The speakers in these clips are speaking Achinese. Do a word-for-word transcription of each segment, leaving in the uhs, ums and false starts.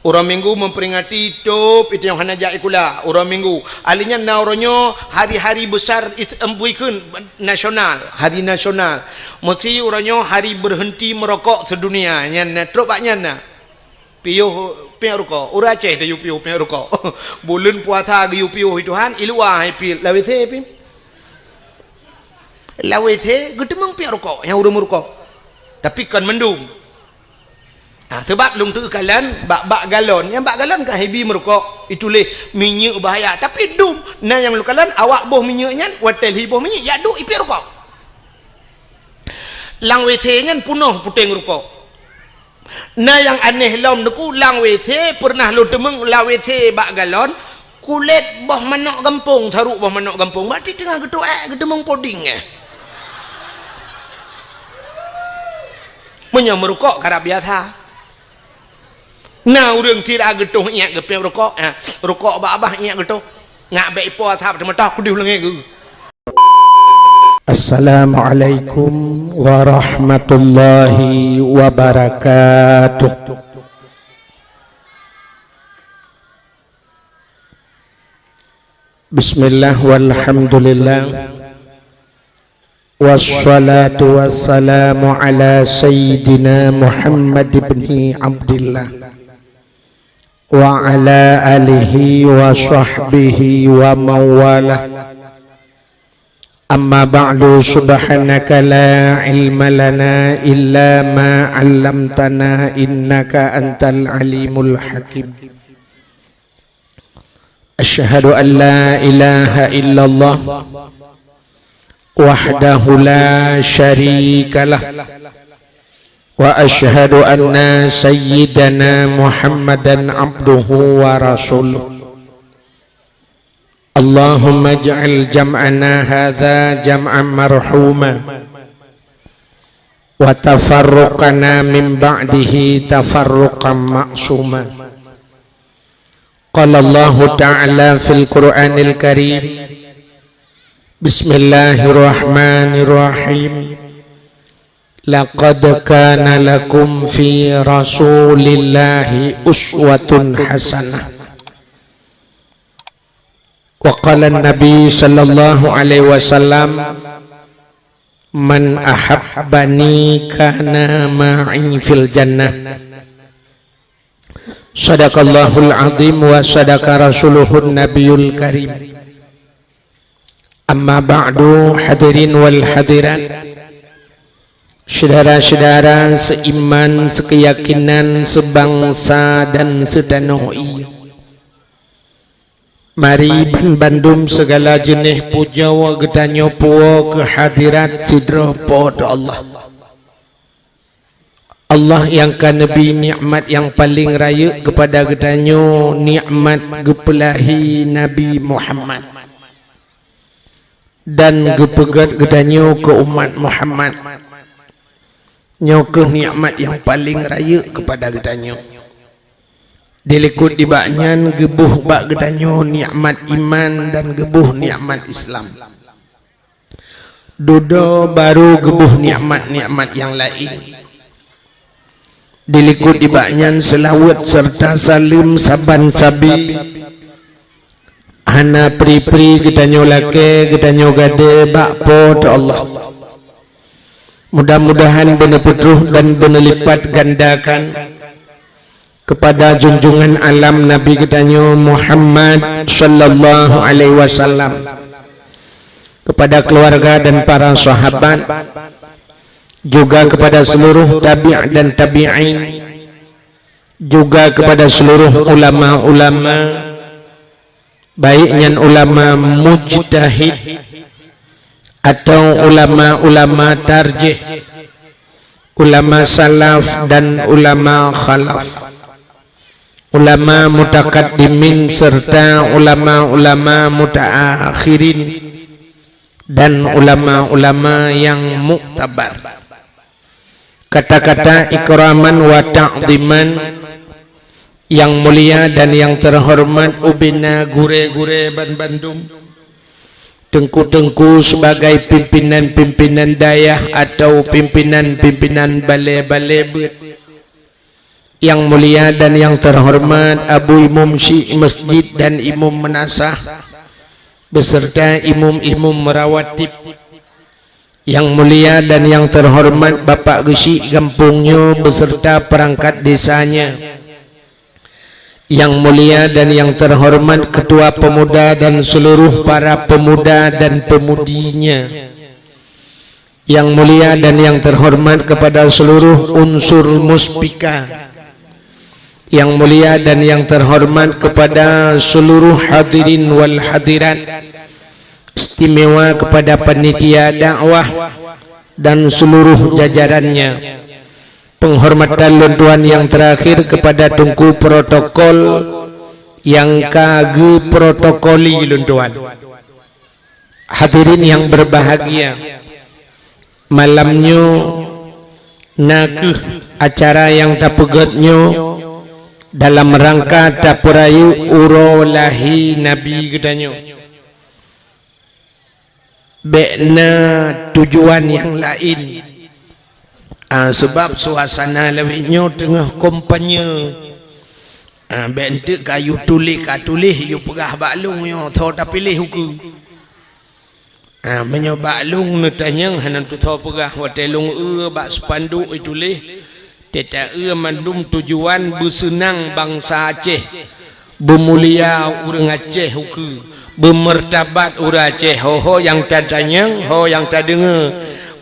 Uroe Minggu memperingati tôb itu nyang hana jak sikula uroe Minggu. Alèh nyan na uroe nyoe hari-hari besar is-, em, bukan nasional, hari nasional. Mesti uroe nyoe hari berhenti merokok sedunia. Nyan na, trok bak nyan na. Piôh piep rukok. Ureueng Aceh tayue piôh piep rukok. Buleuen puasa geuyue piôh Tuhan, i luwa hai piep, lam WC piep. Lam WC geuteumeung piep rukok nyang ureueng meurukok. Tapi kon mandum. Ha, sabab lôn teukalon bak, bak galon. Nyang bak galon kan hibi meurukok, ituléh minyeuk bahaya. Tapi dum, na nyang lôn kalon awak boh minyeuk nyan, watèe lhi boh minyeuk, jak duek i piep rukok. Lam WC nyan peunoh puténg rukok. Na nyang aneh lom Teungku, lam WC pernah lôn teumeung lam WC bak galon, kulét boh manok gampông, saruk boh manok gampông, berarti teungoh geutuek geuteumeung puding, eh. Meunyoe meurukok karab biasa. Na ureueng sira geutoh iék geupiep rukok, ha, rukok bak babah iék geutoh. Ngak bèk ipo asab teumeutah kudeuh leungèe geuh. Assalamualaikum warahmatullahi wabarakatuh. Bismillah walhamdulillah. Wassalatu wassalamu ala sayyidina Muhammad ibni Abdillah wa ala alihi wa sahbihi wa mawalah. Amma ba'du, subhanaka la ilma lana illa ma 'allamtana innaka antal alimul hakim. Asyhadu an la ilaha illallah wahdahu la syarikalah, wa asyhadu anna sayyidana Muhammadan abduhu wa rasuluh. Allahumma ij'al jam'ana hadza jam'an marhuma, wa tafarruqana min ba'dihi tafarruqan ma'suma. Qala Allahu ta'ala fil Qur'anil Karim, bismillahirrahmanirrahim. Laqad kana lakum fi Rasulillahi uswatun hasanah. Wa qala Nabi sallallahu alaihi wasallam, "Man ahabbani kana ma'i fil jannah." Sadaqallahul azim wa sadaqa rasuluhun nabiyul karim. Amma ba'du, hadirin wal hadirat, syedara-syedara seiman, sekeyakinan, sebangsa dan setanoh ie. Mari ban bandum segala jeuneh pujoe geutanyoe puwoe keu hadirat sidroe Po teu Allah. Allah nyang ka neubri nikmat nyang paleng rayeuk keupada geutanyoe, nikmat geupeulahi Nabi Muhammad, dan geupeugét geutanyoe keu umat Muhammad. Nyoe kheueh nikmat nyang paleng rayeuk keupada geutanyoe. Dilikot nibak nyan geuboh bak geutanyoe nikmat iman dan geuboh nikmat Islam. Dudoe barô geuboh nikmat-nikmat nyang laén. Dilikot nibak nyan seulaweuet seureuta saleuem saban sabe hana pri-pri geutanyoe lakée, geutanyoe gadée bak Po teu Allah. Mudah-mudahan beuneupeutruh dan beuneulipat gandakan keupada junjungan alam Nabi geutanyoe Muhammad sallallahu alaihi wasallam, keupada keuluwarga dan para sahabat, juga keupada seuluruh tabi' dan tabi'in, juga keupada seuluruh ulama-ulama, baik nyan ulama mujtahid atau ulama-ulama tarjih, ulama salaf dan ulama khalaf, ulama mutakaddimin serta ulama-ulama mutaakhirin, dan ulama-ulama nyang muktabar. Kata-kata ikraman wa ta'dhiman, nyang mulia dan nyang teuhoreumat ubena gurée-gurée ban bandum, teungku-teungku sebagai pimpinan-pimpinan dayah atau pimpinan-pimpinan balée-balée beuet, Yang mulia dan yang terhormat Abu Imum Syik Masjid dan Imum Meunasah, beserta imum-imum rawatib. Yang mulia dan yang terhormat Bapak Geuchik gampông nyoe beserta perangkat desanya. Yang mulia dan yang terhormat Ketua Pemuda dan seluruh para pemuda dan pemudinya. Yang mulia dan yang terhormat kepada seluruh unsur Muspika. Yang mulia dan yang terhormat kepada seluruh hadirin wal hadirat, istimewa kepada panitia dakwah dan seluruh jajarannya. Penghormatan lôn tuan yang terakhir kepada Teungku Protokol yang ka geuprotokoli lôn tuan. Hadirin yang berbahagia, malam nyoe na kheueh acara nyang tapeugét nyoe dalam rangka tapeurayeuk uroe lahé Nabi geutanyoe. Bék na tujuan nyang laén. Ah, seubab suasana lawét nyoe teungoh kampanye. Ah, bék eunteuk ka yue tuléh, ka tuléh, yue peugah bak lôn nyoe, soe tapiléh ukeue. Ah, meunyoe bak lôn neutanyong hana tusoe peugah, watée lôn eu bak spanduk ituléh, teuta eu mandum tujuan beuseunang bansa Aceh. Beumulia ureuëng Aceh ukeue, beumeurtabat ureuëng Aceh, ho-ho nyang tatanyong, ho nyang tadeungoe,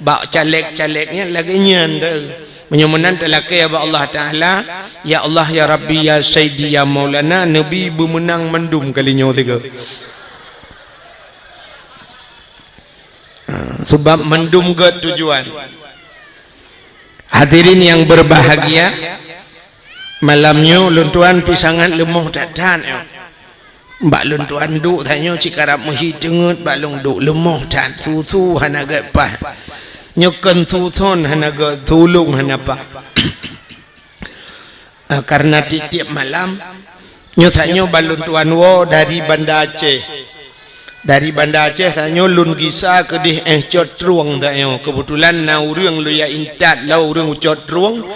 bak caleg-caleg nyan lagée nyan teuh. Meunyoe meunan talakée bak Allah Taala, "Ya Allah, ya Rabbi, ya Sayyidi, ya Maulana," Nabi beumeunang mandum kali nyoe sigoe. Seubab mandum gét tujuan. Hadirin yang berbahagia, malam nyoe lôn tuan pih sangat leumoh that-that nyoe. Bak lôn tuan duek that nyoe cit karab meuhi teungeut bak lôn duek leumoh that, su-su hana gét paih. Nyoe kon su-su hana gét, sulong hana paih. Ah, karena tiep-tiep malam, nyoe that nyoe bak lôn tuan woe dari Banda Aceh. Dari Banda Aceh that nyoe lôn gisa keudeh éh Cot Trueng that nyoe. Keubeutulan na ureuëng lôn jak intat lom ureuëng u Cot Trueng.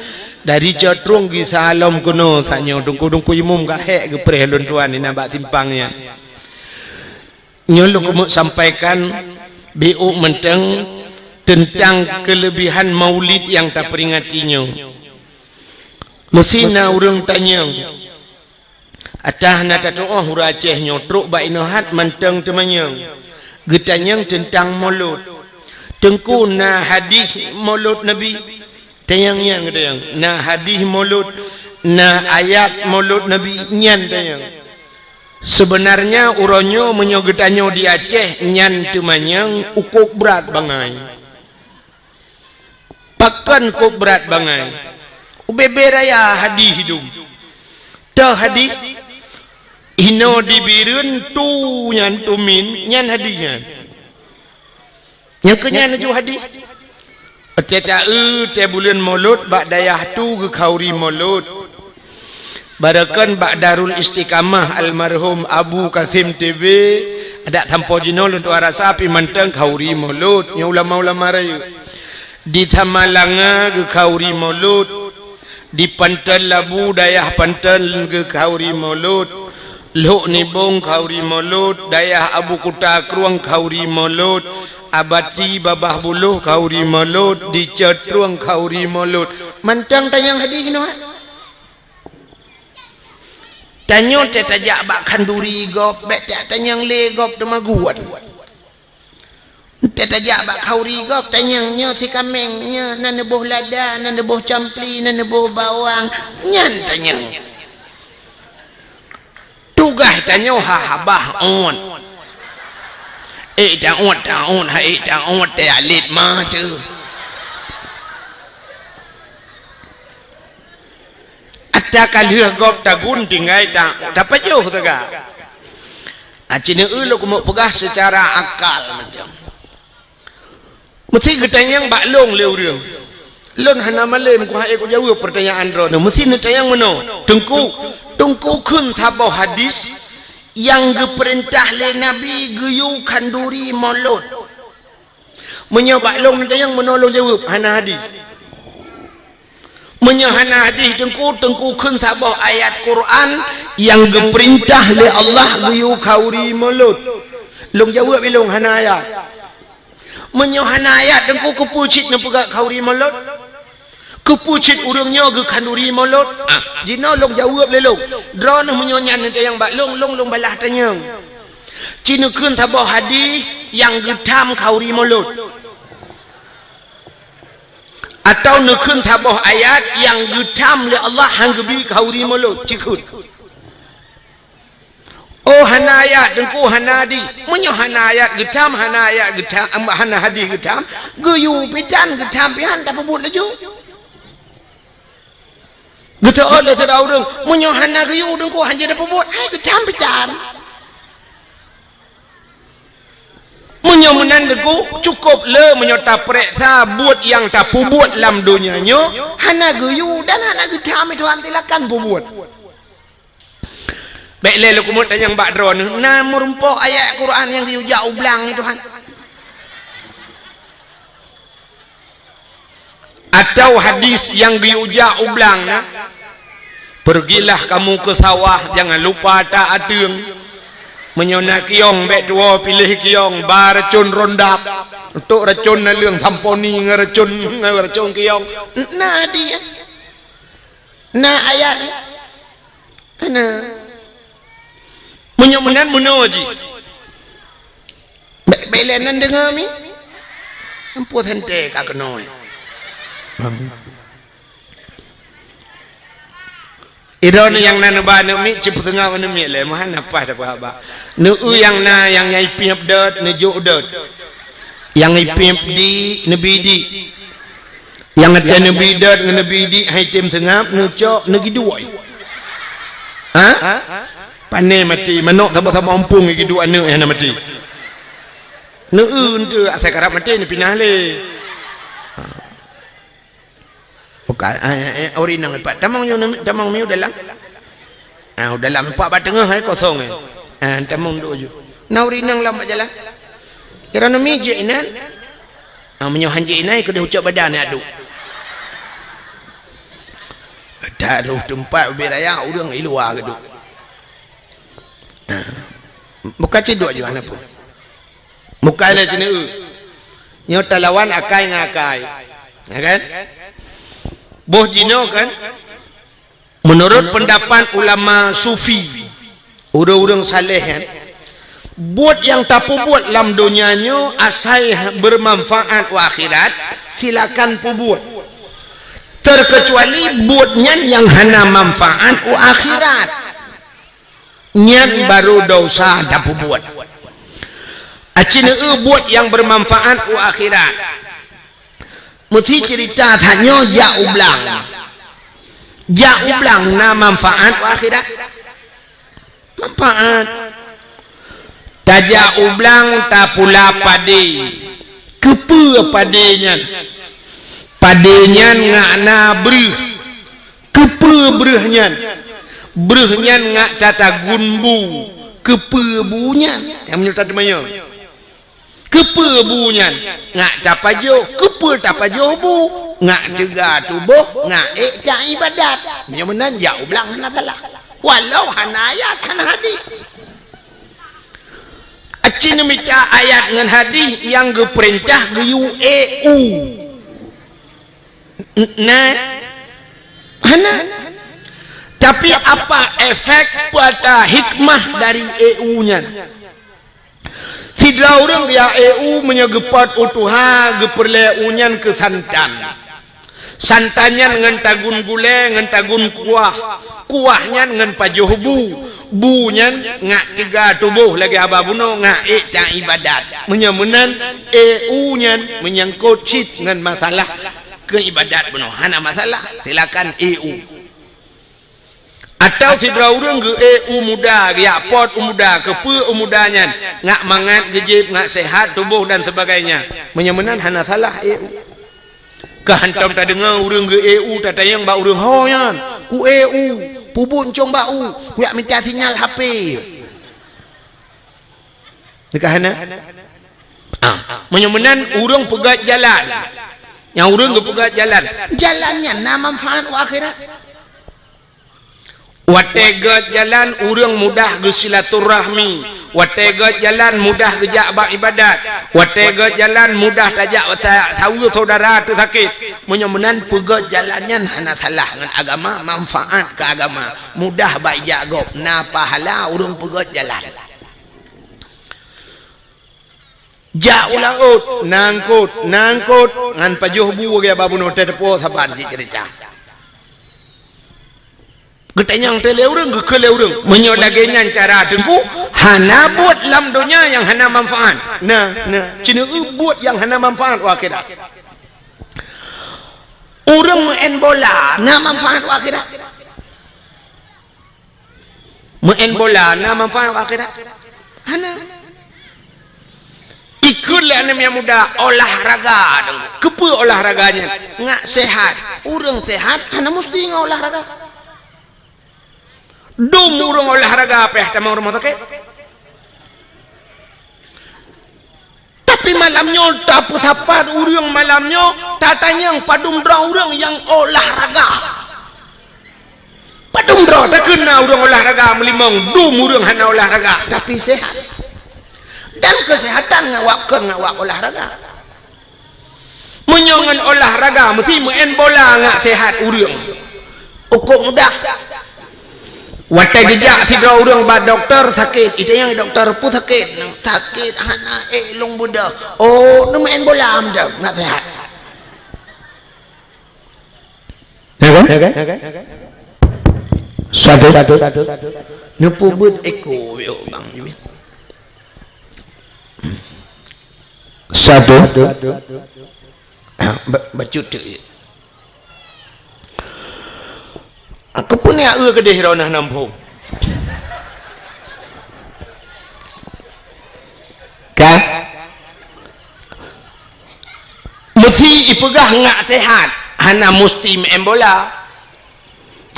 Dari Cot Trueng gisa lom keunoe that nyoe. Teungku-teungku imum ka hék geupreh lôn tuan inan bak simpang nyan. Nyoe lôn keumeuk sampaikan biôk mantong teuntang keuleubihan Maulid nyang taperingati nyoe. Meusé na ureuëng tanyong, atawa na tatuoh ureuëng Aceh nyoe trok bak inoe hat mantong teumanyong, geutanyong teuntang Molot. Teungku, na hadih Molot Nabi? Tanyong nyan geutanyong, na hadih Molot, na ayat Molot Nabi nyan tanyong. Seubeunarnya uroe nyoe meunyoe geutanyoe di Aceh nyan teumanyong ukôb brat bangai. Pakon kôb brat bangai? Ubé-bé raya hadih dum. Toh hadih, inoe di Bireuen tu nyan tumin, nyan hadih nyan. Nyang keu nyan laju hadih. Watée ta-eu tée buleuen Molot bak dayah tu geukhauri Molot. Barokon bak Darul Istiqamah almarhum Abu Kasim T B, adak sampoe jinoe lôn tuan rasa pih mantong khauri Molot, nyoe ulama-ulama rayeuk. Di Samalanga geukhauri Molot, di Panton Labu dayah Panton geukhauri Molot, Lhok Nibong khauri Molot, dayah Abu Kuta Krueng khauri Molot, Abati Babah Buloh khauri Molot, di Cot Trueng khauri Molot. Mantong tanyong hadih nyoe. Tanyoe teuh tajak bak khanduri gob, bék tajak tanyong lé gob teuma guwan. Teuh tajak bak khauri gob tanyong nyoe si kaméng, nyoe na neuboh lada, na neuboh campli, na neuboh bawang, nyan tanyong. Tugaih tanyoe ha habah ôt. Ék ta ôt, ta ôt, ha ék ta ôt teuh alet ma teuh. Ata ka lheueh gob tagun tinggai ta, tapajoh teuga. Aci neu lôn keumeuk peugah seucara akal macam. Meusti geutanyong bak lôn lé ureuëng. Lôn hana malém kuhai kujaweueb peurtanyaan droeneuh. Meusti neutanyong meunoe, Teungku, Teungku kheun saboh hadis nyang geupeurintah lé Nabi geuyue khanduri Molot. Meunyoe bak lôn neutanyong meunoe lôn jaweueb, hana hadis. Meunyoe hana hadih Teungku, Teungku kheun saboh ayat Quran nyang geupeurintah lé Allah geuyue khauri mulod. Lôn jaweueb ilôn hana ayat. Meunyoe hana ayat Teungku, keupeue cit neupeugah khauri mulod? Keupeue cit ureuëng nyoe geukhanduri mulod? Ah, jinoe lôn jaweueb lé lôn. Droeneuh meunyoe nyan neutanyong bak lôn, lôn, lôn balaih tanyong. Ci neukheun saboh hadih nyang geutham khauri mulod. Atawa neukheun saboh ayat nyang geutham lé Allah han geubi khauri mulod, ci kheun. Oh, hana ayat, Teungku, hana hadih. Meunyoe hana ayat geutham, hana ayat geutham, hana hadih geutham, geuyue pih tan geutham pih han tapeubuet laju. Geuteuôt lé sidroe ureuëng, meunyoe hana geuyue Teungku, han jeuet tapeubuet, hai geutham pih tan. Meunyoe meunan Teungku, cukôp le meunyoe tapareksa buet nyang tapeubuet lam donya nyoe, hana geuyue dan hana geutham, Tuhan, silakan peubuet. Bék lé lôn keumeung tanyong bak droeneuh, na meurumpok ayat Quran nyang geuyue jak u blang, Tuhan? Atawa hadih nyang geuyue jak u blang na, "Pergilah kamu ke sawah, jangan lupa tak ateueng. Meunyoe na kiyong, bék tuwoe piléh kiyong, ba racon rondap, untuk racon naleueng samponi ngon racon, ngon racon kiyong." Na hadih, na ayat. Hana. Meunyoe meunan meunoe jih. Bék, bék lé nan deungoe mi. Ampôn santée ka keunoe. Idroeneuh nyang na neuba aneuk miet, cit peuteungoh aneuk miet lé, meuhan na paih tapeuhaba. Neu-eu nyang na, nyang, nyang ipiep dot, neujok dot. Nyang ipiep di, neubi di. Nyang watée neubi dot ngon neubi di hai tem seungab, neucok, neugiduek. Ha? Pané maté, manok saboh-saboh umpung giduek aneuk nyang na maté. Neu-eu enteuk asai karab maté, neupinah lé. Ha. Bukan, eh, eh, ori nang pat. Tamong nyoe, tamong miu dalam. Ah, u dalam empat bak teungoh, hai, kosong, hai. Ah, tamong duek ju. Na ureuëng inong lam bak jalan. Kira nami jeuet inan. Ah, meunyoe han jeuet inan, keudeh ucok badan ya, duek. Taroh teumpat ubé raya, ureuëng i luwa keuduek. Ah. Buka cit duek ju, hana peue. Bukai lé cit neu. Nyoe talawan akai ngon akai. Ya kan? Boh jinoe kan? Menurut pendapat ulama sufi, ureuëng-ureuëng saleh kan, buet nyang tapeubuet lam donya nyoe asai bermanfaat u akhirat, silakan peubuet. Terkecuali buet nyan nyang hana manfaat u akhirat. Nyan baru desya tapeubuet. Aci neu buet nyang bermanfaat u akhirat. Meusi cerita tanyoe jak u blang. Jak u blang na manfaat u akhirat? Manfaat. Tajak u blang tapula padé. Keupeue padé nyan? Padé nyan ngak na breuh. Keupeue breuh nyan? Breuh nyan ngak tatagun bu. Keupeue bu nyan? Nyang meunyoe tateumanyong. Keupeue bu nyan? Ngak tapajoh. Keupeue tapajoh bu? Ngak teuga tuboh, ngak ék taibadat. Meunyoe meunan jak u blang hana salah. Walau hana ayat, hana hadih. Aci neumita ayat ngon hadih nyang geupeurintah geuyue ék u. N-, na? Hana. Tapi apa efek, peue ata hikmah dari ék u nyan? Sidroe ureuëng geujak ék u meunyoe geupot u tuha, geupeureulée u nyan keu santan. Santan nyan ngon tagun gulée, ngon tagun kuah. Kuah nyan ngon pajoh bu. Bu nyan ngak teuga tuboh lagée haba bunoe, ngak ék taibadat. Meunyoe meunan, ék u nyan meunyangkot cit ngon masalah keu ibadat bunoe. Hana masalah, silakan ék u. Atawa sidroe ureuëng geuék u muda, geujak pot u muda, keupeue u muda nyan ngak mangat, geujieb, ngak seuhat tuboh dan sebagainya. Meunyoe meunan hana salah ék u. Ka hantom tadeungoe ureuëng geuék u tatanyong bak ureuëng, "Ho nyan, kuék u, peubuet ncong bak u, kujak mita sinyal H P." Nyan ka hana? Ah, meunyoe meunan ureuëng peugét jalan. Nyang ureuëng geupeugét jalan, jalan nyan na manfaat u akhirat. Watée gét jalan, ureuëng mudah geusilaturahmi. Watée gét jalan, mudah geujak bak iébadat. Watée gét jalan, mudah tajak sa-, saweue syedara teusakét. Meunyoe meunan peugét jalan nyan hana salah ngon agama, manfaat keu agama. Mudah bak ijak gob, na pahala ureuëng peugét jalan. Jak u laôt, na eungkôt, na eungkôt, ngon pajoh bu geubah bunoe teuh teupeue saban cit ceurita. Geutanyong teuh lé ureuëng, geukheun lé ureuëng. Meunyoe lagée nyan cara Teungku, hana buet lam donya nyang hana manfaat. Na, na, ci neueu buet nyang hana manfaat u akhirat. Ureuëng meu'en bola na manfaat u akhirat. Meu'en bola na manfaat u akhirat? Hana. Ikheun lé aneuk nyang muda olahraga dong. Keupeue olahraga nyan? Ngak sehat. Ureuëng sehat hana musti ngon olahraga. Dum ureuëng olahraga pih tamong rumoh sakét. Tapi malam nyoe tapeusapat ureuëng malam nyoe, tatanyong padum droe ureuëng nyang olahraga. Padum droe takheun na ureuëng olahraga meulimong, dum ureuëng hana olahraga, tapi sehat. Dan kesehatan ngawak kon ngawak olahraga. Meunyoe ngon olahraga meusti meu'en bola ngak sehat ureuëng. Ukok mudah. Watée geujak sidroe ureuëng bak dokto sakét, itanyong dokto peue sakét, sakét hana ék lôn beudôh. Oh, neumeu'en bola meudoh, ngak sehat. Ya kan? Ya kan? Satu. Neupeubuet eko yo bang. Satu. Ba-, bacut tu. Aku pun ya eu kedeh rona nampung. Kan? Meusti ipeugah ngak sehat, hana musti meu'en bola.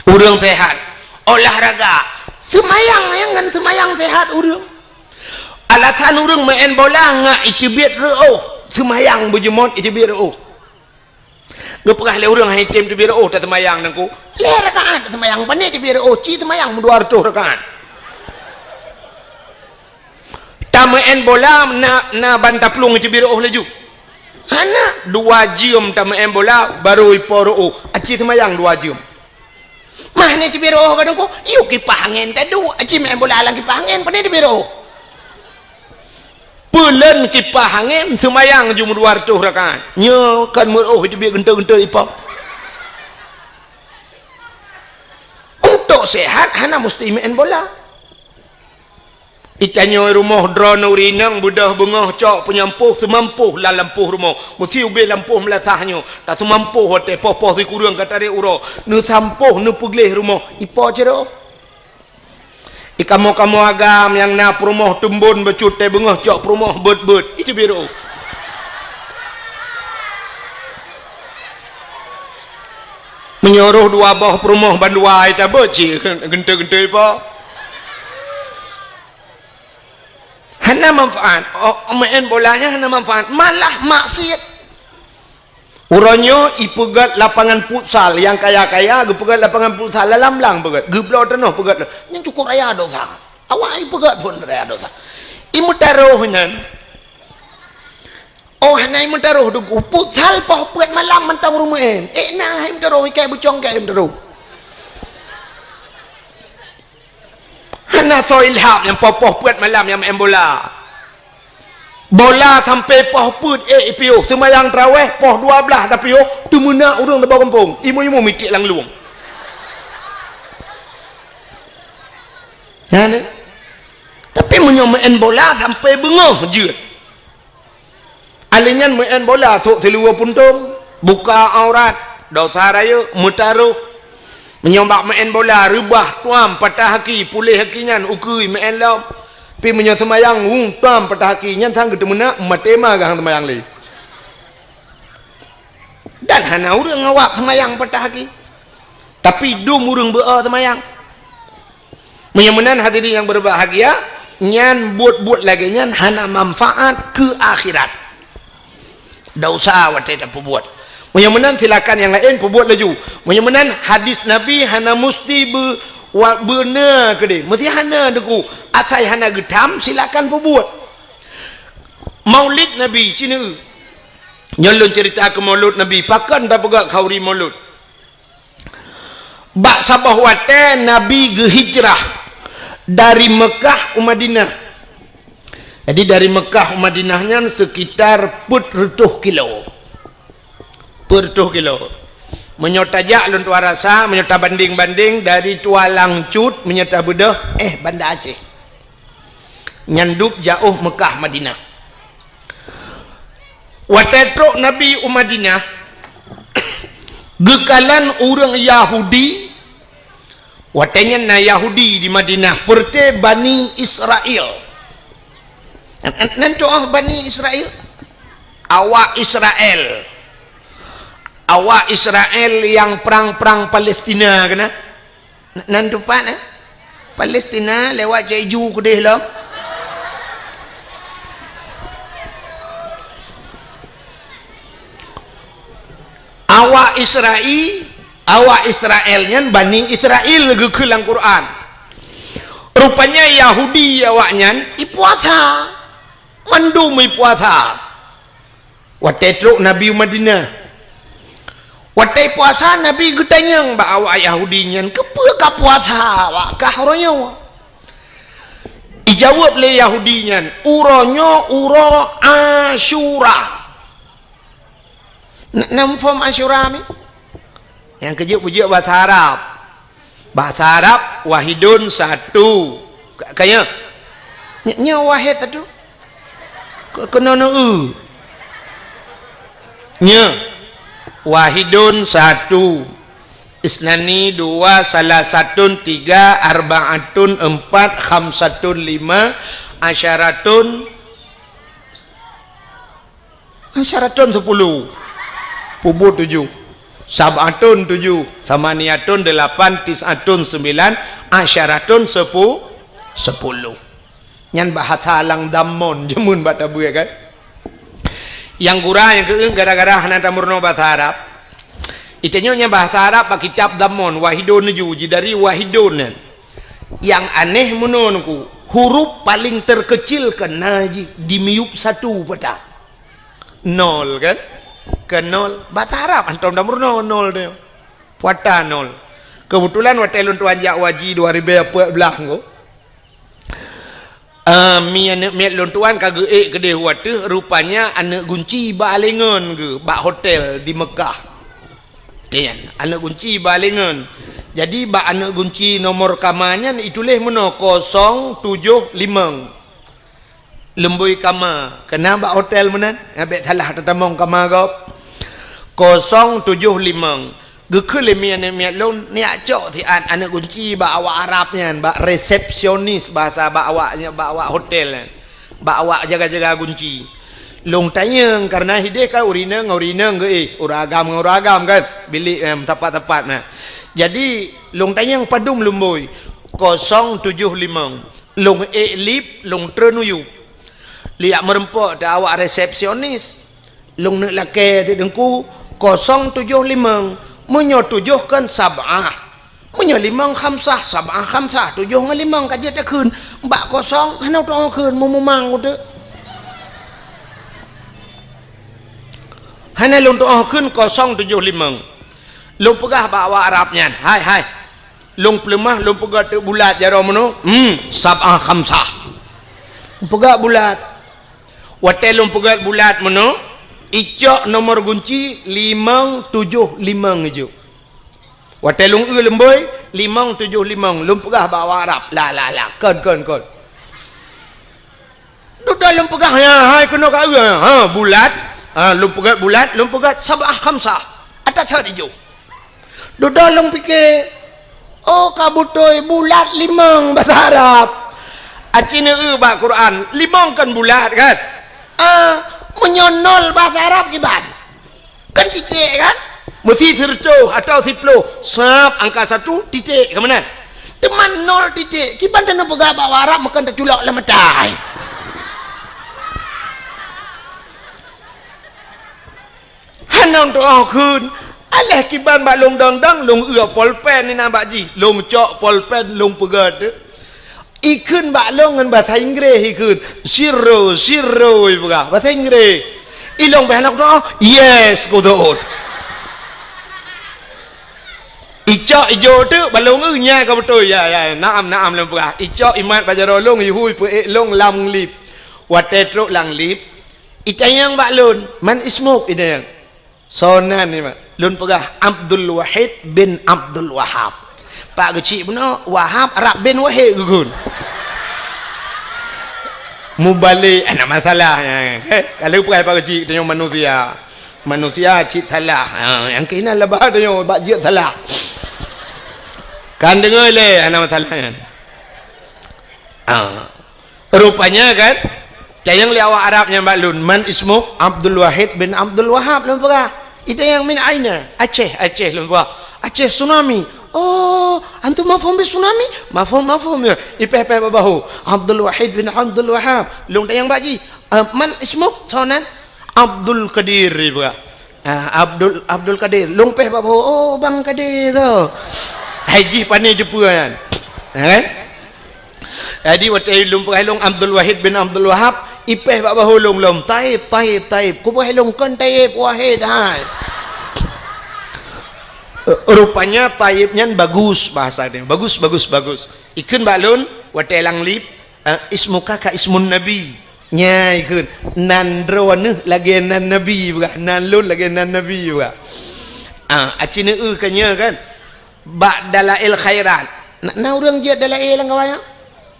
Ureuëng sehat, olahraga, seumayang nyang ngon seumayang sehat ureuëng. Alasan ureuëng meu'en bola ngak iteubiet reuôh, seumayang beujeuet iteubiet reuôh. Geupeugah lé ureuëng hai tem teubiet reuôh taseumayang nangku. Lhée rakaat taseumayang, pane teubiet reuôh, ci seumayang meudua reutôh rakaat. Tameu'en bola na, na ban taplueng iteubiet reuôh laju. Hana, dua jeuem tameu'en bola baru ipo reuôh. Aci seumayang dua jeuem. Mah ni teubiet reuôh kadang ko, yuk kipah angén tadu, aci meu'en bola lam kipah angén, pane teubiet reuôh. Peuleuen kipah angén seumayang jeuem dua reutôh rakaat. Nyoe kan meureuôh iteubiet geuntôi-geuntôi ipo. Untuk sehat hana musti meu'en bola. Itanyoe rumoh droeneuh rinong beudôh beungoh cok peunyampôh seumampoh lam lampôh rumoh. Meusti ubé lampôh meulasah nyoe. Ka seumampoh watée poh-poh sikureueng ka tarek uroe. Neusampôh neupeugleh rumoh. Ipo cit rôh? Ikamoe-kamoe agam nyang na peurumoh teumbon bacut tée beungoh cok peurumoh beuet-beuet. Iteubiet rôh. Meunyoe rôh dua boh peurumoh bandua itabeuet cit geuntôi-geuntôi ipo. Hana manfaat. Oh, meu'en bola nyan hana manfaat. Malah maksiet. Uroe nyoe ipeugét lapangan futsal, nyang kaya-kaya geupeugét lapangan futsal lam blang peugét. Geubloe tanoh peugét. Nyan cukôp raya dosa. Awak ipeugét phon raya dosa. Imeutarôh nyan. Oh, hana imeutarôh deungon futsal poh peuet malam mantong ureuëng meu'en. Eh, na hai imeutarôh, ikai bucong kai imeutarôh. Hana soe ilham nyang poh-poh peuet malam nyang meu'en bola. Bola sampai poh peuet ék ipiôh, seumayang taraweh poh dua blaih tapiôh, teumeunak ureuëng saboh gampông, imeum-imeum mitiek lam lueng. Nyan, eh. Tapi meunyoe meu'en bola sampai beungoh jeuet. Alèh nyan meu'en bola sôk siluweue puntông, buka aurat, dosa rayeuk, meutarôh. Meunyoe bak meu'en bola reubah tuam patah aki, puléh aki nyan ukeue meu'en lom. Pi meunyoe seumayang, hu, tuam patah aki, nyan sang geuteumeunak maté ma gah seumayang lé. Dan hana ureuëng awak seumayang patah aki. Tapi dum ureuëng beu-o seumayang. Meunyoe meunan hadirin nyang berbahagia, nyan buet-buet lagée nyan hana manfaat keu akhirat. Dosa watée tapeubuet. Meunyoe meunan, silakan nyang laén peubuet laju. Meunyoe meunan, hadis Nabi hana musti beu-, wa-, beuna keudeh. Meusti hana, Teungku. Asai hana geutham, silakan peubuet. Maulid Nabi, ci neu-eu. Nyoe lôn ceurita keu Maulud Nabi. Pakon tapeugah khauri Maulud? Bak saboh watée Nabi geuhijrah dari Meukah u Madinah. Jadi, dari Meukah u Madinah nyan sekitar peuet reutôh kilo. Peuet reutôh kilo. Meunyoe tajak lôn tuan rasa, meunyoe tabandeng-bandeng dari Tualang Cut, meunyoe tabeudôh, eh, Banda Aceh. Nyan dub jaôh Meukah Madinah. Watée trok Nabi u Madinah, geukalon ureuëng Yahudi, watée nyan na Yahudi di Madinah, peureuté Bani Israel. Nan, nan, nan tuoh Bani Israel? Awak Israel. Awak Israel nyang prang-prang Palestina keunan? N-, nan teumpat, eh? Palestina lewat Cek Ju keudeh lom. Awak Israel, awak Israel nyan Bani Israel geukheun lam Quran. Rupanya Yahudi awaknyan ipuasa. Mandum ipuasa. Watée trok Nabi u Madinah. Watée puasa, Nabi geutanyong bak awak Yahudi nyan, "Keupeue ka puasa awak kah uroe nyoe?" Ijaweueb lé Yahudi nyan, "Uroe nyoe uroe Asyura." N-, na muphom Asyura mi? Nyang keujeuet bujeuet bahasa Arab. Bahasa Arab, wahidun satu. Ka-, kaya? Nya, nya wahid satu. Ke-, keunoe neu-eu. Nya. Wahidun satu. Isnani dua, salasatun tiga, arbaatun empat, khamsatun lima, asyaratun Asyaratun sepuluh. Pubuet tujoh. Sab'atun tujoh. Samaniatun delapan. Tis'atun sembilan. Asyaratun sepu-, sepuluh. Nyan bahasa lam dammon jameun bak tabeue kan. Nyang gura nyang keu gara-gara hana tameurunoe bahasa Arab. Itanyoe nyan bahasa Arab bak kitab dammon, wahidun tujoh, jidari wahidun nyan. Nyang aneh meunoe Teungku, huruf paling terkecil keunan jih di miyueb satu pata. Nol kan? Ke nol. Bahasa Arab hantom tameurunoe nol tu. Pata nol. Keubeutulan watée lôn tuan jak haji dua ribée peuet blaih Teungku. Ah, mi aneuëk miet lôn tuan ka geuék keudeh u ateueh, rupanya aneuëk gunci bak alengon geuh bak hotel di Meukah. Nyan, aneuëk gunci bak alengon. Jadi, bak aneuëk gunci nomor kama nyan ituléh meunoe kosong tujoh limong. Leumbôi kama, keunan bak hotel meunan, nyang bék salah tatamong kama gob. Kosong tujoh limong. Geukheun lé mi aneuëk miet lôn, neujak cok siat aneuëk gunci bak awak Arab nyan, bak resepsionis bahasa bak awak, bak awak hotel nyan. Bak awak jaga-jaga gunci. Lôn tanyong, kareuna hideh ka ureuëng inong, ureuëng inong geuéh, ureuëng agam ngon ureuëng agam kan, bilék, em, sapat-sapat na. Jadi, lôn tanyong padum leumbôi, kosong tujoh limong. Lôn ék lip, lôn treun u yup. Lôn jak meureumpok teuh awak resepsionis. Lôn neuk lakée teuh Teungku, kosong tujoh limong. Meunyoe tujoh kan sab'ah. Meunyoe limong khamsah, sab'ah khamsah, tujoh ngon limong ka jeuet takheun. Bak kosong hana tuoh kheun, meumumang uteuk. Hana lôn tuoh kheun kosong tujoh limong. Lôn peugah bak awak Arab nyan, "Hai, hai. Lôn peuleumah, lôn peugah teuk bulat jaroe meunoe, hmm, sab'ah khamsah." Peugah bulat. Watée lôn peugah bulat meunoe, icok nomor gunci limong tujoh limong ijok. Watée lôn eu leumbôi, limong tujoh limong, lôn peugah bak awak Arab. La, la, la, kon, kon, kon. Dudoe lôn peugah, ya, hai keunoe ka eu, ha, bulat. Ha, lôn peugah bulat, lôn peugah sab'ah khamsah. Atas that ijo. Dudoe lôn pike, oh, ka beutôi bulat limong bahasa Arab. Aci neu eu bak Quran, limong kon bulat kan? Ah, meunyoe nol bahasa Arab kiban? Kan titik kan? Meusi sireutôh atau siploh, sab angka satu, titik, ka meunan? Teuma nol titik, kiban taneuk peugah bak Arab meukan taculok lam mata. Hana tu'oh kheun. Alah kiban bak lôn dong-dong, lôn eu polpen inan bak jih. Lôn cok polpen, lôn peugah teuk. Ikheun bak lôn ngon bahasa Inggréh ikheun. "Zero, zero," ipeugah. Bahasa Inggréh. Ilôn pih hana kutu'oh. "Yes," kutu'oh. Icok ijok teuk bak lôn eu, "Nyan ka beutôi." "Ya, ya, naam, naam," lôn peugah. Icok imat bak jaroe lôn, ihu ipeuék lôn lam lift. Watée trok lam lift, itanyong bak lôn, "Man ismuk?" itanyong. "Soe nan nyan?" Lôn peugah, "Abdul Wahid bin Abdul Wahab." Pak geuchik bunoe, Wahab rab bin Wahid geukheun. Mubalek, hana masalah nyan. Eh, ka lheueh peugah pak geuchik, tanyoe manusia. Manusia cit salah. Ha, nyang keunan laba tanyoe bak jeuet salah. Kan deungoe lé, hana masalah nyan. Ha. Rupanya kan, tanyong lé awak Arab nyan bak lôn, "Man ismuk?" "Abdul Wahid bin Abdul Wahab," lôn peugah. Itanyong, "Min aina?" "Aceh, Aceh," lôn peugah. "Aceh tsunami." "Oh, antum mafhum bi tsunami?" "Mafhum, mafhum." Ya, ipéh-péh bak bahu. "Abdul Wahid bin Abdul Wahab." Lôn tanyong bak jih, "Ah, man ismuk?" "Soe nan?" "Abdul Qadir," ipeugah. Ah, Abdul, Abdul Qadir. Lôn péh bak bahu, "Oh, Bang Qadir tu." Hai jih pane jeupeue nyan. Ha, kan? Jadi, watée lôn peugah lôn Abdul Wahid bin Abdul Wahab, ipéh bak bahu lôn lom, "Taib, Taib, Taib." Kupeugah lôn, "Kon Taib, Wahid hai." Rupanya Taib nyan bagus bahasa dia. Bagus, bagus, bagus. Ikheun bak lôn, watée lam lift, eh, "Ismuka ka ismun Nabi." Nyan ikheun, "Nan droeneuh lagée nan Nabi," ipeugah, "nan lôn lagée nan Nabi," ipeugah. Ah, aci neu-eu ka nyoe kan. Bak Dalail Khairat. Na, na ureuëng jeuet Dalail lam kawan nyan?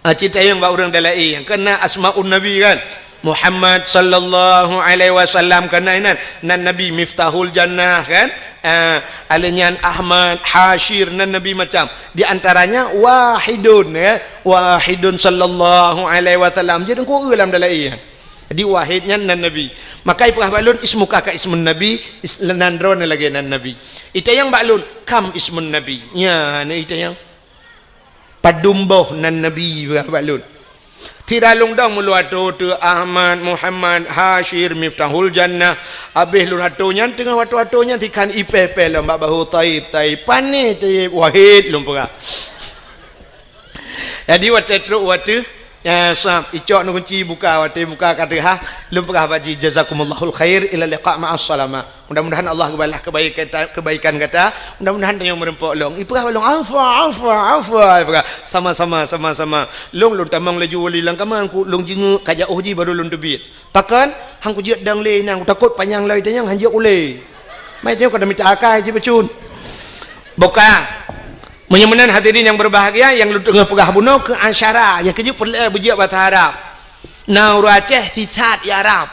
Ah, cit tanyong bak ureuëng Dalail nyang keunan Asmaun Nabi kan. Muhammad sallallahu alaihi wasallam keunan inan. Nan Nabi Miftahul Jannah kan. Ah, aleuh nyan Ahmad, Hasyir, nan Nabi macam. Di antaranya Wahidun, ya. Wahidun sallallahu alaihi wasallam. Jadi, ku eu lam Dalail nyan. Jadi, Wahid nyan nan Nabi. Maka ipeugah bak lôn, "Ismuka ka ismun Nabi," is-, nan droeneuh lagée nan Nabi. Itanyong bak lôn, "Kam ismun Nabi?" Nyan, itanyong. "Padum boh nan Nabi?" ipeugah bak lôn. Sira lôn dong meulôn atô teu Ahmad, Muhammad, Hasyir, Miftahul Jannah. Abéh lôn atô nyan, teungoh atô-atô nyan, sikhan ipéh-péh lom bak bahu, "Taib, Taib." "Pane Taib?" "Wahid," lôn peugah. Jadi, watée trok watée, ya, sab, icok ngon kunci buka, watée buka ka teuhah, lôn peugah bak jih, "Jazakumullahul khair, ila liqa ma'as salamah." Mudah-mudahan Allah geubalah kebaikan, kebaikan gata. Mudah-mudahan tanyoe meureumpok lom. Ipeugah lôn, "Afwa, afwa, afwa." Ipeugah, "Sama-sama, sama-sama." Lôn, lôn tamong laju wali lam kama, ku lôn jingeuk ka jiôh jih baru lôn teubiet. Pakon? Han kujeuet dong lé nyan, kutakot panyang lom itanyong han jeuet ulée. Mai tanyoe ka mita akai cit bacut. Buka. Meunyoe meunan hadirin nyang berbahagia, nyang lôn teungoh peugah bunoe keu asyara, nyang keujeuet peureulée beujeuet bahasa Arab. Na ureuëng Aceh sisat i Arab.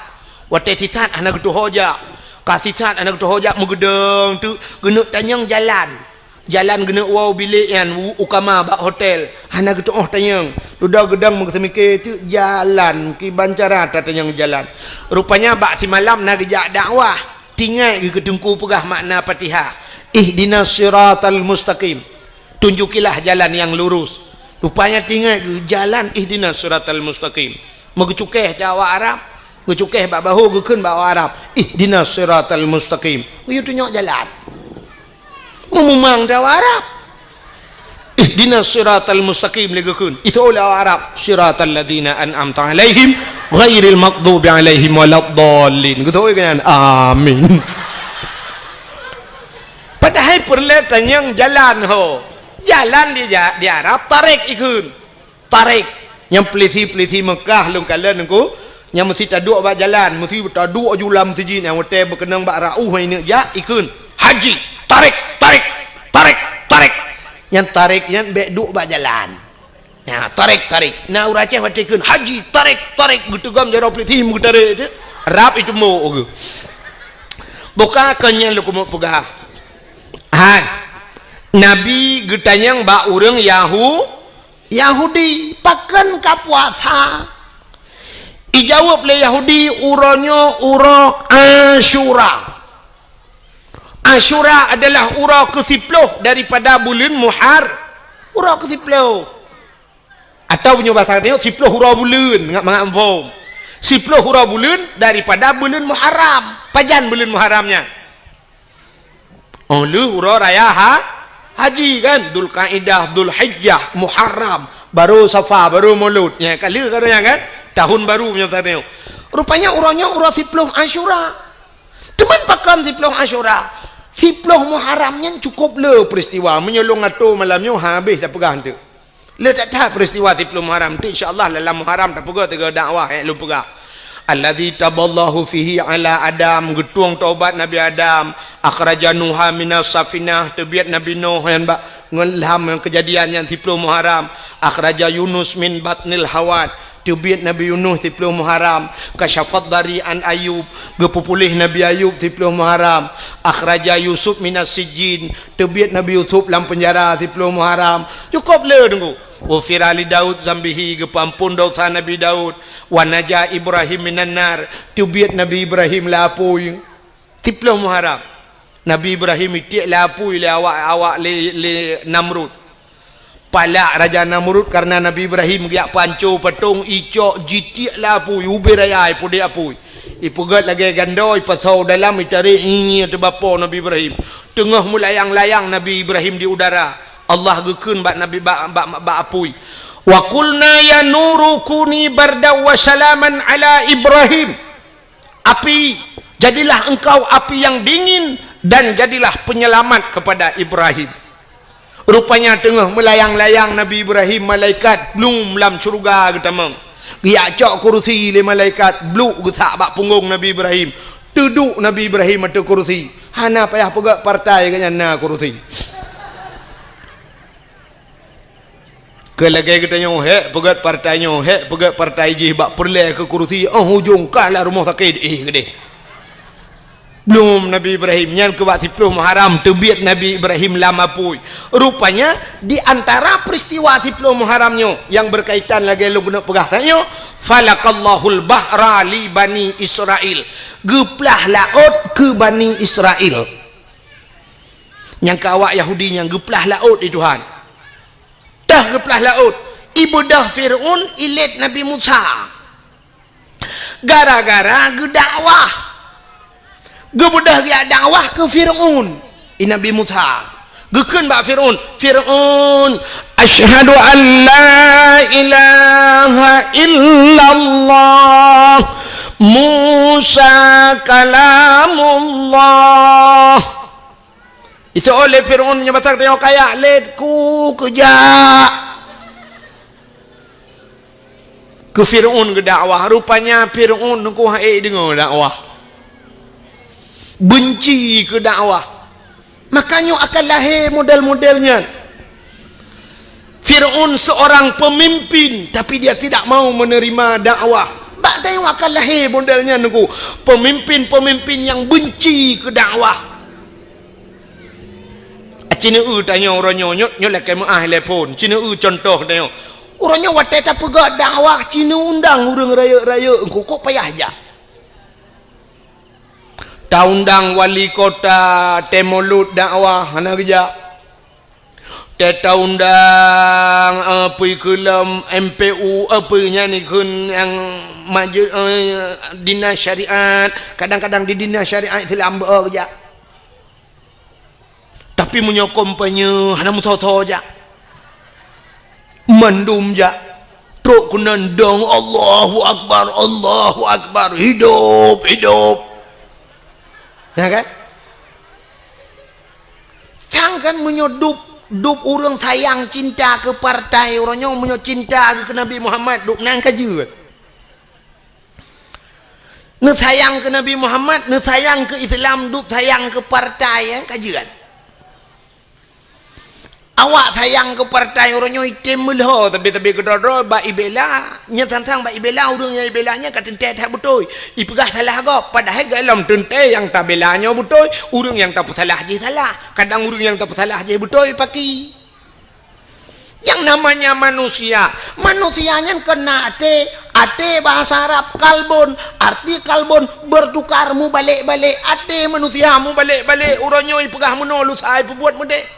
Watée sisat hana geutuho jak. Ka sisat hana geutuho jak meugeudong teuk geuneuk tanyong jalan. Jalan geuneuk woe bilék nyan u, u kama bak hotel. Hana geutuoh tanyong. Dudoe geudong meugeuseumiké teuk jalan kiban cara tatanyong jalan. Rupanya bak simalam na geujak dakwah. Tingat geuh keu teungku peugah makna Fatihah. Ihdinas siratal mustaqim. Tunjukilah jalan yang lurus. Rupanya tingat geuh jalan ihdinas siratal mustaqim. Meugeucukéh teu awak Arab, geucukéh bak bahu geukheun bak awak Arab, "Ihdinas siratal mustaqim." Geuyue tunyok jalan. Meumumang teu awak Arab. "Ihdinas siratal mustaqim," lé geukheun. Iseuôt lé awak Arab, "Siratal ladzina an'amta 'alaihim, ghairil maghdubi 'alaihim waladdallin." Geutôi keu nyan, "Amin." Padahai peureulée tanyong jalan ho. Jalan di ja-, di Arab, tarék ikheun. Tarék. Nyang peulisi-peulisi Meukah lôn kalon Teungku, nyang meusi taduek bak jalan, meusi taduek ju lam meuseujid, nyang watée beukeunong bak rauh ineuk jak, ikheun, "Haji, tarék, tarék, tarék, tarék." Nyang tarék nyan bék duek bak jalan. Nah, tarék, tarék. Na ureuëng Aceh watée kheun, "Haji, tarék, tarék," geuteugom jaroe peulisi meugeutarék teuh. Rab itumbok geuh. Buka kon nyan lôn keumeung peugah. Hai. Nabi geutanyong bak ureuëng Yahu-, Yahudi, "Pakon ka puasa?" Ijaweueb lé Yahudi, "Uroe nyoe uroe Asyura." Asyura adalah uroe keusiploh daripada buleuen Muhar-, uroe keusiploh. Atawa meunyoe basa tanyoe, siploh uroe buleuen, ngat mangat muphom. Siploh uroe buleuen daripada buleuen Muharram. Pajan buleuen Muharram nyan? Oh, lheueh uroe raya ha-, haji kan, Dzulkaidah, Dzulhijjah, Muharram, baru Safar, baru Maulud. Nya, ka lheueh ka nyan kan, tahun baru meunyoe tanyoe. Rupanya uroe nyoe uroe siploh Asyura. Teuma pakon siploh Asyura? Siploh Muharram nyan cukup le peristiwa. Meunyoe lôn atô malam nyoe habéh tapeugah teuk. Le that-that peristiwa siploh Muharram tu, insya Allah dalam Muharram tapeugah tiga dakwah nyang lôn peugah. Allazi taballahu fihi ala Adam, geutueng taubat Nabi Adam, akhraja Nuha minas safinah, teubiet Nabi Nuh nyan bak ngon lam kejadian nyang siploh Muharram, akhraja Yunus min batnil hawat, teubiet Nabi Yunus siploh Muharram, kasyafad dari an Ayub, geupeupuléh Nabi Ayub siploh Muharram, akhraja Yusuf minas sijjin, teubiet Nabi Yusuf lam penjara siploh Muharram. Cukup le teungku. Ghufira li Daud zambihi, geupeuampon dosa Nabi Daud. Wa naja Ibrahim minan nar, teubiet Nabi Ibrahim lam apui. Siploh Muharram. Nabi Ibrahim itiek lam apui lé awak, awak lé, lé Namrud. Palak Raja Namrud karena Nabi Ibrahim geujak panco patong, icok jitiek lam apui, ubé raya ipudek apui. Ipeugét lagée gando, ipasoe dalam, itarek ngieng-ngieng teubapo Nabi Ibrahim. Teungoh meulayang-layang Nabi Ibrahim di udara, Allah geukheun bak Nabi, bak, bak, bak apui. Wa qulna ya nuru kuni bardan wa salaman ala Ibrahim. Api, jadilah engkau api yang dingin dan jadilah penyelamat kepada Ibrahim. Rupanya teungoh meulayang-layang Nabi Ibrahim, malaikat blum lam syeuruga geutamong. Geujak cok kurusi lé malaikat, bluk geusak bak punggong Nabi Ibrahim. Teuduek Nabi Ibrahim ateueh kurusi. Hana payah peugét partai geuhnyan na kurusi. Keu lagée geutanyoe, hék peugét partai nyoe, hék peugét partai jih bak peureulée keu kurusi, óh ujong ka lam rumoh sakét, éh, geudeh. Blum Nabi Ibrahim, nyan keu bak siploh Muharram teubiet Nabi Ibrahim lam apui. Rupanya, di antara peristiwa siploh Muharram nyoe nyang berkaitan lagée lôn keuneuk peugah tanyoe, falakallahul bahra li Bani Israil. Geuplah laôt keu Bani Israil. Nyang keu awak Yahudi nyan geuplah laôt lé Tuhan. Teuh geuplah laôt, ibeudôh Fir'aun ilét Nabi Musa. Gara-gara geudakwah. Geubeudôh geujak dakwah keu Fir'aun, i Nabi Musa. Geukheun bak Fir'aun, "Fir'aun, asyhadu an la ilaha illallah, Musa kalamullah." Iseuôt lé Fir'aun nyoe basa tanyoe kaya lét ku keujak. Keu Fir'aun geudakwah, rupanya Fir'aun nungku hana deungoe dakwah. Benci keu dakwah. Makanya akan lahé model-model nyan. Fir'aun seorang pemimpin, tapi dia tidak mau menerima dakwah. Bak tanyoe akan lahé model nyan nungku. Pemimpin-pemimpin yang benci keu dakwah. Ci neueu tanyoe uroe nyoe, nyoe, nyoe lakée meuáh lé phon. Ci neueu cuntoh tanyoe. Uroe nyoe watée tapeugét dakwah, ci neuundang ureuëng rayeuk-rayeuk, engko kok payah jak. Taundang wali kota, teumulot dakwah, hana geujak. Tataundang, eh, peue keu lom M P U, eh, peue nyan ikheun nyang maju, eh, dinas syariat, kadang-kadang di dinas syariat Islam beu jak. Tapi meunyoe kampanye hana meusoe-soe jak. Mandum jak. Trok keunan dong, "Allahu Akbar, Allahu Akbar, hidup, hidup." Ya kan? Sang kan meunyoe dub, dub ureuëng sayang cinta keu partai uroe nyoe, meunyoe cinta keu Nabi Muhammad, dub nan ka jeuet. Neusayang keu Nabi Muhammad, neusayang keu Islam, dub sayang keu partai, eh, ka jeuet. Awak sayang keu partai uroe nyoe item meulhô, tapi-tapi keudroe-droe bak ibela, nyan sang-sang bak ibela, ureuëng nyang ibela nyan ka teuntée that beutôi. Ipeugah salah gob, padahai gohlom teuntée nyang tabela nyoe beutôi, ureuëng nyang tapeusalah jih salah. Kadang ureuëng nyang tapeusalah jih beutôi paki. Yang namanya manusia, manusia nyan kon na até, até bahasa Arab kalbun, arti kalbun bertukar, mubalek-balek, até manusia mubalek-balek, uroe nyoe ipeugah meunoe lusa ipeubuet meudeh.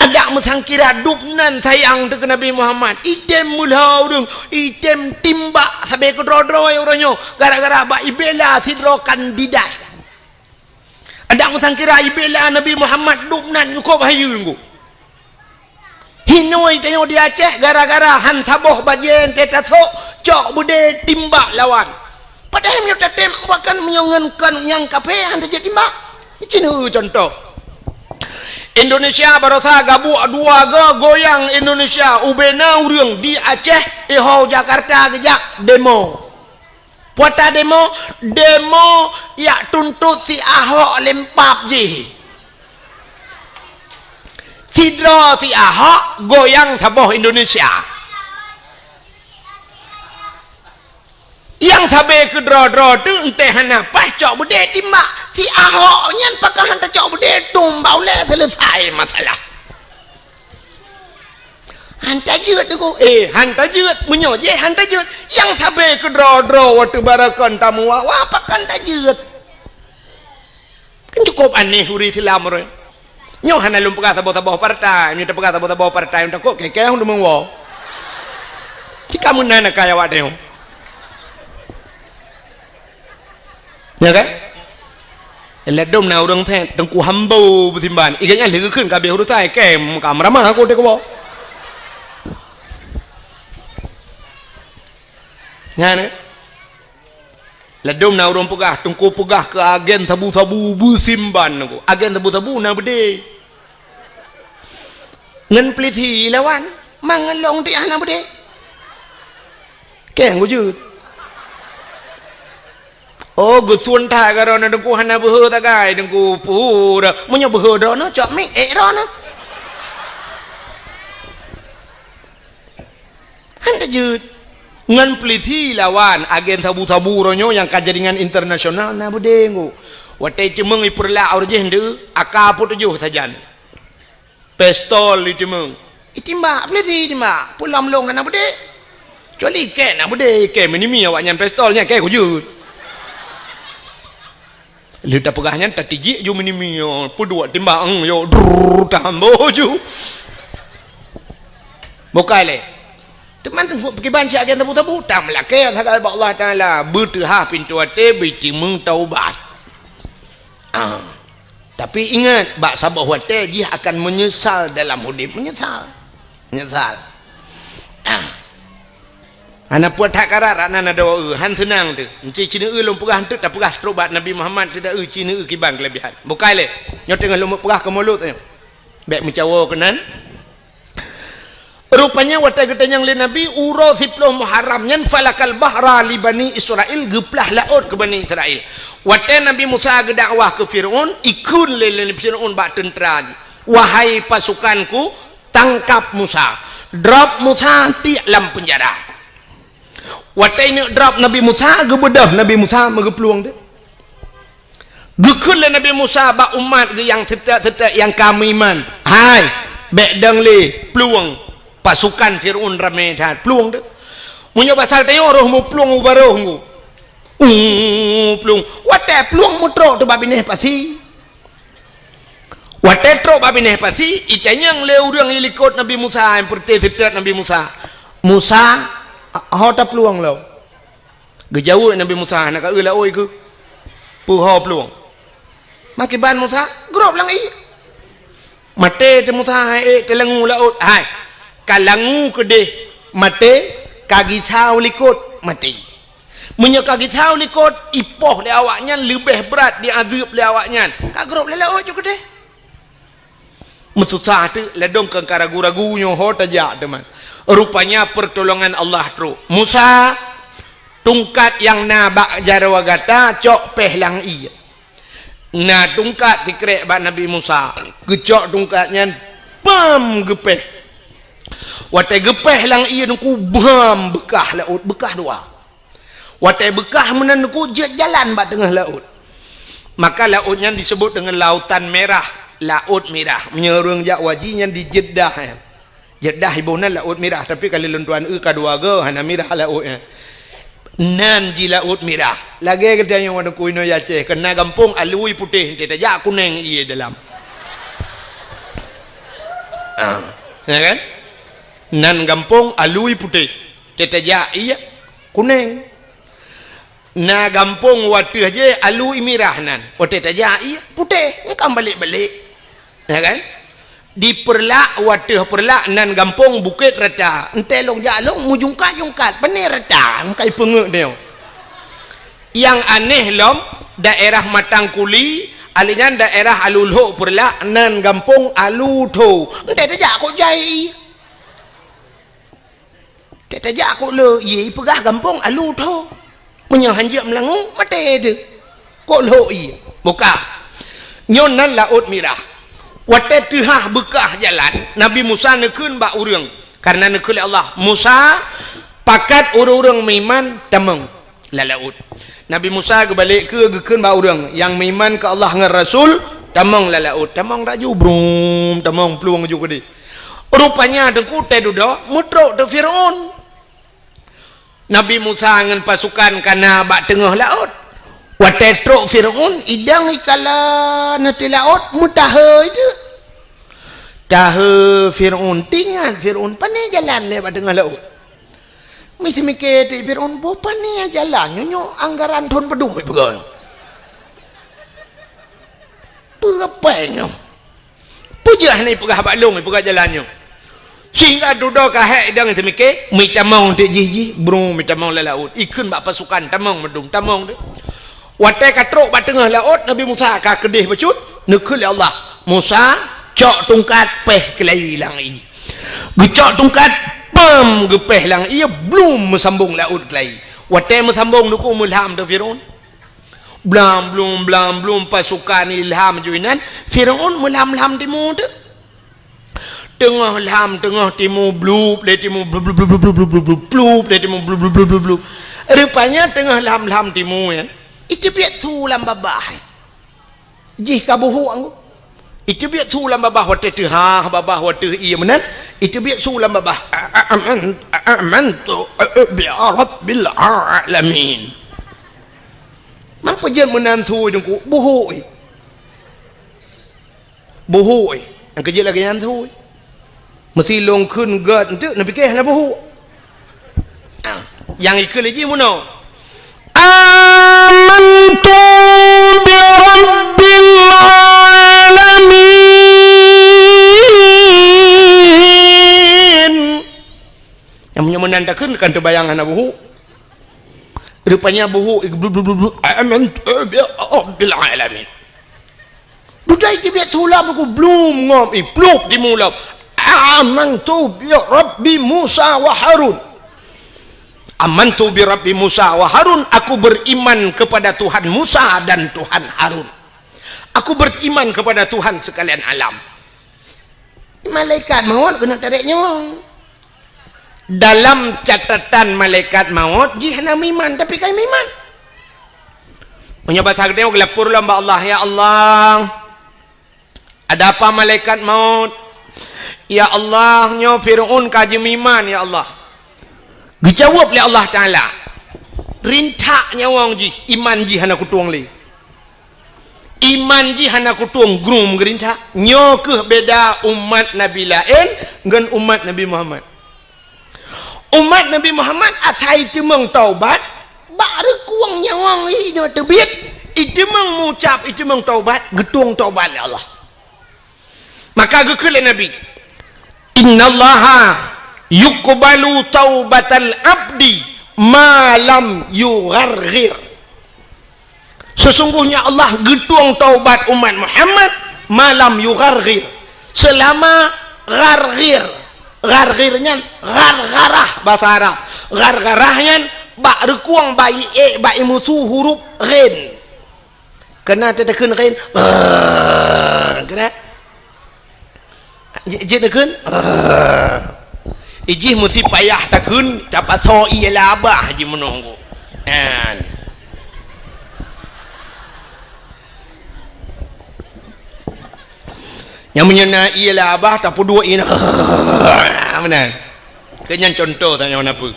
Adak meusangkira dub nan sayang teuh keu Nabi Muhammad, item meulhô ureuëng, item timbak sabe keudroe-droe uroe nyoe, gara-gara bak ibela sidroe kandidat. Adak meusangkira ibela Nabi Muhammad dub nan nyukôb hayeue ngon. Hinoe tanyoe di Aceh gara-gara han saboh bajée teuh tasok, cok beudé timbak lawan. Padahai meunyoe tatem bahkan meunyoe ngon kon nyang kafé han tajeuet timbak. Cina contoh. Indonesia barosa gabuek dua go goyang Indonesia ubena ureuëng di Aceh iho Jakarta geujak demo. Puata demo, demo yak tuntot si Ahok lempap jih. Sidroe si Ahok goyang saboh Indonesia. Nyang sabe keudroe-droe teuh enteh hana paih cok beudé timbak. Si Ahok nyan pakon han tacok beudé tumbak ulée selesai masalah. Han tajeuet tu ko. Eh, han tajeuet. Meunyoe jih han tajeuet, nyang sabe keudroe-droe watée barakon tamu wah-wah pakon tajeuet. Kan cukup aneh ureuëng Islam ureuëng. Nyoe hana lôn peugah saboh-saboh partai, nyoe tapeugah saboh-saboh partai takot kekeh deungon woe. Cika meunan akai awak teuh. Ya kan? Ladom na ureuëng teh Teungku Hambo beusimban. Iga nyan lé geukheun ka habéh urusan kem ka meuramah aku teuh keubo. Nyan eh. Ladom na ureuëng peugah, Teungku peugah keu agen sabu-sabu beusimban Teungku. Agen sabu-sabu na beudé. Ngon peulisi lawan, mangelong tiah na beudé. Keng wujud. Oh, geusun that garoe na Teungku hana beuhe tagai Teungku pura. Meunyoe beuhe droe na cok mik ék droe na. Han tajeuet. Ngon peulisi lawan agen sabu-sabu uroe nyoe nyang ka jaringan internasional na beudé ngu. Watée ceumeung ipeureulah ureuëng jih ndeu, aka peutujoh sajan. Pistol iteumeung. Itimbak, peulisi itimbak. Peulom lông hana beudé. Kecuali iké na beudé, iké meunimi awaknyan pistol nyan iké kujeuet. Lheueh tapeugah nyan tatijik ju meunimi nyoe, peuduek timbang yo drrrr tahambo ju. Bukai lé. Teuma pakriban siat agen sabu-sabu, tameulakée sagai bak Allah Taala, beuteuhah pintoe até beutimeung taubat. Ah. Tapi ingat, bak saboh watée jih akan meunyeusal dalam udeb, meunyeusal. Meunyeusal. Ah. Hana puet that karat, anan adoe, han seunang teuh. Enci cineue lôn peugah eunteuk tapeugah trok bak Nabi Muhammad teuh da eu cineue kiban keulebihan. Bukai lé, nyoe teungoh lôn peugah keu mulod nyoe. Bék meucawo keunan. Rupanya watée geutanyong lé Nabi uroe siploh Muharram nyan falakal bahra li Bani Israil, geuplah laôt keu Bani Israil. Watée Nabi Musa geudakwah keu Firaun, ikheun lé, lé Firaun bak teuntra jih, "Wahai pasukanku, tangkap Musa, drop Musa tiek lam peunjara." Watée ineuk drop Nabi Musa, geubeudôh Nabi Musa meugeuplueng deuh. Geukheun lé Nabi Musa bak umat geuh nyang seutôt-seutôt nyang ka meuiman, "Hai, bék dong lé plueng, pasukan Firaun ramé that, plueng deuh." Meunyoe basa tanyoe roh meuplueng u barôh ngu. Uh, plueng. Watée plueng meutrok teuh bak binéh pasi. Watée trok bak binéh pasi, itanyong lé ureuëng ilikot Nabi Musa, nyang peureute seutôt Nabi Musa, "Musa, ho taplueng lom?" Geujaweueb Nabi Musa, "Hana ka eu laôt keuh, peuho plueng." Makiban Musa, grob lam ié. Maté teuh Musa, hai ék teuh langue laôt, hai. Ka langue keudeh maté, ka gisa u likot maté. Meunyoe ka gisa u likot, ipoh lé awaknyan leubeh brat diazeueb lé awaknyan. Ka grob lé laôt ju keudeh. Meususah teuk, ladom keu ka ragu-ragu nyoe ho tajak teuma. Rupanya peurtolongan Allah trok. "Musa, tungkat nyang na bak jaroe gata cok péh lam ié." Na tungkat sikrek bak Nabi Musa. Geucok tungkat nyan, pam, geupéh. Watée geupéh lam ié nungku, bam, beukah laôt, beukah dua. Watée beukah meunan nungku jeuet jalan bak teungoh laôt. Maka laôt nyan disebut deungon Lautan Merah, Laôt Mirah. Meunyoe ureuëng jak haji nyan di Jeddah, eh. Jeddah iboh nan Laôt Mirah, tapi ka lheueh lôn tuan eu ka dua goe hana mirah laôt nyan. Nan ji Laôt Mirah. Lagée geutanyoe wadong kuinoe Aceh, keu na gampông alui putéh, teuh tajak kuneng ié dalam. Ah, ya kan? Nan gampông alui putéh, teuh tajak ié kuneng. Na gampông wateuh jih alu imirah nan. Watèe tajak ié putéh, nyan kan balek-balek. Ya kan? Di Peureulak, wateuh Peureulak nan gampông Bukét Rata. Entèe lôn jak lôn meujungkat-jungkat, pané rata, meukai peungeuet nyoe. Nyang aneh lom, daerah Matang Kuli, alèh nyan daerah Alu Lhok Peureulak nan gampông Alu Tho. Entèe tajak kok jai ié. Tajak kok le ié, ipeugah gampông Alu Tho. Meunyoe han jeuet meulangue, maté teuh. Kok lhok ié? Buka. Nyoe nan Laôt Mirah. Watèe teuhah beukah jalan, Nabi Musa neukheun bak ureueng. Kareuna neukheun lé Allah, "Musa, pakat ureueng-ureueng meuiman tamong lam laôt." Nabi Musa geubalek keu geukheun bak ureueng nyang meuiman keu Allah ngon Rasul, "Tamong lam laôt." Tamong laju, brum, tamong plueng ju keudéh. Rupanya teungku teududoe meutrok teuh Firaun. Nabi Musa ngon pasukan ka na bak teungoh laôt. Watèe trok Firaun, idong ikala na teuh laôt, meutahe teuh. Tahe Firaun, teuingat Firaun, pané jalan lé bak teungoh laôt. Miseumiké teuh Firaun, boh pané jalan nyoe, nyoe anggaran thon padum ipeugah. Peue pèng nyoe? Peue jeuet hana ipeugah bak lôn, ipeugah jalan nyoe? Sehingga dudoe ka hék idong teumiké, meutamong teuk jih-jih, bru meutamong lam laôt. Ikheun bak pasukan, tamong meudum, tamong teuh. Watèe ka trok bak teungoh laôt, Nabi Musa ka keudéh bacut, neukheun lé Allah, "Musa, cok tungkat péh keulayi lam ié." Geucok tungkat, pam, geupéh lam ié, blum, meusambong laôt keulayi. Watèe meusambong teungku, meulham teuh Firaun. Blam blum, blam blum, pasukan ilham ju inan, Firaun meulham-lham timu teuh. Teungoh lham, teungoh timu, blup lé timu, blup, blup, blup, blup. Rupanya teungoh lham-lham timu nyan, iteubiet su lam babah. Jih ka buhuk anggô. Iteubiet su lam babah watèe teuhah, babah watèe ié meunan, iteubiet su lam babah. A-, a-, aman-, a-, amantu, a-, a-, bi rabbil alamin. Man peue jeuet meunan su teungku, buhuk ié. Buhuk ié. Nyang keujeuet lagèe nyan su ié. Meusi lôn kheun gèt enteuk, neupiké hana buhuk. Ah, nyang ikheun lé jih meunoe. Amantu bi rabbil alamin. Nyang meunyoe meunan takheun kan teubayang hana buhuk. Rupanya buhuk, blub, blub, blub, blub. Amantu bi rabbil alamin. Dudoe iteubiet su lam, aku blum ngom, ih, plup timu lam. Amantu bi rabbi Musa wa Harun. Amantu bi rabbi Musa wa Harun, aku beriman kepada Tuhan Musa dan Tuhan Harun. Aku beriman kepada Tuhan sekalian alam. Malaikat maut keuneuk tarek nyawöng. Dalam catatan malaikat maut, jih hana meuiman, tapi ka meuiman. Meunyoe basa geutanyoe geulapor lom bak Allah, "Ya Allah, ada apa malaikat maut? Ya Allah, nyoe Firaun ka jimeuiman, ya Allah." Geujaweueb lé Allah Taala, "Rintak nyawöng jih, iman jih hana kutueng lé." Iman jih hana kutueng, grum geurintak. Nyoe kheueh beda umat nabi laén ngon umat Nabi Muhammad. Umat Nabi Muhammad asai teumeung taubat, bak reukueng nyawöng jih nyoe teubiet, iteumeung mucab, iteumeung taubat, geutueng taubat lé Allah. Maka geukheun lé Nabi, "Innallaha yuqbalu taubatal abdi ma lam yugharghir." Sesungguhnya Allah geutueng taubat umat Muhammad ma lam yugharghir. Seulama gharghir. Gharghir nyan ghargharah basa Arab. Ghargharah nyan bak reukueng bak ié, bak imusu huruf ghin. Keunan teuteukheun ghin, keunan. Ji-, jeuet neukheun, ijih meusi payah takheun, tapasoe ié lam babah jih meunoe. Nyan. Nyang meunyoe na ié lam babah, tapeuduek ié na. Meunan. Keu nyan contoh tanyoe na peue.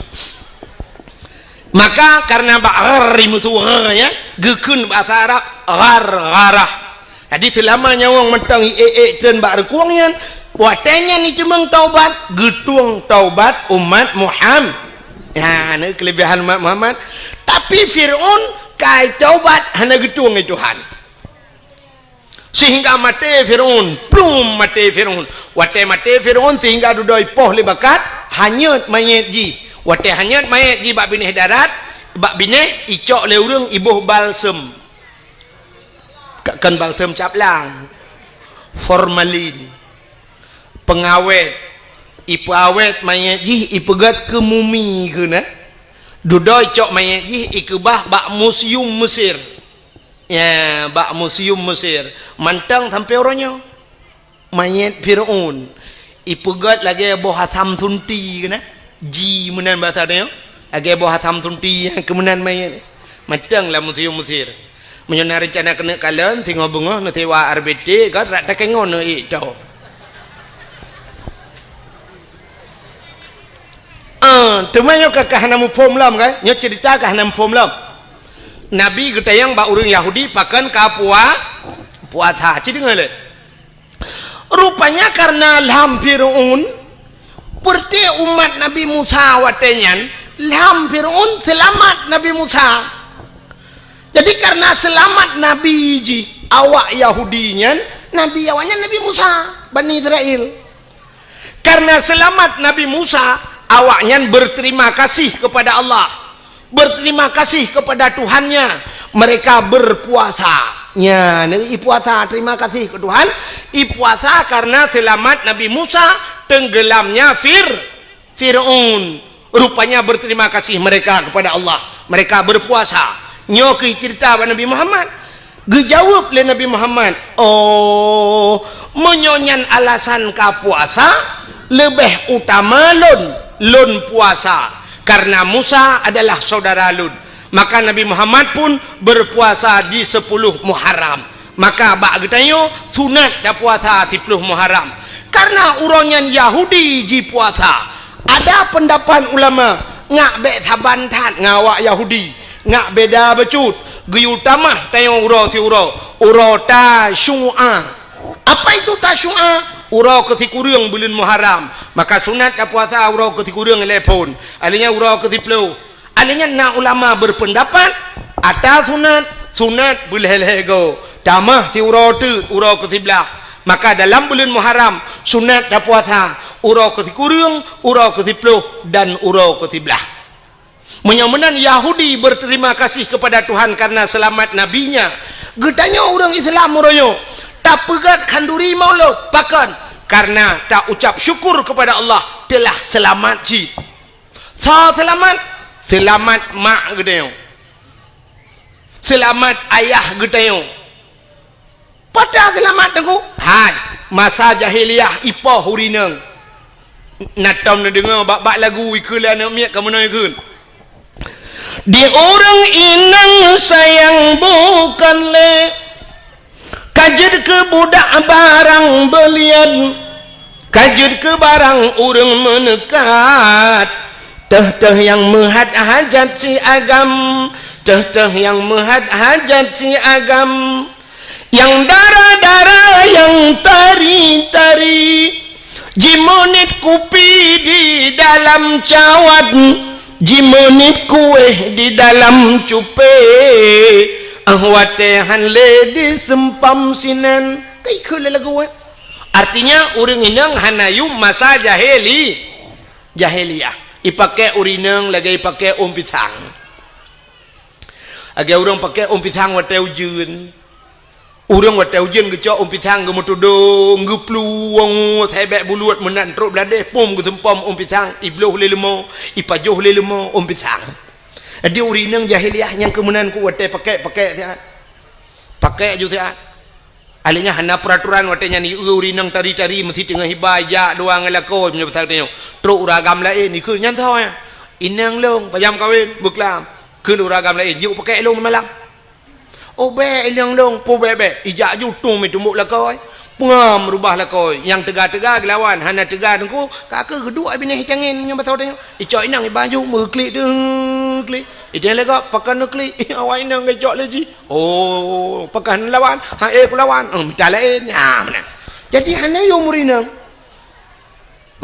Maka kareuna bak ghar imusu gha, ya, geukheun basa Arab ghargharah. Jadi seulama nyawöng mantong ié-ié treun bak reukueng nyan, watée nyan iteumeung taubat, geutueng taubat umat Muham-, ya, na keulebihan umat Muhammad. Tapi Fir'aun ka taubat hana geutueng lé Tuhan. Sehingga maté Fir'aun, plum maté Fir'aun. Watée maté Fir'aun sehingga dudoe ipoh lé bakat, hanyot manyét jih. Watée hanyot manyét jih bak binéh darat, bak binéh icok lé ureuëng iboh balsem. Ka-, kon balsem cap lang, formalin, pengawét, ipeuawét manyét jih ipeugét keu mumi keunan. Dudoe icok manyét jih ikeubah bak museum Mesir. Ya, bak museum Mesir. Mantong sampoe uroe nyoe. Manyét Fir'aun ipeugét lagée boh asam sunti keunan. Ji meunan basa tanyoe. Lagée boh asam sunti nyang keu meunan manyét. Mantong lam museum Mesir. Meunyoe na reuncana keuneuk kalon, singoh beungoh neusewa R B T, kan, rak takengon neuék tho. Ah, teuma nyoe ka, ka hana muphom lom, kan? Nyoe ceurita ka hana muphom lom. Nabi geutanyong bak ureuëng Yahudi pakon ka pua-, puasa. Ci deungoe lé. Rupanya karena lham Fir'aun, peureuté umat Nabi Musa watée nyan, lham Fir'aun seulamat Nabi Musa. Jadi karena seulamat Nabi jih, awak Yahudi nyan, Nabi awaknyan Nabi Musa, Bani Israel. Karena seulamat Nabi Musa, awaknyan berterima kasih kepada Allah. Berterima kasih kepada Tuhannya. Mereka berpuasa. Nya, ipuasa terima kasih ke Tuhan. Ipuasa karena selamat Nabi Musa, tenggelamnya Fir-, Fir'aun. Rupanya berterima kasih mereka kepada Allah. Mereka berpuasa. Nyoe keuh cerita bak Nabi Muhammad. Geujaweueb lé Nabi Muhammad, "Oh, meunyoe nyan alasan ka puasa, leubeh utama lôn, lôn puasa, karena Musa adalah saudara lôn." Maka Nabi Muhammad pun berpuasa di sepuluh Muharram. Maka bak geutanyoe sunat tapuasa siploh Muharram. Karena uroe nyan Yahudi jipuasa. Ada pendapat ulama, ngak bék saban that ngon awak Yahudi. Ngak beda bacut, geuyue tamah tanyoe uroe siuroe, uroe Tasyu'a. Apa itu Tasyu'a? Uroe keusikureueng buleuen Muharram. Maka sunat tapuasa uroe keusikureueng lé phon. Alheuh nyan uroe keusiploh. Alheuh nyan na ulama berpendapat, ata sunat, sunat beulhée-lhée goe. Tamah siuroe teuk uroe keusiblaih. Maka dalam buleuen Muharram, sunat tapuasa uroe keusikureueng, uroe keusiploh, dan uroe keusiblaih. Meunyoe meunan Yahudi berterima kasih kepada Tuhan karena selamat nabinya, geutanyoe ureuëng Islam uroe nyoe tapeugét khanduri Maulud, pakon? Karena taucap syukur kepada Allah telah selamat cit. Soe seulamat? Seulamat mak geutanyoe. Seulamat ayah geutanyoe. Peue seulamat teungku? Hai, masa jahiliyah ipoh ureuëng inong. Na tom neudeungoe bak-bak lagu ikheun lé aneuk miet ka meunoe kheun. Di ureuëng inong sayang bukon lé, ka jeuet keu budak barang beulian, ka jeuet keu barang ureuëng meuneukat. Teuh-teuh nyang meuhat hajat si agam, teuh-teuh nyang meuhat hajat si agam. Nyang dara-dara, nyang tari-tari, jimeuniet kupi di dalam cawat, jimeuniet kuéh di dalam cupé, ah watée han lé diseumpam sinan. Ka ikheun lé lagu, eh? Artinya, ureuëng inong hana yum masa jahili-, jahiliyah. Ipaké ureuëng inong lagée ipaké ôn pisang. Lagée ureuëng paké ôn pisang watée ujeuen. Ureuëng watée ujeuen geucok ôn pisang geumeutudong, geuplueng, sibék bulut meunan trok bladeh, pom geuseumpom ôn pisang, ibloh lé leumô, ipajoh lé leumô ôn pisang. Jadi ureuëng inong jahiliyah nyang keu meunan ku watée paké-paké siat. Paké ju siat. Alheuh nyan hana peuraturan watée nyan, ieu ureuëng inong tari-tari meusti teungoh iba ijak dua ngon lakoe meunyoe pasal tanyoe. Trok ureuëng agam laén, ikheun nyan soe nyan? Inong lôn, pajam kawen, beuklam. Kheun ureuëng agam laén, jeuet paké lôn malam. Oh bék inong lôn, peue bék-bék. Ijak ju tueng meutumbok lakoe. Peungam rubah lakoe. Nyang teuga-teuga geulawan, hana teuga teungku, ka keu geuduek binéh tangen nyoe basa tanyoe. Icok inong iba ju meuklik deuh klik. Iteng lé gob, pakon neuklik, awak inong geucok lé jih. Oh, pakon lawan? Ha, eh, kulawan. Oh, mita laén. Ha, meunan. Jadi, hana yum ureuëng inong.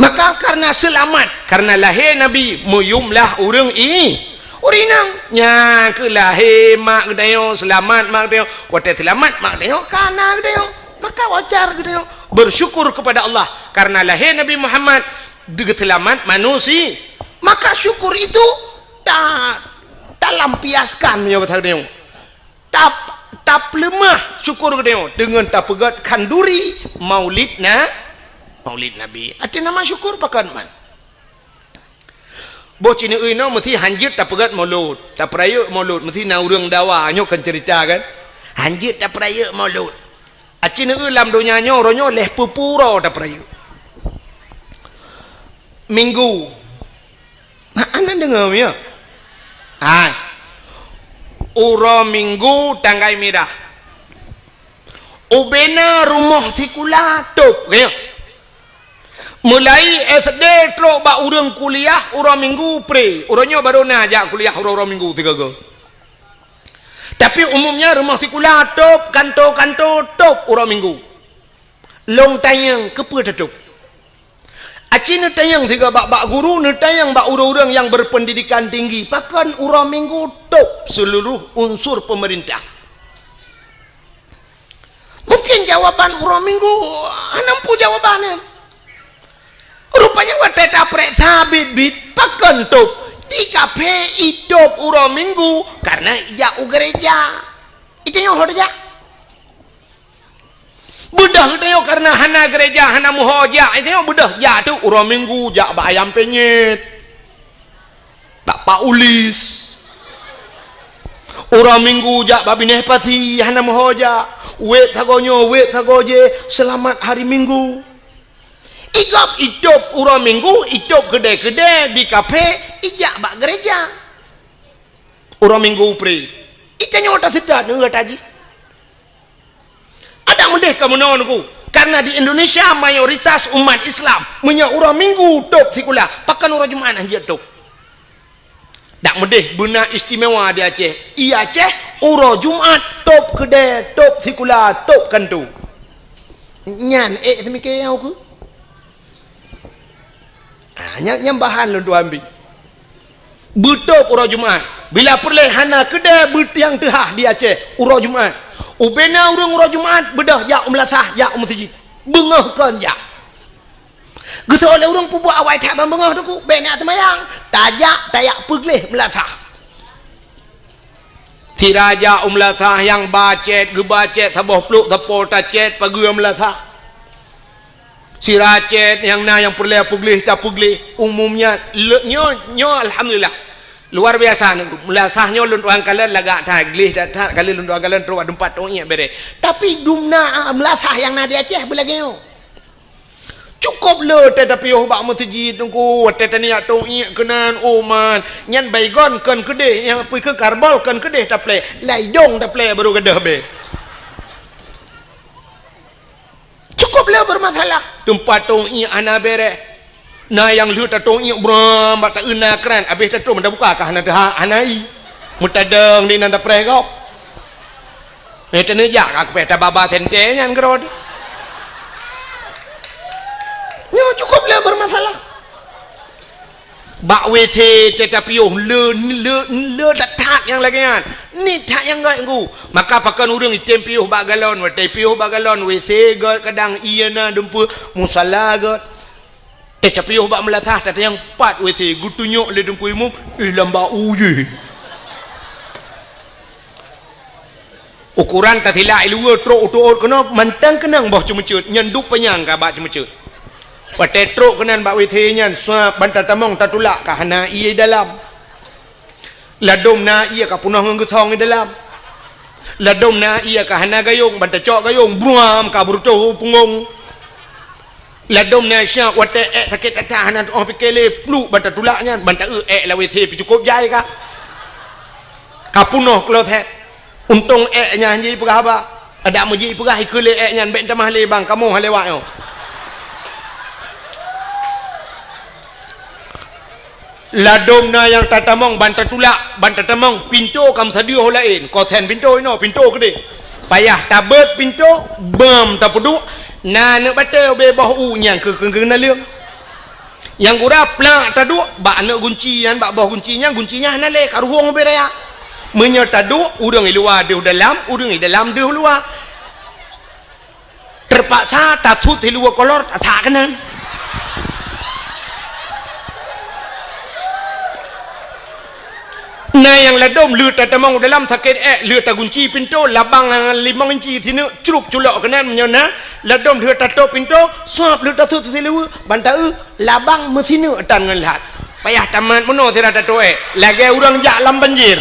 Maka, karena seulamat, karena lahé Nabi, meuyum lah ureuëng i-, Ureueng inong, nyan keuh lahé mak geutanyoe, seulamat mak geutanyoe. Watée seulamat mak geutanyoe, ka na geutanyoe, maka wajar geutanyoe bersyukur kepada Allah karena lahé Nabi Muhammad, geuseulamat manusia. Maka syukur itu ta-, talampiaskan meunyoe bahasa geutanyoe. Tap-, tapeuleumah syukur geutanyoe deungon tapeugét khanduri Maulid na-, Maulid Nabi. Arti nama syukur pakon man? Boh cineui nyoe meusti hanjeuet tapeugét Maulud, tapeurayeuk Maulud, meusti na ureueng dawa, nyoe kan ceurita kan? Hanjeuet tapeurayeuk Maulud. Aci neue lam donya nyoe, uroe nyoe lhèe peuet ploh uroe tapeurayeuk. Minggu. Hana deungoe, ya? Hai. Uroe Minggu tanggai mirah. Ubena rumoh sikula tôb, ya. Mulai S D trok bak ureueng kuliah uroe Minggu pre. Uroe nyoe barô na jak kuliah uroe-uroe Minggu sigoe-goe. Tapi umumnya rumoh sikula tôb, kanto-kanto tôb uroe Minggu. Lôn tanyong, keupeue tatôb? Aci neutanyong sigoe bak, bak guru, neutanyong bak ureueng-ureueng nyang berpendidikan tinggi, pakon uroe Minggu tôb seluruh unsur pemerintah? Mungkin jawaban uroe Minggu hana muphom jawaban nyan. Rupanya watée tapeuriksa biet-biet, pakon tôb? Di kaphé itôb uroe Minggu karena ijak u gereja. Itanyoe ho tajak? Beudôh geutanyoe karena hana gereja, hana meuho jak, itanyoe beudôh jak tôb uroe Minggu jak bak Ayam Penyet. Bak Pak Ulis. Uroe Minggu jak bak Binéh Pasi, hana meuho jak. Wék sagoe nyoe, wék sagoe jéh, seulamat hari Minggu. Igop itôb uroe Minggu, itôb keudè-keudè di kaphé, ijak bak gereja. Uroe Minggu pre. Itanyoe taseutôt neu gata jih. Adak meudeh ka meunoe Teungku, karena di Indonesia mayoritas umat Islam meunyoe uroe Minggu tôb sikula, pakon uroe Jumat hanjeuet tôb? Dak meudeh beuna istimewa di Aceh. I Aceh uroe Jumat tôb keudè, tôb sikula, tôb kanto. Nyan ék seumike nyang ukeue. Ah, nyan, nyan bahan lôn tuan bi. Beutôb uroe Jumat. Bila peureulée hana keudè beutiang teuhah di Aceh uroe Jumat. Ubena ureuëng uroe Jumat beudôh jak u meulasah, jak u meuseujid. Beungoh kon jak. Geuseuôt lé ureuëng peubuet awai that ban beungoh Teungku, bék na seumayang. Tajak, tajak peugleh meulasah. Sira jak u meulasah nyang ba cét, geuba cét saboh plôk sapo tacét pageue meulasah. Sira cét nyang na nyang peureulée peugleh tapeugleh. Umumnya le-, nyoe, nyoe alhamdulillah. Luar biasa nyoe. Meulasah nyoe lôn tuan kalon lagak that, gleh that-that, kali lôn tuan kalon trok bak teumpat tôk iék bereh. Tapi dumna meulasah nyang na di Aceh beulagée nyoe. Cukôp le watée tapiôh bak meuseujid Teungku, watée taniyak tôk iék keunan, oh man, nyan baygon kon keudeh, nyang pih keu karbol kon keudeh taplée, lam idong taplée barô gadôh bée. Cukôp le bermasalah, teumpat tôk iék hana bereh. Na nyang lheueh tatôk iék bram bak taeu na kran, abéh tatrom tabuka ka hana teuhak, hana ié. Meutadong di nan tapreh gob. Eh, teuneujak ka kupéh tababa sentée nyan keudroe. Nyoe cukôp le bermasalah. Bak W C teuh tapiôh le, le, le that-that nyang lagée nyan. Ni that nyang gét Teungku. Maka pakon ureuëng item piôh bak galon, watée piôh bak galon, W C gét kadang ié na dumpeue, musala gét. Eh, tapiôh bak meulasah, tatanyong pat W C, geutunyok lé Teungku Imum, eh, lam bau jih. Ukoran tasilak i luwa trok u teuôt keunoe, mantong keunong boh ceumeuceuet, nyan duek panyang ka bak ceumeuceuet. Watée trok keunan bak W C nyan, suab ban tatamong tatulak ka hana ié dalam. Ladôm na ié ka peunoh ngon geusong i dalam. Ladôm na ié ka hana gayông, ban tacok gayông, bruam ka beureutoh u punggong. Ladôm na syah watée ék sakét that-that hana tu'oh pike lé, pluek ban tatulak nyan, ban taeu ék lam W C pih cukôp jai ka. Ka peunoh kloset. Untông ék nyan han jipeugah haba. Adak meujih peugah ikheun lé ék nyan, bék tamah lé bang, kamoe han lewat nyoe. Ladôm na nyang tatamong ban tatulak, ban tatamong, pintoe ka meusadeue ho laén, kosen pintoe inoe, pintoe keudeh. Payah tabeuet pintoe, beuem tapeuduek, na aneuk batée ubé boh u nyang keu, keu, keu naleueng. Nyang gura plak taduek bak aneuk gunci nyan, bak boh gunci nyan, gunci nyan hana lé, ka ruhueng ubé raya. Meunyoe taduek, ureueng i luwa deuh dalam, ureueng i dalam deuh luwa. Teupaksa tasut siluweue kolor, tasak keunan. Na nyang ladom lheueh tatamong u dalam sakét ék, lheueh tagunci pintoe, labang limong inci sineuk, cruk culok keunan. Meunyoe na ladom lheueh tatôp pintoe, sab lheueh tasut siluweue, ban taeu labang meusineuk tan ngon lhat. Payah tamat meunoe sira tatôp ék, lagée ureueng jak lam banjir.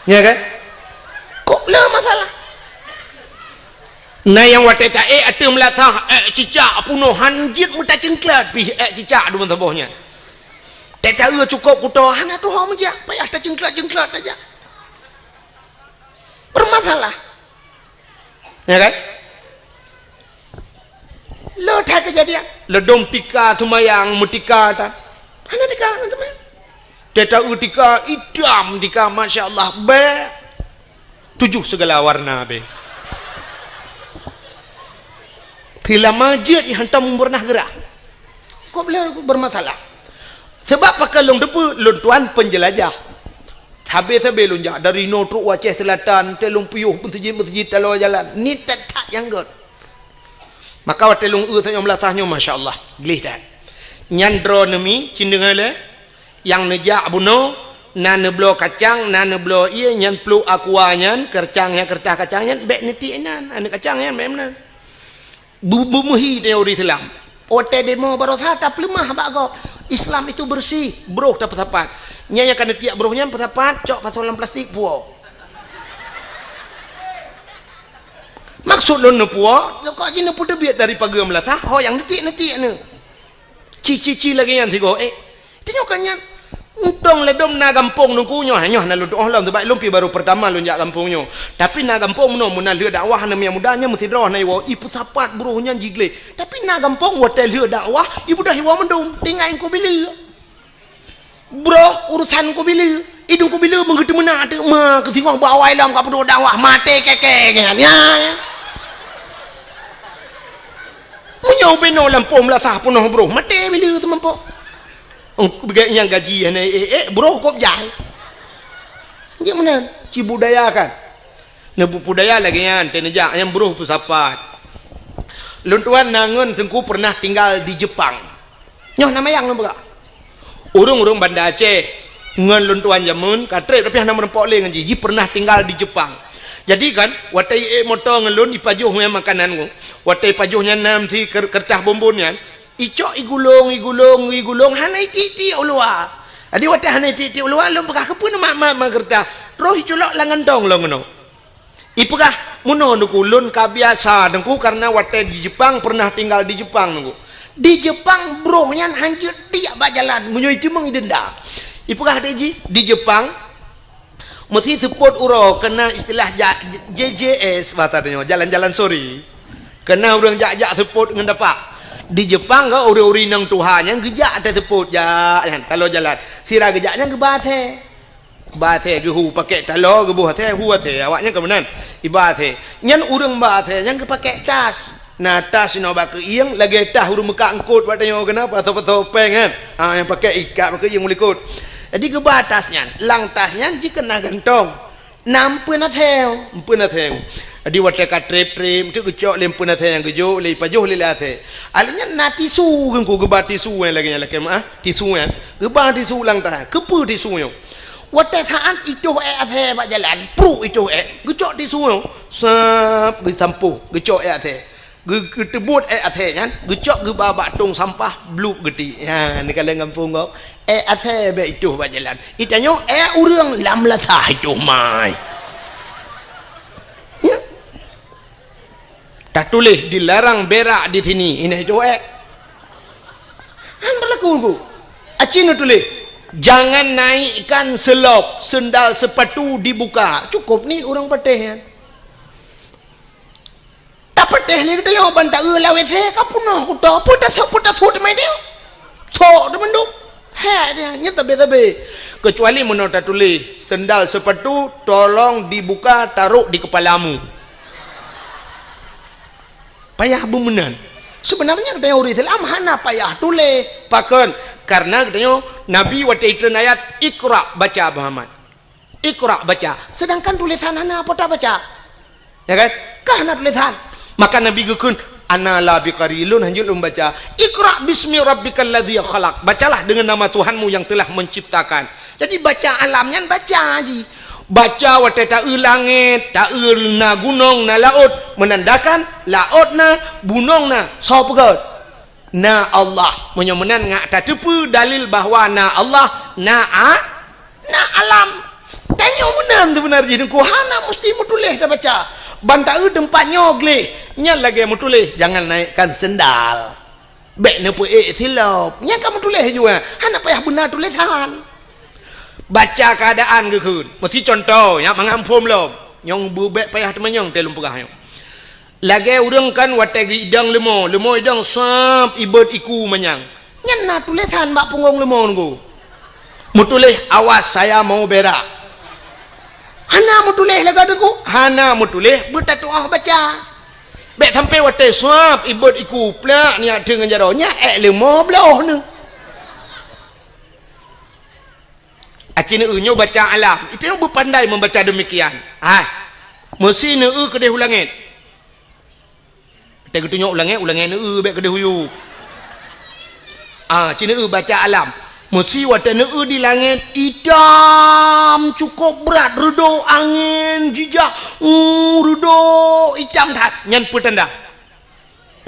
Nya kan? Kok le masalah? Na nyang watée taék ateueh meulasah, ék cicak punoh, han jeuet meutaceuengklat pih ék cicak deungon saboh nyan. Tée taeu cukôp kuto, hana tuho meujak, payah taceuengklat-ceuengklat tajak. Bermasalah. Ya kan? Le that keujadian. Ladom tika seumayang, meutika tan. Hana tika ngon seumayang. Tée taeu tika, itam tika, masya Allah, bèk. Tujoh sigala warna bèk. Seulama jeuet i hantom beunah geurah. Kok beulah bermasalah? Sabab pakon lôn teupeu, lôn tuan penjelajah. Sabe-sabe lôn jak dari inoe trok u Aceh Selatan, tée lôn piôh meuseujid-meuseujid taloe jalan. Ni that-that nyang gét. Maka watée lôn eu tanyoe meulasah nyoe, masya Allah, gleh that. Nyan droeneuh mi, cit deungoe lé, nyang neujak bunoe, na neubloe kacang, na neubloe ié, nyan pluek aqua nyan, keureutah nyan, keureutah kacang nyan, bèk neutiek inan, aneuk kacang nyan, bèk meunan. Bu-, beumeuhi teori Islam. Watée demo barosa tapeuleumah bak gob. Islam itu bersih, broh tapeusapat. Nyan nyang ka neutiek broh nyan peusapat, cok pasoe lam plastik, puwoe. Maksud lôn neupuwoe, kok jih neupeuteubiet dari pageue meulasah, ho nyang neutiek-neutiek nyoe. Ci-ci-ci lagée nyan sigoe, eh. Tanyoe kan nyan. Untông ladom na gampông Teungku nyoe, nyoe hana lôn tuoh lom, sabab lôn pi barô peurtama lôn jak gampông nyoe. Tapi na gampông meunoe, meunan lheueh dakwah na miet muda nyan meusidroe na iwoe, ipeusapat broh nyan jigleh. Tapi na gampông watée lheueh dakwah, ibeudôh iwoe mandum, tinggai Teungku Bileue. Broh urusan Teungku Bileue, idong Teungku Bileue meungeuteumeuna teuk ma keu singoh bak awai lom ka peuduek dakwah, maté kèe-kèe nyan. Ya, ya. Meunyoe ubé noe lampôh meulasah peunoh broh, maté Bileue teumampo. Ong, beuget nyang gaji hana ék-ék, broh kop jai. Jeuet meunan, ci budaya kan. Neubudaya lagée nyan, teuneujak nyang broh peusapat. Lôn tuan na ngon Teungku pernah tinggal di Jepang. Nyoe na mayang lôn peugah. Ureuëng-ureuëng Banda Aceh ngon lôn tuan jameun ka treb tapi hana meurumpok lé ngon jih. Jih pernah tinggal di Jepang. Jadi kan, watée ék moto ngon lôn ipajoh nyan makanan nyoe. Watée ipajoh nyan nam si ker- kertas bonbon nyan, icok igulong, igulong, igulong, hana itiek-tiek u luwa. Jadi watée hana itiek-tiek u luwa, lôn peugah, "Keupeue neumat-mat ma kertas?" Troh iculok lam gantong lôn keunoe. Ipeugah, "Meunoe Teungku, lôn ka biasa Teungku, karena watée di Jepang, pernah tinggal di Jepang Teungku. Di Jepang broh nyan hanjeuet tiek bak jalan, meunyoe itimeung idenda." Ipeugah deh jih, di Jepang, meusi seupôt uroe keunan istilah ja-, J J S, bahasa tanyoe, jalan-jalan sore. Keunan ureuëng jak-jak seupôt ngon dapak. Di Jepang ka ureuëng-ureuëng inong tuha nyan geujak até seupôt jak nyan, taloe jalan. Sira geujak nyan geuba asèe. Ba asèe geuhu pakèk taloe, geuboh asèe, hu asèe, awaknyan ka meunan. Iba asèe. Nyan ureuëng ba asèe nyan geupakèk tas. Na tas inoe bak keuieng, lagée tas ureuëng meukat eungkôt bak tanyoe keunan, pasoe-pasoe péng kan. Ha, nyang pakèk ikat bak keuieng u likot. Jadi geuba tas nyan. Lam tas nyan jih keunan gantong. Na empeuen asèe, empeuen asèe. Jadi watée ka treb-treb, teuk geucok lé empeuen asèe nyang geujok, lé ipajoh lé, lé asèe. Alèh nyan na tisu, Teungku geuba tisu nyang lagée nyan lakée meuáh, tisu nyan. Geuba tisu lam tas. Keupeue tisu nyoe? Watée saát itoh ék asèe bak jalan, pruk itoh ék, geucok tisu nyoe, sab, geusampôh, geucok ék asèe. Geu-, geuteubot ék asèe nyan, geucok geuba bak tông sampah, blup geuti. Ha, neukalon gampông gob. Ék asèe bèk itoh bak jalan. Itanyoe ék ureuëng lam lasah itoh mai. Ya. Tatuléh dilarang berak di sini, inai itoh ék. Han berlaku, Bu. Aci neutuléh, "Jangan naikkan selop, sendal sepatu dibuka." Cukup ni ureuëng patéh nyan. Tapatéh lé geutanyoe ban taeu lam W C ka peunoh kuto, peue tasok, peue tasut teuma dia. Sok teumandum. Hek dia, nyan tabe-tabe. Kecuali meunoe tatuléh, "Sendal sepatu tolong dibuka, taruh di kepalamu." Payah beumeunan. Sebenarnya geutanyoe ureuëng Islam hana payah tuléh. Pakon? Karena geutanyoe Nabi watée itreun ayat, "Iqra, baca, Muhammad. Iqra, baca." Sedangkan tulisan hana, peue tabaca? Ya kan? Ka hana tulisan. Maka Nabi geukheun, "Ana la biqari, lôn hanjeuet lôn baca. Iqra bismi rabbikal ladzi khalaq. Bacalah dengan nama Tuhanmu yang telah menciptakan." Jadi baca alam nyan baca jih. Baca watée taeu langét, taeu na gunong, na laôt, menandakan laôt na, gunong na, soe peugét? Na Allah. Meunyoe meunan ngat tateupeue dalil bahwa na Allah, na a-, na alam. Tanyoe meunan seubeuna jih Teungku, hana musti meutuléh tabaca. Ban taeu teumpat nyoe gleh, nyan lagée meutuléh, jangan naikkan sendal. Bék neupeuék silop. Nyan ka meutuléh jua. Hana payah beuna tulésan. Baca keuadaan geukheun. Meusi cuntoh, nyak mangat phom lom. Nyang beubék payah teumanyong teuh lôn peugah nyoe. Lagée ureuëng kan watée geuidong leumo, leumo idong sab ibot iku manyang. Nyan na tulésan bak punggong leumo nunggu. Meutuléh, "Awas, saya mau berak." Hana meutuléh lagée teungku, hana meutuléh beutatuah baca. Bék sampai watée suab ibot iku plak nyak teungon jaroe, nyak ék leumo bloh neuh. Aci neueu nyoe baca alam, itu nyang beupandai membaca demikian. Hai, meusi neueu keudeh u langét. Teuka geutunyok u langét, u langét neueu bék keudeh u yup. Ah, ci neueu baca alam. Meusi watée neueu di langét itam cukôp brat, reudôk angén jijak, uh, reudôk itam that. Nyan peue tanda?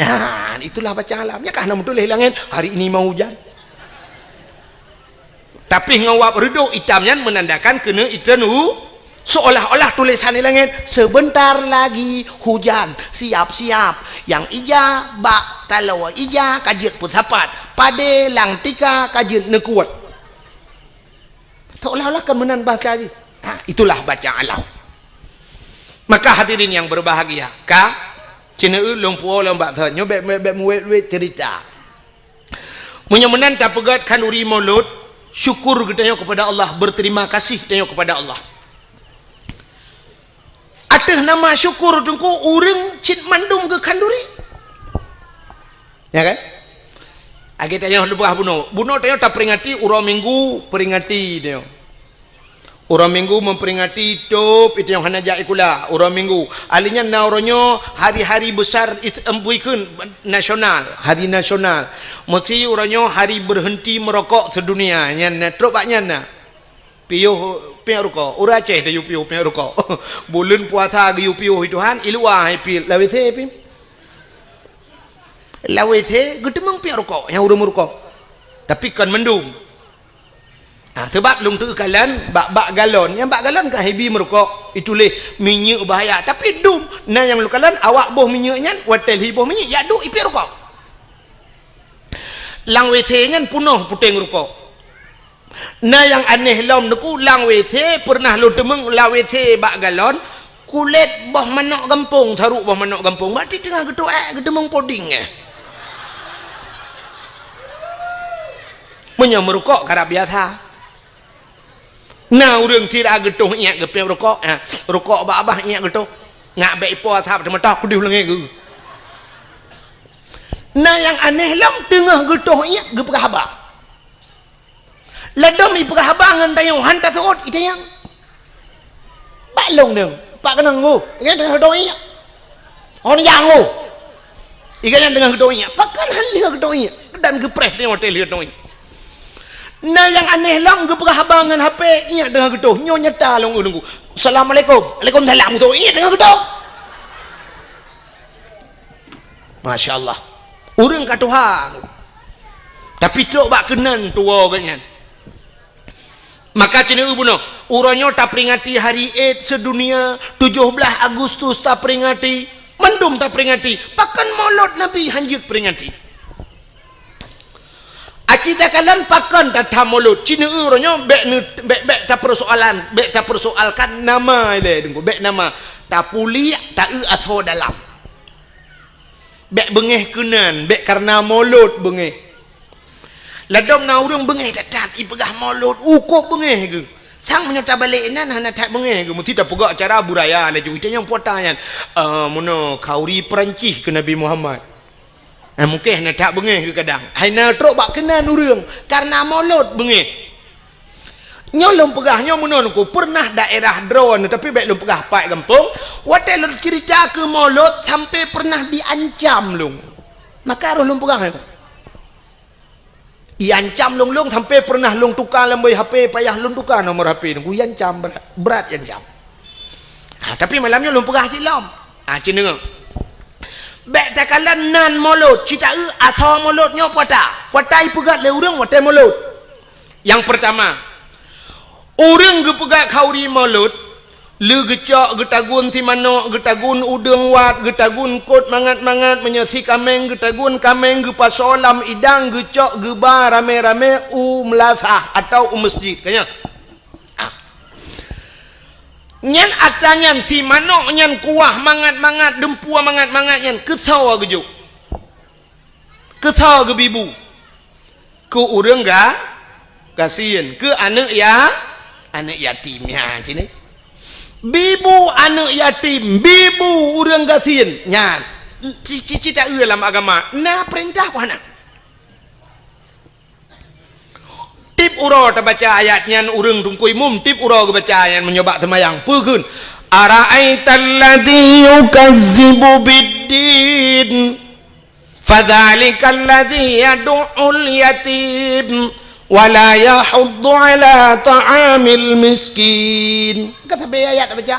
Nah, itulah baca alam. Nyan ka hana meutuléh langét, "Hari ini mau hujan." Tapi ngon wab reudôk itam nyan menandakan keuneuk itreun u, seolah-olah tulésan di langét, "Sebentar lagi hujan, siap-siap." Nyang ija bak taloe ija ka jeuet peusapat, padé lam tika ka jeuet neukuet. Seolah-olah kan meunan bahasa jih. Ha, itulah baca alam. Maka hadirin yang berbahagia, ka, ci neueu lôn puwoe lom bak thon, nyoe bék, bék, bék muwét-wét cerita. Meunyoe meunan tapeugét khanduri Maulud, syukur geutanyoe kepada Allah, berterima kasih geutanyoe kepada Allah. Ateueh nama syukur teungku ureuëng cit mandum geukhanduri. Ya kan? Lagée tanyoe leubeh bunoe. Bunoe tanyoe taperingati uroe Minggu, peringati tanyoe. Uroe Minggu memperingati tôb iteunyong hana jak sikula, uroe Minggu. Ali nyan na uroe nyoe hari-hari besar is-, em, buikheun nasional, hari nasional. Meusi uroe nyoe hari berhenti merokok sedunia. Nyan na, trok bak nyan na. Piôh piek rukok. Ureuëng Aceh tayue piôh piek rukok. Buleuen puasa geuyue piôh Tuhan, i luwa hai pi la WC pi. La WC geuteumeung piek rukok nyang ureuëng meurukok. Tapi kon mandum. Ah, sebab lôn teukalon bak, bak galon. Nyang bak galon ka hibi meurukok, ituléh minyeuk bahaya. Tapi dum, na nyang lôn kalon awak boh minyeuk nyan, watée lhi boh minyeuk, jak duek ipiek rukok. Lam WC nyan punoh puténg rukok. Na nyang aneh lom teungku, lam WC peureunah lôn teumeung lam WC bak galon, kulét boh manok gampông, saruk boh manok gampông, berarti teungoh geutuek, geuteumeung poding, eh. Meunyoe meurukok karab biasa. Na ureuëng sira geutoh iék geupiep rukok, eh, rukok bak babah iék geutoh. Ngak bék ipo asab teumeutah kudeh u langét geuh. Na nyang aneh lom teungoh geutoh iék geupeugah haba. Ladom ipeugah haba ngon tayong han taseuôt itayang. Bak lông deueng, bak keunong geuh, nyan teungoh geutoh iék. Hon nyang geuh. Iga nyan teungoh geutoh iék. Pakon han lheueh geutoh iék? Dan geupreh teungoh watée lheueh geutoh iék. Na nyang aneh lom geupeugah haba ngon HP, iék teungoh geutoh. Nyoe nyata lông ureuëng geuh. "Assalamualaikum." "Waalaikumsalam." Geutoh iék teungoh geutoh. Masya Allah. Ureuëng ka tuha. Tapi trok bak keunan tuwoe geuh nyan. Maka ci neueu bunoe, uroe nyoe taperingati hari Id sedunia, tujoh blaih Agustus taperingati, mandum taperingati, pakon Maulud Nabi hanjeuet peringati. Aci takalon pakon tatham Maulud, ci neueu uroe nyoe bék ne-, bék, bék tapersoalan, bék tapersoalkan nama ilée teungku, bék nama, tapuliek taeu asoe dalam. Bék beungéh keunan, bék kareuna Maulud beungéh. Ladom na ureuëng beungéh that-that, ipeugah Maulud, ukôb beungéh geuh. Sang meunyoe tabalek inan hana that beungéh geuh, meusti tapeugah cara budaya laju. Itanyong puta nyan, "Eh, meunoe khanduri Peurancih keu Nabi Muhammad." Eh, mungkén hana that beungéh geuh kadang. Hai na trok bak keunan ureuëng, kareuna mulod beungéh. Nyoe lôn peugah nyoe meunan ku pernah daerah droeneuh, tapi bék lôn peugah pat gampông. Watée lôn cerita keu mulod sampai pernah diancam lôn. Maka roh lôn peugah nyoe. Iancam lôn-lôn sampai pernah lôn tuka lam boh H P, payah lôn tuka nomor H P nunggu iancam brat, brat iancam. Ha, tapi malam nyoe lôn peugah cit lom. Ha, cit deungoe. Bék takalon nan mulod, cita eu asoe mulod nyoe puata. Puata ipeugét lé ureuëng watée mulod. Nyang pertama, ureuëng geupeugét khauri mulod, lé geucok geutagun simanok, geutagun udeueng wat, geutagun kot mangat-mangat, meunyoe sikaméng geutagun kaméng, geupasoe lam idang, geucok geuba ramé-ramé u meulasah atawa u meusjid. Ka nyan. Ah. Nyan atra nyan simanok nyan kuah mangat-mangat, deumpue mangat-mangat nyan keusoe geujok. Keusoe geubi bu. Keu ureuëng ga-, gasien, keu aneuëk ya-, aneuëk yatim nyan cit. Bi bu aneuëk yatim, bi bu ureuëng gasien nyan. Ci-, ci-, cita eu lam agama na peurintah peue hana. Tieb uroe tabaca ayat nyan ureuëng teungku imum, tieb uroe geubaca ayat nyan meunyoe bak seumayang. Peue kheun? Ara'aital ladzi yukazzibu biddin. Fadzalikal ladzi yadu'ul yatim wa la yahuddu ala ta'amil miskin. Ka sabe ayat baca,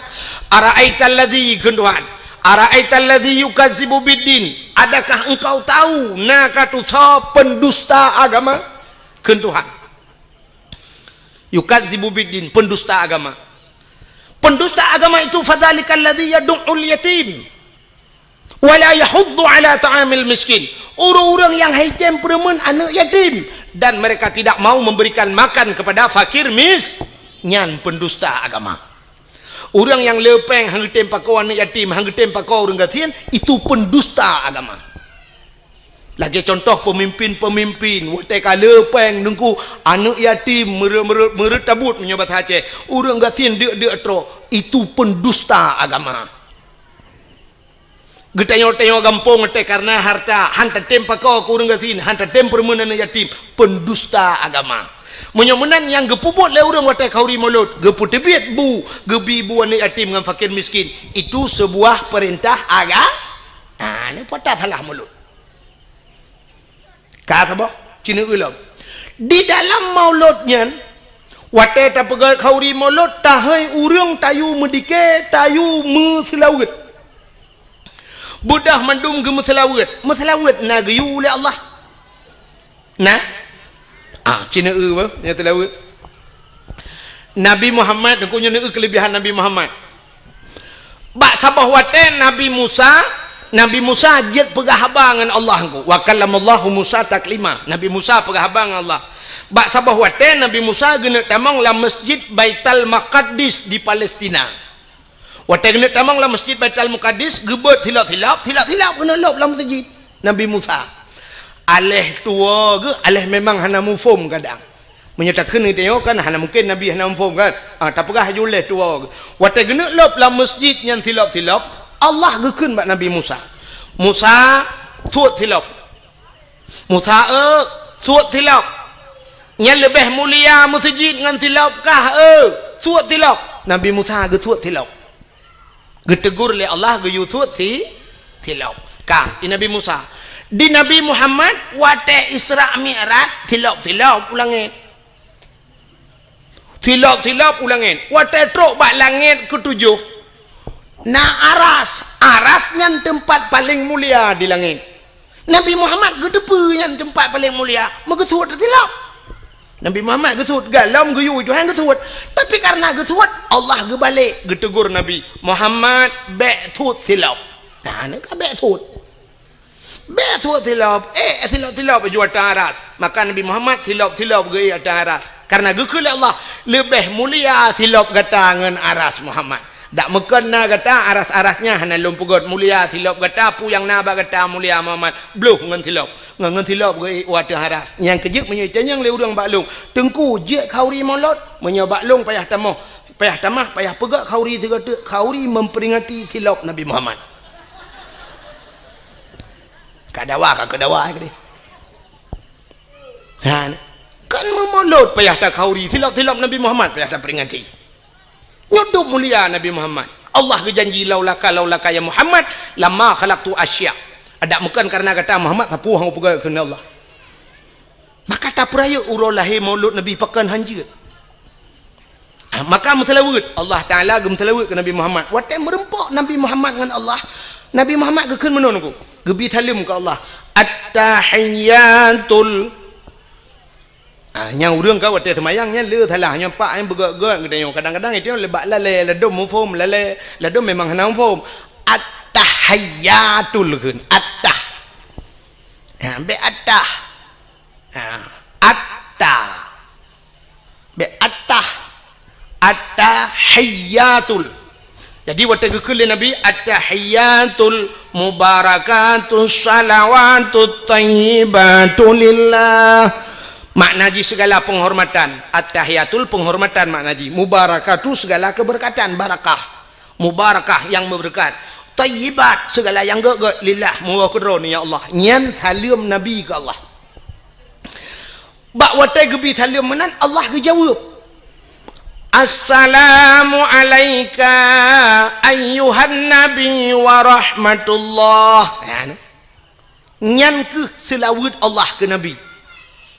"Ara'aital ladzi," kheun Tuhan, "ara'aital ladzi yukazzibu biddin, adakah engkau tahu na ka tusoe pendusta agama?" Kheun Tuhan. Yukazzibu biddin, pendusta agama. Pendusta agama itu fadzalikal ladzi yadu'ul yatim. Wala yahuddu ala ta'amil miskin. Ureuëng-ureuëng nyang haitem peureumeun aneuëk yatim dan mereka tidak mau memberikan makan kepada fakir mis-, nyan pendusta agama. Ureuëng nyang le péng han geutem pakoe aneuëk yatim, han geutem pakoe ureuëng gasien, itu pendusta agama. Lagée contoh pemimpin-pemimpin, watée ka le péng nungku aneuëk yatim mere-, mere-, meureut tabut meunyoe basa Aceh, ureuëng gasien deuk-deuk trok, itu pendusta agama. Geutanyoe-tanyoe gampông teuh kareuna harta, han tatem pakoe keu ureuëng gasien, han tatem peureumeun aneuëk yatim, pendusta agama. Meunyoe meunan nyang geupeubuet lé ureuëng watée khauri mulod, geupeuteubiet bu, geubi bu aneuëk yatim ngon fakir miskin, itu sebuah perintah aga-, ah, ni puata salah mulod. Ka saboh, cina ulôn. Di dalam mulod nyan, watée tapeugét khauri mulod, tahôi ureuëng tayue meudike, tayue meuseulaweuet. Beudoh mandum geumeuseulaweuet. Meuseulaweuet na geuyue lé Allah. Na? Ah, cina eu bah, nyang seulaweuet. Nabi Muhammad, aku nyoe neu keulebihan Nabi Muhammad. Bak saboh watée Nabi Musa, Nabi Musa jeuet peugah haba ngon Allah engko. Wa kallamallahu Musa taklima. Nabi Musa peugah haba ngon Allah. Bak saboh watée Nabi Musa geuneuk tamong lam Masjid Baitul Maqdis di Palestina. Watée geuneuk tamong lam Masjid Baitul Maqdis, geubeuet silop-silop, silop-silop geuneuk lop lam masjid Nabi Musa. Aléh tuwoe geuh, aléh memang hana muphom kadang. Meunyoe takheun geutanyoe kan hana mungken Nabi hana muphom kan? Ah, tapeugah laju lé tuwoe geuh. Watée geuneuk lop lam masjid nyan silop-silop, Allah geukheun bak Nabi Musa, "Musa, suet silop." "Musa eu, suet silop. Nyan leubeh mulia masjid ngon silop kah eu? Suet silop." Nabi Musa geusuet silop. Geutegur lé Allah geuyue suet si, silop. Ka, di Nabi Musa. Di Nabi Muhammad, watée Isra Mi'raj, silop-silop u langét. Silop-silop u langét. Watée trok bak langét keutujoh, na aras. Aras nyan teumpat paleng mulia di langét. Nabi Muhammad geuteupeue nyan teumpat paleng mulia, meugeusuet silop. Nabi Muhammad geusuet, galom geuyue Tuhan geusuet. Tapi kareuna geusuet, Allah geubalek geutegur Nabi, "Muhammad, bék suet silop." Nah, nyan ka bék suet. Bék suet silop, eh, silop-silop ju ateueh aras. Maka Nabi Muhammad silop-silop geuék ateueh aras. Kareuna geukheun lé Allah, "Leubeh mulia silop gata ngon aras Muhammad." Dak meukon na gata aras-aras nyan hana lôn peugét mulia silop gata, peue nyang na bak gata mulia Muhammad, bloh ngon silop. Ngon, ngon silop geuék u ateueh aras. Nyang keujeuet meunyoe itanyong lé ureuëng bak lôn, "Teungku, jeuet khauri mulod?" Meunyoe bak lôn payah tamoh, payah tamah, payah peugét khauri sigoe teuk, khauri memperingati silop Nabi Muhammad. Ka dawa, ka keu dawa keudeh. Ha, kan meumulot payah takhauri, silop-silop Nabi Muhammad payah taperingati. Nyoe dum mulia Nabi Muhammad. Allah geujanji, "Laulaka, laulaka ya Muhammad, lama khalaqtu asya." Adak meukan karena gata Muhammad, sapeue hana peugah keu Allah. Maka tapeurayeuk uroe lahé maulud Nabi pakon hanjeuet. Ah, maka meuseulaweuet, Allah Taala geumeuseulaweuet keu Nabi Muhammad. Watée meureumpok Nabi Muhammad ngon Allah, Nabi Muhammad geukheun meunoe nangku, geubi saleuem keu Allah. At-tahiyyatul. Ah, nyang ureuëng ka watée seumayang nyan le salah, nyang pak nyang beugét-gét geutanyoe. Kadang-kadang itu le bak lalée, ladom muphom, lalée, ladom memang hana muphom. At-tahiyyatul kheun, at-tah. Ha, bék at-tah. Ha, atta. Bék atta. Attahiyatul. Jadi watée geukheun lé Nabi, "Attahiyatul mubarakatus salawatut thayyibatu lillah." Makna jih segala penghormatan. Attahiyatul penghormatan makna jih. Mubarakatu segala keberkatan, barakah. Mubarakah yang berkat. Thayyibat segala yang gét-gét lillah, meuwoe keu Droeneuh ya Allah. Nyan saleuem Nabi keu Allah. Bak watée geubi saleuem meunan, Allah geujaweueb, "Assalamu alaika ayyuhan nabi wa rahmatullah." Ha, ni. Nyan kheueh seulaweuet Allah keu Nabi.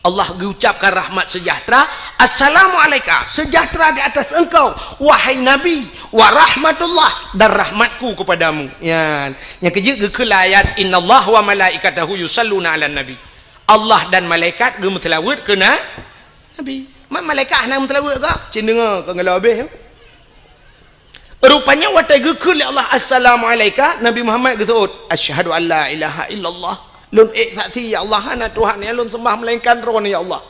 Allah geucapkan rahmat sejahtera, "Assalamu alaika, sejahtera di atas engkau, wahai Nabi, wa rahmatullah, dan rahmatku kepadamu." Nyan, nyang keujeuet geukheun lam ayat, "Innallaha wa malaikatahu yusalluna 'alan nabi." Allah dan malaikat geumeuseulaweuet keu na-, Nabi. Ma-, malaikat hana meuseulaweuet kah? Cit deungoe ka geulabeh. Rupanya watée geukheun lé Allah, "Assalamu alaika," Nabi Muhammad geuseuôt, "Asyhadu an la ilaha illallah." Lôn ék saksi, ya Allah, hana Tuhan nyang lôn sembah melainkan Droeneuh, ya Allah.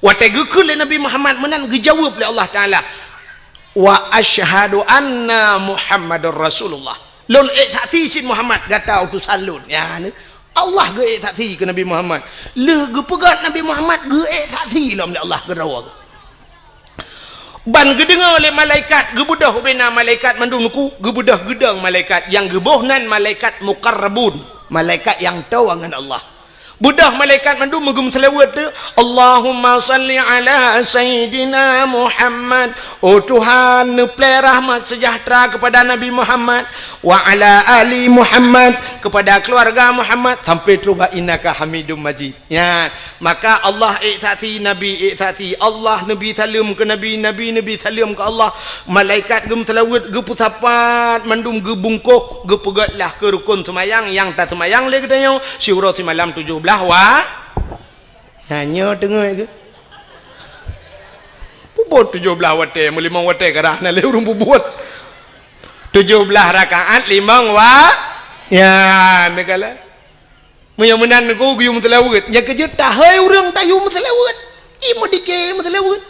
Watée geukheun lé Nabi Muhammad meunan, geujaweueb lé Allah Taala, "Wa asyhadu anna Muhammadar Rasulullah." Lôn ék saksi cit Muhammad gata utosan lôn. Ya, ni. Allah geuék saksi keu Nabi Muhammad. Lheueh geupeugét Nabi Muhammad geuék saksi lom lé Allah keudroe. Ban geudeungoe lé malaikat, geubeudôh ubena malaikat mandum nangku, geubeudôh geudong malaikat, nyang geuboh nan malaikat muqarrabun, malaikat nyang toe ngon Allah. Beudôh malaikat mandum meugeumeuseulaweuet tu, "Allahumma salli ala Sayyidina Muhammad." Oh Tuhan, neuplée rahmat sejahtera kepada Nabi Muhammad, "wa ala ali Muhammad," kepada keluarga Muhammad, sampai trok bak "innaka Hamidum Majid." Nyan, maka Allah ék saksi, Nabi ék saksi, Allah neubi saleuem keu Nabi, Nabi neubi saleuem keu Allah, malaikat geumeuseulaweuet, geupeusapat mandum, geubungkôh, geupeugét lah keu rukon seumayang nyang taseumayang lé geutanyoe siuroe simalam tujoh blaih wa-, nyan nyoe teungoh geuh. Peubuet tujoh blaih watée, meulimong watée karah na lé ureuëng peubuet. Tujoh blaih rakaat limong wa-, ya, neugala. Meunyoe meunan nangku geuyue meuseulaweuet, nyang keujeuet tahôi ureuëng tayue meuseulaweuet. I meudike meuseulaweuet.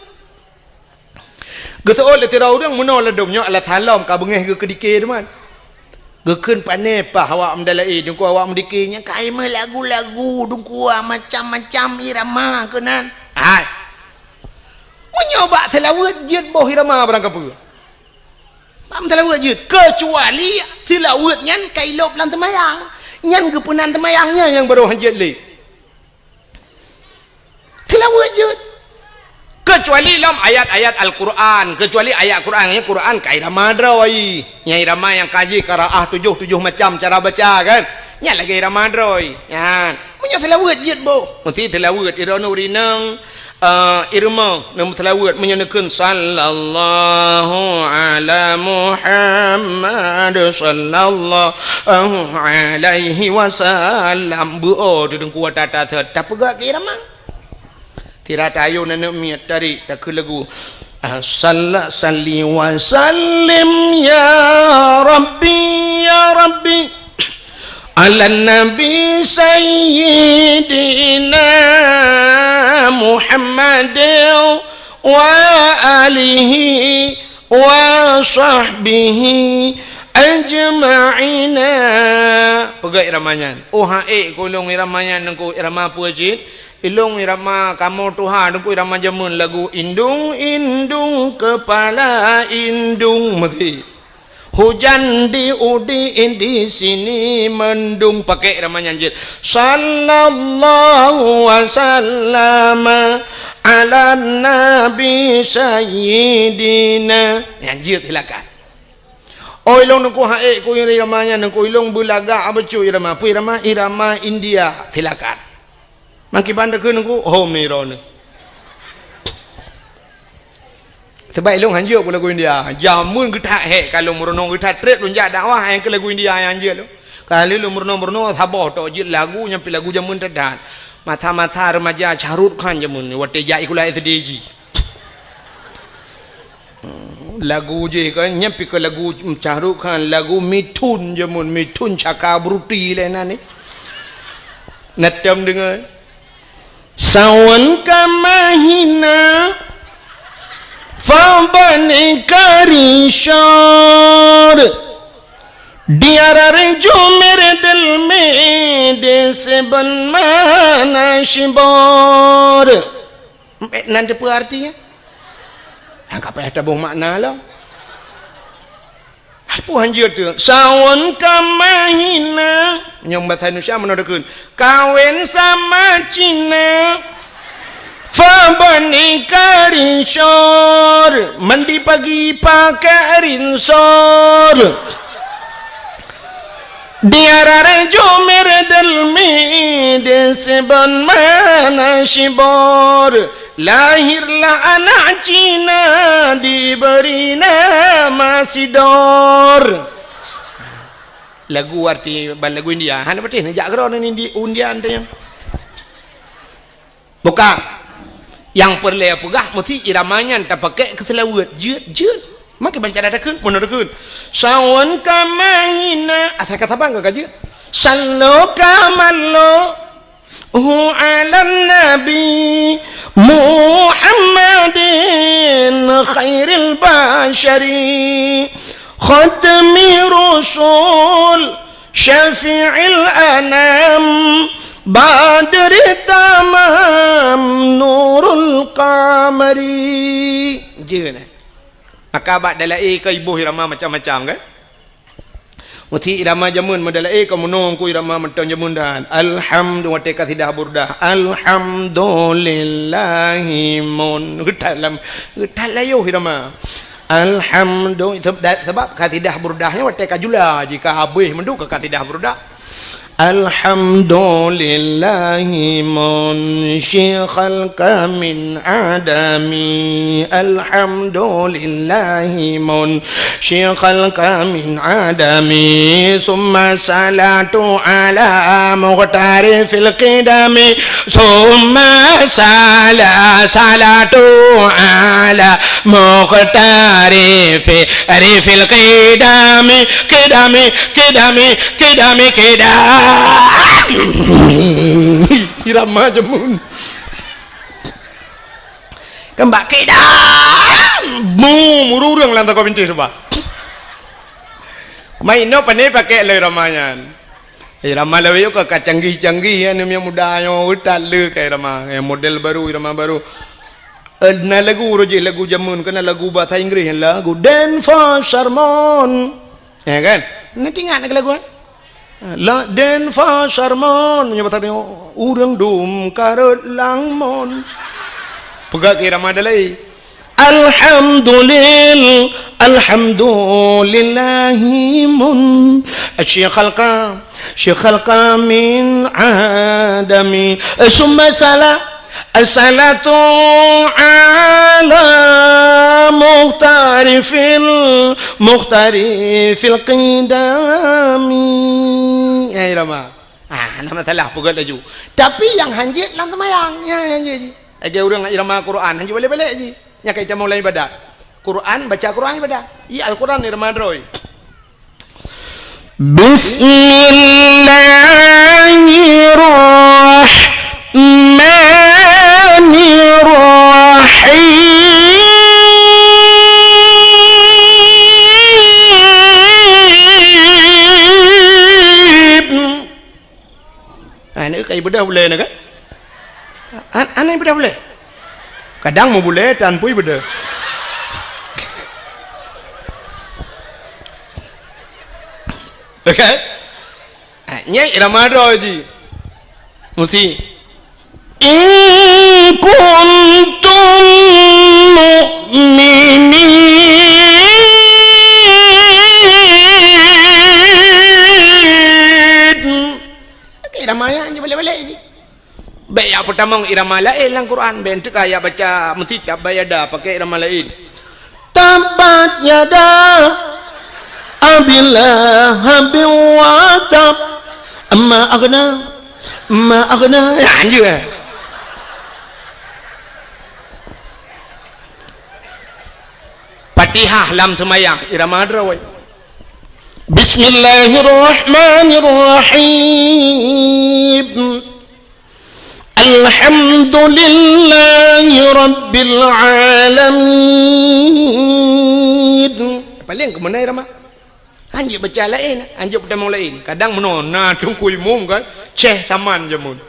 Geuseuôt lé sidroe ureuëng meunoe ladom nyoe alah salom ka beungéh geuh keudike teuma. Geukheun pané paih awak meudalaé, teungku awak meudike nyang ka meuh lagu-lagu, teungku macam-macam irama keunan. Hai. Meunyoe bak seulaweuet jeuet boh irama barang kapeue. Bak meuseulaweuet jeuet, keucuali seulaweuet nyan ka ilop lam teumayang. Nyan geupeunan teumayang nyan nyang barô hanjeuet lé. Seulaweuet jeuet. Keucuali lom ayat-ayat Al-Quran, keucuali ayat Quran, nyan Quran ka irama droe. Nyan irama nyang ka jih qiraah tujoh, tujoh macam cara baca kan. Nyan lagée irama droe. Nyan. Meunyoe seulaweuet jeuet boh, meusti seulaweuet iroe nuri nang, eh, irama nang seulaweuet meunyoe neukheun sallallahu ala Muhammad sallallahu alaihi wasallam. Beuo tu teungku tata tapeugah keu irama. Sira tayue aneuk miet tari takheun lagu. Salla salli wa sallim ya Rabbi, ya Rabbi, ala Nabi Sayyidina Muhammad wa alihi wa sahbihi ajma'ina. Peugah irama nyan. Oh, ha, ék keu lôn irama nyan, nangku irama peue cit? Ilôn irama kamoe tuha, nangku irama jameun lagu indung-indung keupala indung meuti. Hujan di udi, di sini mendung, pakai irama nyan jeuet. Sallallahu wasallam ala nabi sayyidina. Nyan jeuet silakan. Oi, ilong nungku haek ku irama nyan, nungku ilong beulagak becu irama. Peue irama? Irama India. Silakan. Makiban takheun nungku, hom ni droeneuh. Sebab ilong hanjeuet ku lagu India. Jameun geutak hek ka lôn meurunoe, geutak treb lôn jak dakwah, nyang keu lagu India nyang hanjeuet lôn. Ka lheueh lôn meurunoe-meurunoe saboh tok jeuet lagu nyang pih lagu jameun that-that. Masa-masa remaja Shah Rukh Khan jameun watèe jak sikula S D jih. Lagu jih kan, nyan pih keu lagu Shah Rukh Khan, lagu Mithun jameun, Mithun Chakraborty lé nan ni. Na tom deungoe. Sawan ka mahina, fa bani karishor. Diarar jumer delme de seben mana shibor. Mpet nan teupeue artinya? Nyang ka payah taboh makna lom. Peue hanjeuet teuh? Sawan ka mahina. Nyang bahasa Indonesia meunoe takheun. Kawen sama Cina. Fa bani karishor. Mandi pagi pakai rinsor. Diarar jumer delme de seben mana shibor. Lahirlah anak Cina diberi nama Sidor. Lagu arti ban lagu India. Hana patéh neujak keudroe ngon India nyan. Bukan. Nyang peureulèe peugah meusti irama nyan tapakék keu seulaweuet. Jeuet, jeuet. Makai banca takheun, meunoe takheun. Sawan ka mahina, asai ka saban ka jeuet. Sallo ka mallo. Hu alan nabi Muhammadin khairil basyari. Khatmi rusul. Syafi'il anam, badri tamam, nurul qamari. Jeuet, eh? Maka bak dalae ka iboh irama macam-macam, kan? Meusti irama jameun, meudalae ka meunoe ku irama mantong jameun dan. Alhamdu-, watèe kasidah burdah. Alhamdulillahi mun. Geutat lam, geutat layoh irama. Alhamdu-, seb-, da-, sabab kasidah burdah nyoe watèe ka jula, jika habéh mandum keu kasidah burdah. Alhamdulillahi munsyi khalqa min adami. Alhamdulillahi munsyi khalqa min adami. Summa salatu ala mukhtari fil qidami. Summa sala-, salatu ala mukhtari fi, ri fil qidami, qidami, qidami, qidami, qidami. Irama jameun. Keumbak qidam. Bu, mururung lam toko bintéh tu, bah. Mai inoe pane pakai lé irama nyan. Irama lawét ka, ka canggih-canggih, ya, aneuk muda nyoe, utat le ka irama. Eh, model baru, irama baru. Eh, na lagu roh jih, lagu jameun, keu na lagu bahasa Inggris, lagu Dance for Sermon. Ya kan? Na ingat lagu, eh? La Dance for Sermon, meunyoe bahasa nyoe, ureueng dum karot lam mon. Peugah keu irama dalai. Alhamdulil-, alhamdulillahi mun-, syi khalqa, syi khalqa min adami. Summa sala-, salatu ala mukhtari fil, mukhtari fil qidami. Ya, irama. Ah, hana masalah, peugah laju. Tapi nyang hanjeuet lam seumayang, nyan hanjeuet jih. Lagèe ureueng irama Quran, hanjeuet balek-balek jih. Nyan ka itamong lam ibadat. Quran, baca Quran ibadat. Iya, Al-Quran irama droe. Bismillahirrahmanirrahim. Hana ka ibeudôh bulèe nyan kan? Hana ibeudôh bulèe. Kadang meubulèe tan pih ibeudôh. Kan? Ah, nyan irama droe jih. Mesti. In kuntum mu'minin. Okey, irama nyan je balek-balek jih. Bèk jak peutamong irama laén lam Quran, bèk teuka jak baca meusitab bayada pakai irama laén. Tabbat yada Abi Lahabin wa tab. Ma aghna, ma aghna. Ya, anjur, eh. Fatihah lam seumayang, irama droe. Bismillahirrahmanirrahim. Alhamdulillahi rabbil alamin. Paléng keumeunai ramah. Hanjeuet baca laén, hanjeuet peutamong laén. Kadang meunoe na teungku imum kan, ceh saman jameun.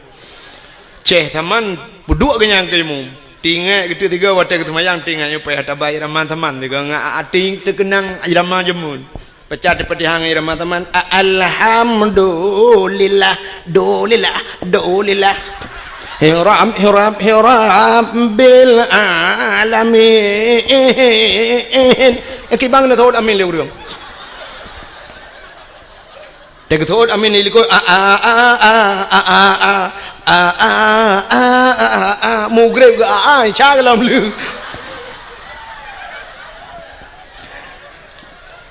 Ceh saman peuduek geuh nyan keu imum. Tinggai geuteuk tiga watèe geuseumayang tinggai nyoe payah tabai irama saman tiga ngat até teukeunang irama jameun. Baca di Fatihah ngon irama saman, a-, alhamdulillah, dulillah, dulillah. Hiram, hiram, hiram bil alamin. Eh, kibang na thot amin lé ureueng. Teugeutôt amin di likot, a, a, a, a, a, a, a, a, a, a, a, a, a, a, mugreb ke, a, a, ca ke lam leuh.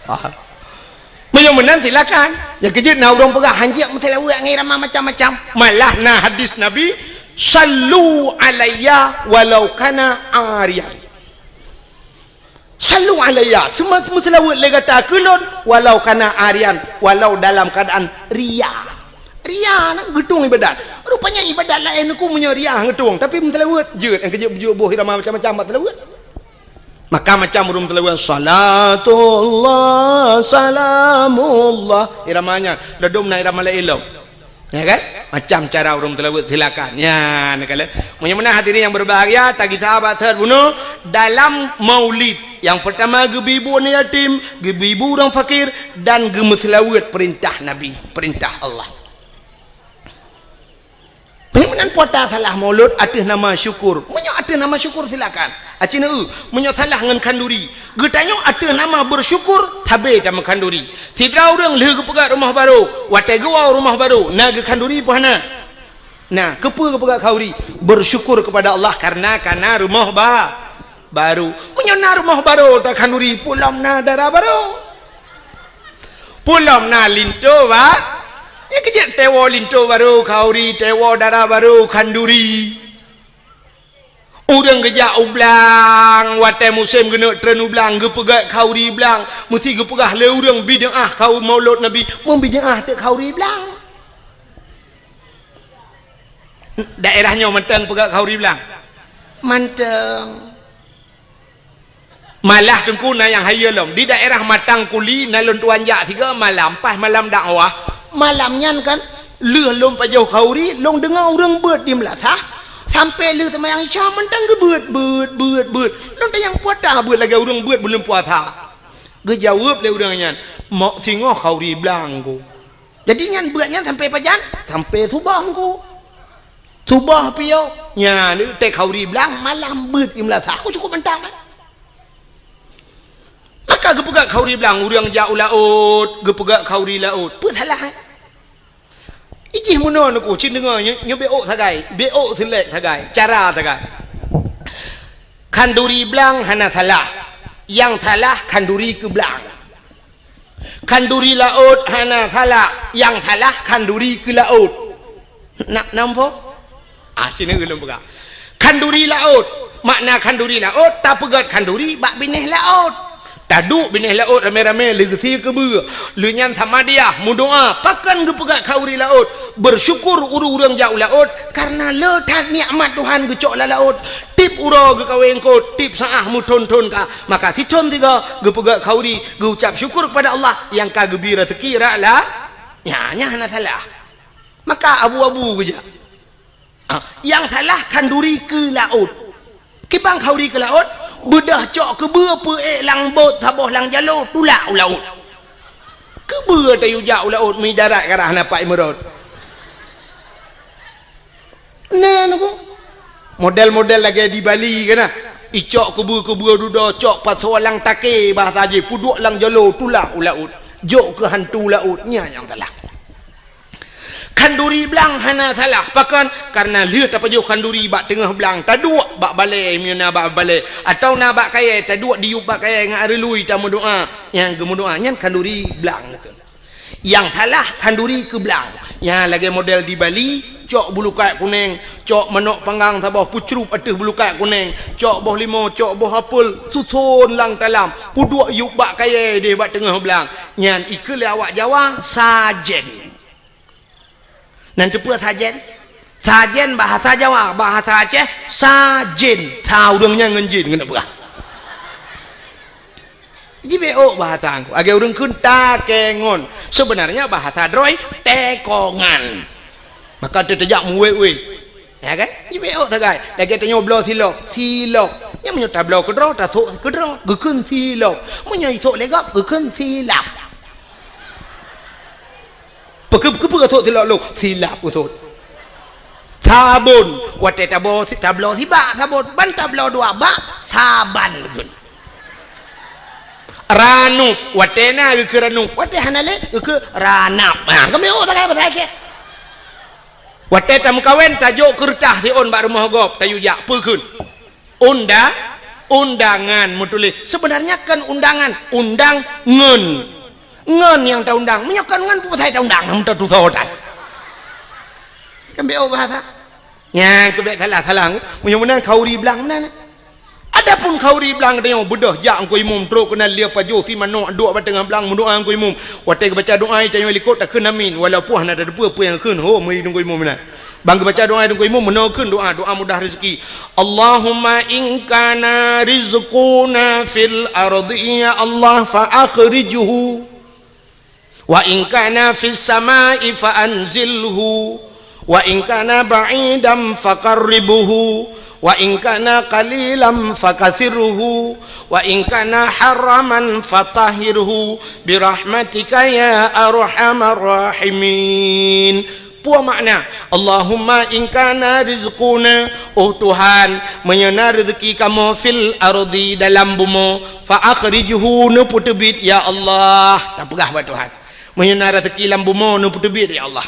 Ah. Meunyoe meunan silakan. Nyang keujeuet na ureueng peugah hanjeuet meuseulaweuet ngon irama macam-macam. Malah na hadis Nabi, "Sallu alayya walau kana ariyan." Sallu alayya, seumeu-, meuseulaweuet lé gata keu lôn, walau kana ariyan, walau dalam keuadaan riya. Riya na geutueng ibadat. Rupanya ibadat laén ku meunyoe riya geutueng, tapi meuseulaweuet jeuet, nyang keujeuet beujeuet boh irama macam-macam bak seulaweuet. Maka macam ureueng seulaweuet, salatullah, salamullah. Irama nyan, ladôm na irama laén lom. Ya kan? Macam cara ureueng seulaweuet, silakan. Nyan, kalau meunyoe meunan hadirin yang berbahagia, tagita bak seuhat bunoe dalam maulid. Yang pertama, geubri bu aneuk yatim, geubri bu ureueng fakir, dan geumeuseulaweuet perintah Nabi, perintah Allah. Meunyoe meunan puasa salah maulud ateueh nama syukur. Meunyoe ateueh nama syukur, silakan. Aci neu, meunyoe salah ngon khanduri, geutanyoe ateueh nama bersyukur, sabe tameu khanduri. Sidroe ureueng lheueh geupeugöt rumoh barô, watèe geuwoe rumoh barô, na geukhanduri peu hana? Na, keupeue geupeugöt khanduri? Bersyukur kepada Allah karena ka na rumoh ba-, barô. Meunyoe na rumoh barô takhanduri, peue lom na dara barô. Peue lom na linto ba-, nyan keujeuet teuwoe linto barô khanduri, teuwoe dara barô khanduri. Ureueng geujak u blang, watèe musém geuneuk treun u blang, geupeugöt khanduri blang, meusti geupeugah lé ureueng bid'ah khanduri maulud Nabi, meubid'ah teuk khanduri blang. Daerah nyoe mantong peugöt khanduri blang? Mantong. Malah teungku na nyang hayeue lom. Di daerah Matang Kuli na lôn tuan jak sigoe malam, pas malam dakwah. Malam nyan kan, lheueh lôn pajoh khanduri, lôn deungoe ureueng beuet di meulasah, sampoe lheueh seumayang Isya mantong geubeuet, beuet, beuet, beuet. Lôn tanyong peue ata beuet lagèe ureueng beuet buleuen puasa. Geujaweueb lé ureueng nyan, "Mok singoh khanduri blang ku." Jadi nyan beuet nyan sampoe pajan? Sampoe suboh ku. Suboh piôh. Nyan, teuh khanduri blang malam beuet di meulasah. Aku cukup mantong kan? Maka geupeugöt khanduri blang, ureueng jak u laôt, geupeugöt khanduri laôt. Peue salah, eh? Ijih meunoe neuku, cit deungoe, nyoe, nyoe beuôt sagai, beuôt seulek sagai, cara sagai. Khanduri blang hana salah. Nyang salah khanduri keu blang. Khanduri laôt hana salah, nyang salah khanduri keu laôt. Na, nampak? Ah, cina ulôn peugah. Khanduri laôt, makna khanduri laôt, tapeugöt khanduri bak binéh laôt. Taduek binéh laôt ramé-ramé lheueh geusie keubeue. Lheueh nyan samadiyah, meudoa, pakon geupeugöt khanduri laôt. Bersyukur ureueng-ureueng jak u laôt, karena le that nikmat Tuhan geucok lam laôt. Tiep uroe geukawen eungkôt, tiep saát meuthôn-thôn ka. Maka sithôn sigoe geupeugöt khanduri, geuucap syukur kepada Allah nyang ka geubri raseuki rot la-, nyan, nyan hana salah. Maka abu-abu geujak. Ah, nyang salah khanduri keu laôt. Kiban khanduri keu laôt, beudôh cok keubeue peuék lam bot saboh lam jaloe tulak u laôt. Keubeue tayue jak u laôt meudarat karah na pat imeurot. Na nunggu. Model-model lagèe di Bali kan na. Icok keubeue-keubeue dudoe, cok pasoe lam takèe bahasa jih, peuduek lam jolo tulak u laôt. Jok keu hantu laôt, nyan nyang salah. Khanduri blang hana salah. Pakon? Karena lheueh tapajoh khanduri bak teungoh blang, taduek bak balèe, meunyoe na bak balèe, atawa na bak kayèe, taduek diyueb bak kayèe ngon areului tameudoa. Nyang geumeudoa nyan khanduri blang. Nyang salah khanduri keu blang. Nyang lagèe model di Bali, cok bulukat kunèng, cok manok panggang saboh peucrup ateueh bulukat kunèng, cok boh limo, cok boh apel, suson lam talam, peuduek yueb bak kayèe deh bak teungoh blang. Nyan ikheun lé awak Jawa, sajen. Nan teupeue sajen? Sajen bahasa Jawa, bahasa Aceh, sajen. Sa ureueng nyan ngon jin, keuneuk peugah. Jibeok bahasa Teungku. Lagèe ureueng kheun takengon. Sebenarnya bahasa droe, tekongan. Maka teuh tajak muwét-wét. Ya kan? Jibeok sagai. Lagèe tanyoe bloe silop, silop. Nyan meunyoe tabloe keudroe, tasok keudroe, geukheun silop. Meunyoe isok lé gob, geukheun silap. Peue keu-, keupeue sot silop lôn? Silap sot. Sabon, watèe tabo-, tabloe sibak sabon, ban tabloe dua bak, saban geukheun. Ranup, watèe na geukheun ranup, watèe hana lé geukheun ranap. Ha, kami oh sagai bahasa Aceh. Watèe tameukawen, tajok keureutah siôn bak rumoh gob, tayue jak, peue kheun? Unda-, undangan meutuléh. Sebenarnya kon undangan, undang ngon. Ngon nyang taundang. Meunyoe kon ngon, peue pasai taundang? Hana tatusoe tan. Kan bèk bahasa. Nyan keuh bèk salah-salah. Meunyoe meunan khanduri blang meunan. Adapun khanduri blang tanyoe beudôh jak Teungku Imum trok keunan lheueh pajoh si manok duek bak teungoh blang meudoa Teungku Imum. Watèe geubaca doa tanyoe likot takheun amin. Walaupun hana tateupeue peue nyang kheun ho meunyoe Teungku Imum meunan. Ban geubaca doa Teungku Imum meunoe kheun doa, doa mudah rezeki. Allahumma in kana rizquna fil ardi ya Allah fa akhrijhu. Wa in kana fis samai fa anzilhu. Wa in kana ba'idan fa qarribhu. Wa in kana qalilan fa kathirhu. Wa in kana haraman fa tahhirhu. Bi rahmatika ya arhamar rahimin. Peue makna, Allahumma in kana rizquna, oh Tuhan, meunyoe na reuzeuki kamoe fil ardi dalam bumoe, fa akhrijhu, neupeuteubiet ya Allah. Tapeugah bak Tuhan. Meunyoe na reuzeuki lam bumoe, neupeuteubiet ya Allah.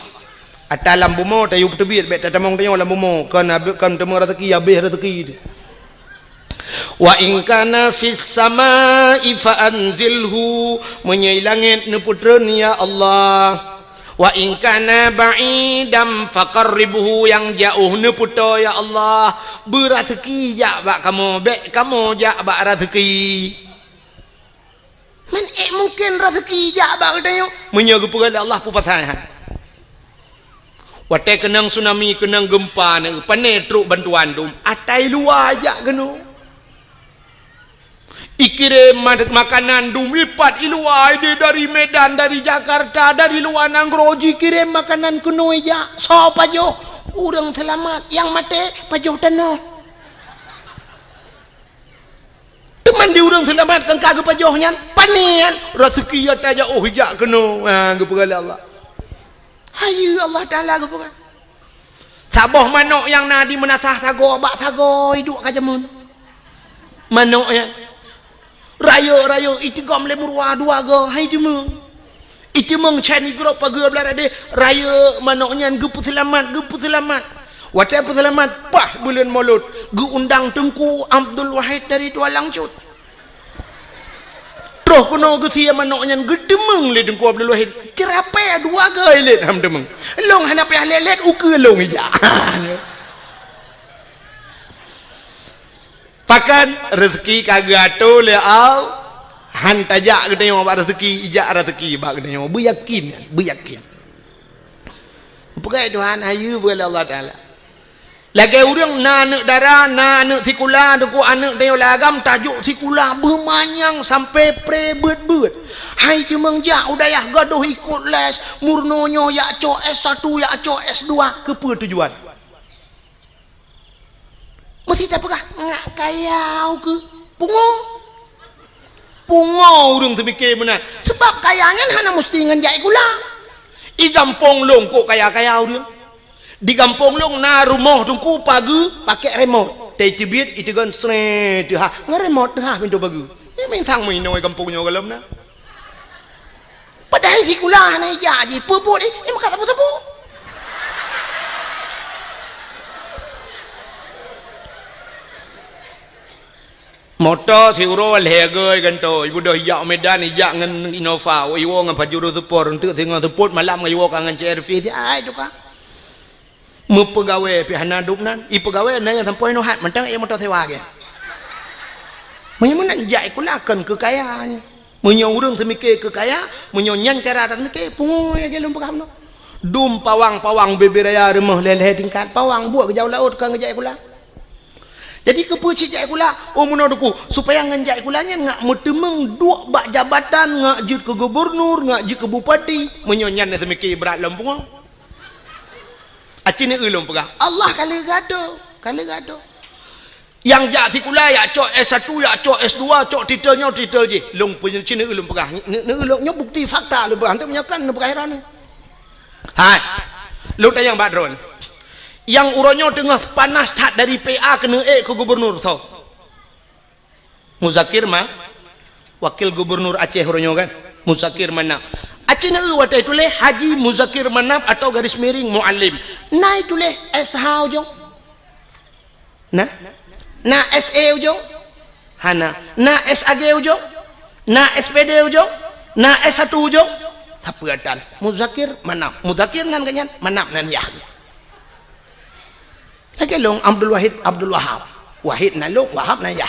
Ata lam bumoe tayue peuteubiet, bèk tatamong tanyoe lam bumoe, kon abéh, kon teuma reuzeuki, abéh reuzeuki. Wa in kana fis samai fa anzilhu, meunyoe i langét neupeutreun ya Allah. Wa in kana ba'idan fa qarribhu, nyang jiôh neupeutoe ya Allah. Beureuzeuki jak bak kamoe, bèk kamoe jak bak reuzeuki. Man ék mungken reuzeuki jak bak geutanyoe? Meunyoe geupeugah lé Allah peue pasai han. Watèe keunong tsunami, keunong geumpa, na pane trok bantuan dum, ata i luwa jak keunoe. Ikirém ma-, makanan dum ipat i luwa, idéh dari Medan, dari Jakarta, dari luwa nanggroe jikirém makanan keunoe jak. Soe pajoh? Ureueng seulamat, nyang maté pajoh tanoh. Teuma di ureueng seulamat kan ka geupajoh nyan, pane nyan, reuzeuki ata jak oh jak keunoe, ha, geupeugah lé Allah. Hayeue Allah Taala geupeugah. Saboh manok nyang na di meunasah sagoe bak sagoe iduek ka jameun. Manok nyan. Rayeuk-rayeuk itigom lé meuruwa dua goe, hai jameun. Itimong chan igrop pageue blah radeh, rayeuk manok nyan geupeuseulamat, geupeuseulamat. Watèe peuseulamat, paih buleuen Molot, geuundang Teungku Abdul Wahid dari Tualang Cut. Troh keunoe geusie manok nyan geutimong lé Teungku Abdul Wahid. Ceurapée dua goe lét han timong. Lôn hana payah lé-lét ukeue lôn ijak. Pakon reuzeuki ka geuatoe lé Allah, han tajak geutanyoe bak reuzeuki, ijak reuzeuki bak geutanyoe. Beuyakin, beuyakin. Peugah Tuhan, hayeue peugah lé Allah Taala. Lagèe ureueng na aneuk dara, na aneuk sikula, teungku aneuk tanyoe lam agam tajok sikula beumanyang sampai pre beuet-beuet. Hai timong jak u dayah gadôh ikot les, meurunoe nyoe jak cok S satu, jak cok S dua, keupeue tujuan? Meusti tapeugah, ngak kayau keu pungo. Pungo ureuëng teumike meunan. Sebab kaya nyan hana musti ngon jak sikula. I gampông lôn kok kaya-kaya ureuëng. Di gampông lôn na rumoh teungku pageue pakai remote. Teubiet iteugon sree teuhah. Ngon remote teuhah pintoe pageue. Nyan mantong meuinoe gampông nyoe gohlom na. Padahai sikula hana ijak jih, peue buet jih, nyang meukat sapeue-sapeue. Moto siuroe lhée goi gantoe, ibeudôh ijak Medan, ijak ngon Innova, iwoe ngon Pajero Sport, eunteuk singoh seupôt malam ngon iwoe ka ngon C R V, ai tuka. Meupeugawée pih hana dum nan, ipeugawée na nyang sampoe inoe hat mantong ék moto sewa gét. Meunyoe meunan jak sikula kon keu kaya nyan. Meunyoe ureuëng seumike keu kaya, meunyoe nyan cara taseumike, pungo lagée lôn peugah meunoe. Dum pawang-pawang bebe raya rumoh lhée-lhée tingkat, pawang buet geujak u laôt ka ngeujak sikula. Jadi keupeue cit jak sikula? Oh meunoe teungku, supaya ngon jak sikula nyan ngak meuteumeung duek bak jabatan, ngak jeuet keu gubunur, ngak jeuet keu bupati. Meunyoe nyan na seumike brat lom pungo. Aci neu lôn peugah, Allah ka lheueh geuatoe, ka lheueh geuatoe. Nyang jak sikula, jak cok S satu, jak cok S dua, cok titel nyoe, titel jih. Lôn peunyeucin neu lôn peugah. Neu, neu lôn nyoe bukti fakta lôn peugah. Hana meunyoe kan lôn peugah heran. Hai. Lôn tanyong bak droen. Nyang uroe nyoe teungoh panas that dari P A keuneuk ék keu gubunur soe? Muzakir Ma-, wakil gubunur Aceh uroe nyoe kan? Muzakir Manaf. Aci neu watée tuléh Haji Muzakir Manaf atau garis miring Muallim. Na ituléh S H ujong? Na? Na S E ujong? Hana. Na S A G ujong? Na S P D ujong? Na S satu ujong? Sapeue atan? Muzakir Manaf. Muzakir nan geuh nyan, Manaf nan yah. Lagée lôn Abdul Wahid, Abdul Wahab. Wahid nan lôn, Wahab nan yah.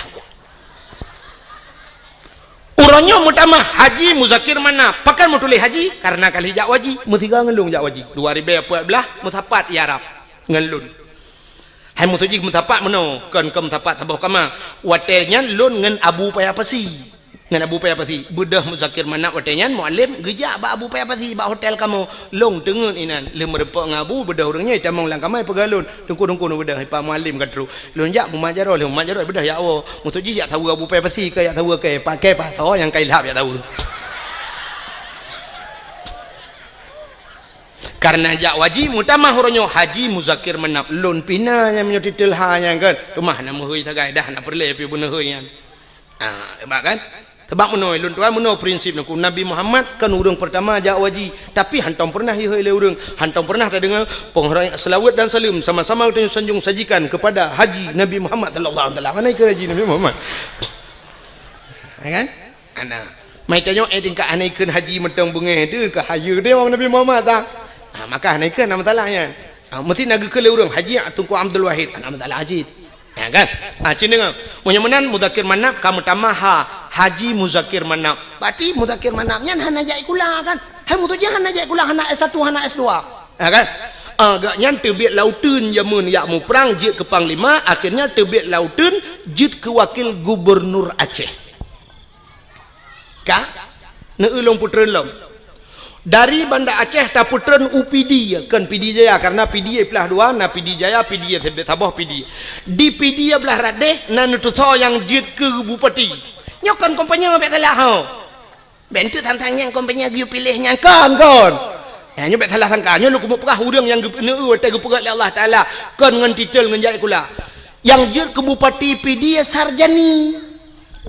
Uroe nyoe meutamah Haji Muzakir Manaf. Pakon meutuléh Haji? Karena ka lheueh jak u haji. Meusigoe ngon lôn jak u haji. Dua ribée peuet blaih meusapat i Arab ngon lôn. Hai meutuju meusapat meunoe, kon, kon meusapat saboh kama. Watée nyan lôn ngon Abu Paya Pasi. Ngon Abu Paya Pasi. Beudôh Muzakir Manaf watée nyan Muallim geujak bak Abu Paya Pasi bak hotel kamoe. Lôn teungeut inan. Lheueh meurumpok ngon Abu, beudôh ureuëng nyan jitamong lam kama jipeugah lôn. Teungku-teungku neubeudôh, Pak Muallim ka trok. Lôn jak mumat jaroe, lheueh mumat jaroe beudôh jak woe. Meutuju jak saweue Abu Paya Pasi keu jak saweue keu paké pasoe nyang ka ilhab jak saweue. Karena jak u haji meutamah uroe nyoe Haji Muzakir Manaf, lôn pih na nyang meunyoe titel ha nyan kan. Teuma hana meuhôi sagai dah, hana peureulée pih beuneuhôi nyan. Ah, sebab kan? Sebab meunoe lôn tuan meunoe prinsip nangku Nabi Muhammad kan ureuëng pertama jak u haji, tapi hantom pernah ihôi lé ureuëng, hantom pernah tadeungoe penghormatan selawat dan salam sama-sama kita sanjung sajikan kepada Haji Nabi Muhammad sallallahu alaihi wasallam. Mana ikut Haji Nabi Muhammad? Ya kan? Ana. Mai tanyoe, eh, tingkat hana ikheun haji mantong beungéh teuh ka hayeue teuh Nabi Muhammad ta. Ha, maka hana ikheun, hana masalah nyan. Ha, meusti na geukheun lé ureuëng, "Haji Teungku Abdul Wahid," hana masalah cit. Ha, kan? Ha, cit deungoe. Meunyoe meunan Muzakir Manaf ka meutamah ha, Haji Muzakir Manaf. Berarti Muzakir Manaf nyan hana jak sikula kan? Hai meutuju hana jak sikula, hana S satu, hana S dua. Ha, kan? Ha, gobnyan teubiet lauteun jameun jak muprang jeuet keu panglima, akhirnya teubiet lauteun jeuet keu wakil gubernur Aceh. Ka? Neu lôn peutreun lom. Dari Banda Aceh tapeutreun u Pidie, kon Pidie Jaya, karena Pidie plah dua, na Pidie Jaya, Pidie saboh Pidie. Di Pidie blah radeh na neutusoe nyang jeuet keu bupati. Nyoe kon kompanye bék salah ho. Bék enteuk tantang nyang kompanye geuyue piléh nyang kon, kon. Nyoe bék salah sangka. Nyoe lôn keumeung peugah ureuëng nyang geupeuneu watée geupeugét lé Allah Taala kon ngon titel ngon jak sikula. Nyang jeuet keu bupati Pidie Sarjani.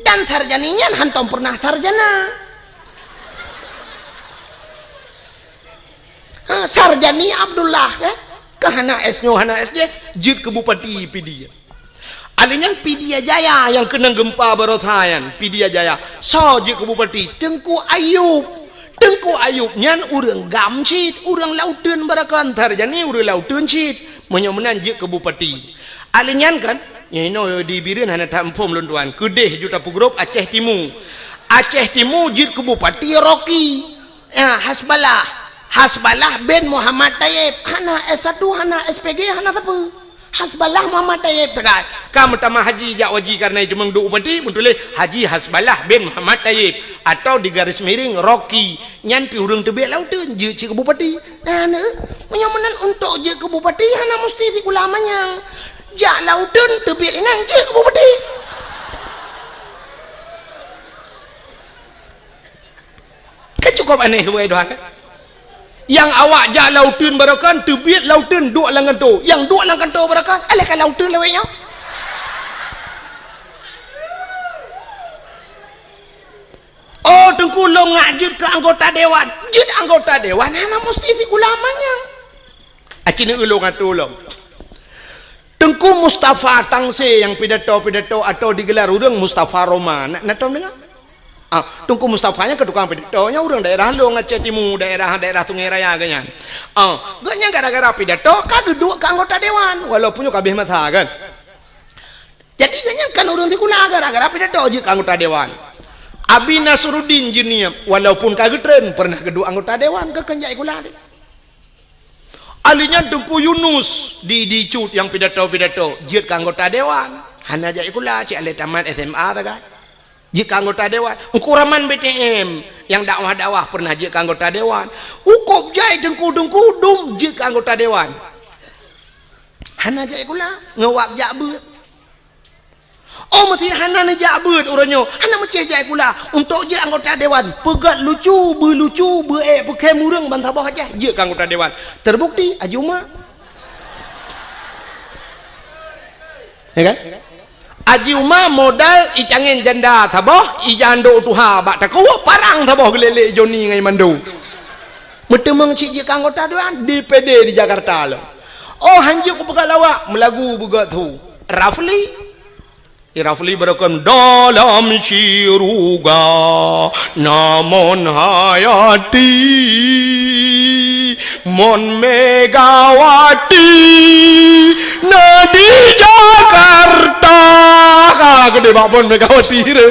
Dan Sarjani nyan hantom pernah sarjana. Ha, Sarjani Abdullah, eh? Ka hana S nyoe, hana S jih, jeuet keu bupati Pidie. Alèh nyan Pidie Jaya nyang keunong geumpa barosa nyan, Pidie Jaya. Soe jeuet keu bupati? Teungku Ayub. Teungku Ayub nyan ureuëng GAM cit, ureuëng lauteun barakon, Sarjani ureuëng lauteun cit. Meunyoe meunan jeuet keu bupati. Alèh nyan kan, nyoe inoe di Bireuen hana that muphom lôn tuan. Keudeh ju tapeugrôp Aceh Timu. Aceh Timu jeuet keu bupati Rocky. Ya, Hasballah. Hasballah bin Muhammad Tayyib. Hana S satu, hana S P G, hana sapeue. Hasballah Muhammad Tayyib teuka. Ka meutamah haji jak u haji karena itu meuduek bupati, meutuléh Haji Hasballah bin Muhammad Tayyib atau di garis miring Rocky. Nyan pih ureuëng teubiet lauteun jeuet cit keu bupati. Nah, neu, meunyoe meunan untuk jeuet keu bupati hana musti sikula manyang. Jak lauteun teubiet inan jeuet keu bupati. Aneh wai doang. Nyang awak jak lam uteuen baroekon, teubiet lam uteuen duek lam kantô. Nyang duek lam kantô baroekon, alah ka lam uteuen lawét nyoe. Oh, Teungku, lôn ngak jeuet keu anggota dewan. Jeuet anggota dewan hana musti sikula manyang. Aci neu ulôn atô lom. Teungku Mustafa Tangse nyang pidato-pidato atau digelar ureuëng Mustafa Roma. Na, na tom deungoe? Ah, Teungku Mustafa nyan keu tukang pidato, nyan ureuëng daerah Long Aceh Timu, daerah, daerah Sungai Raya geuhnyan. Ah, geuhnyan gara-gara pidato ka geuduek keu anggota dewan, walaupun nyoe ka habéh masa kan. Jadi geuhnyan kan ureuëng sikula, gara-gara pidato jeuet keu anggota dewan. Abi Nasruddin Jeunie, walaupun ka geutreun, pernah geuduek anggota dewan, keu kheun jak sikula teuh. Ahli nyan Teungku Yunus di, di Cut nyang pidato-pidato, jeuet keu anggota dewan. Hana jak sikula, cit alah tamat S M A sagai. Jeuet keu anggota dewan. Teungku Rahman B T M nyang dakwah-dakwah pernah jeuet keu anggota dewan. Ukôb jai teungku-teungku dum jeuet keu anggota dewan. Hana jak sikula, ngon wab jak beuet. Oh, meusé hana neujak beuet uroe nyoe, hana meucéh jak sikula. Untuk jeuet anggota dewan, peugét lucu, beulucu, beuék peukhém ureuëng ban saboh Aceh, jeuet keu anggota dewan. Terbukti, Haji Uma. Ya kan? Haji Uma modal icangén janda saboh, ijandô tuha bak takue, parang saboh geulélé Joni ngon Mando. Meuteumeung cit jeuet keu anggota dewan D P D di Jakarta lom. Oh, hanjeuet kupeugah lawak, meulagu beugét su. Rafli. I Rafli beureukem dalam syuruga, na Mon Hayati, Mon Megawati, na di Jakarta. Ka geude bak Mon Megawati re.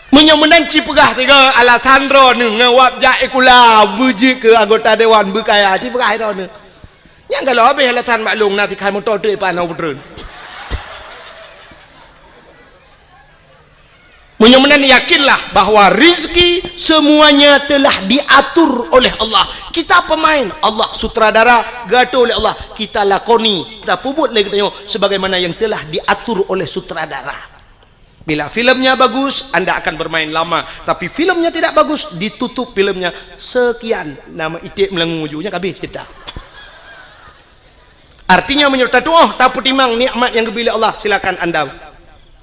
Meunyoe meunan ci peugah tiga alasan droeneuh ngon wab jak sikula beujeuet keu anggota dewan beukaya, ci peugah droeneuh. Nyang galak habéh alasan bak lôn na tikhan moto teuk ipan na peutreun. Meunyoe meunan yakinlah bahwa rizki semuanya telah diatur oleh Allah. Kita pemain, Allah sutradara, geuatur oleh Allah. Kita lakoni, tapeubuet lé geutanyoe sebagaimana yang telah diatur oleh sutradara. Bila filmnya bagus, anda akan bermain lama. Tapi filmnya tidak bagus, ditutup filmnya. Sekian, nama iték meulangô ju, nyan ka habéh cerita. Artinya, meunyoe tatuoh, tapeutimang nikmat nyang geubri lé Allah, silakan anda,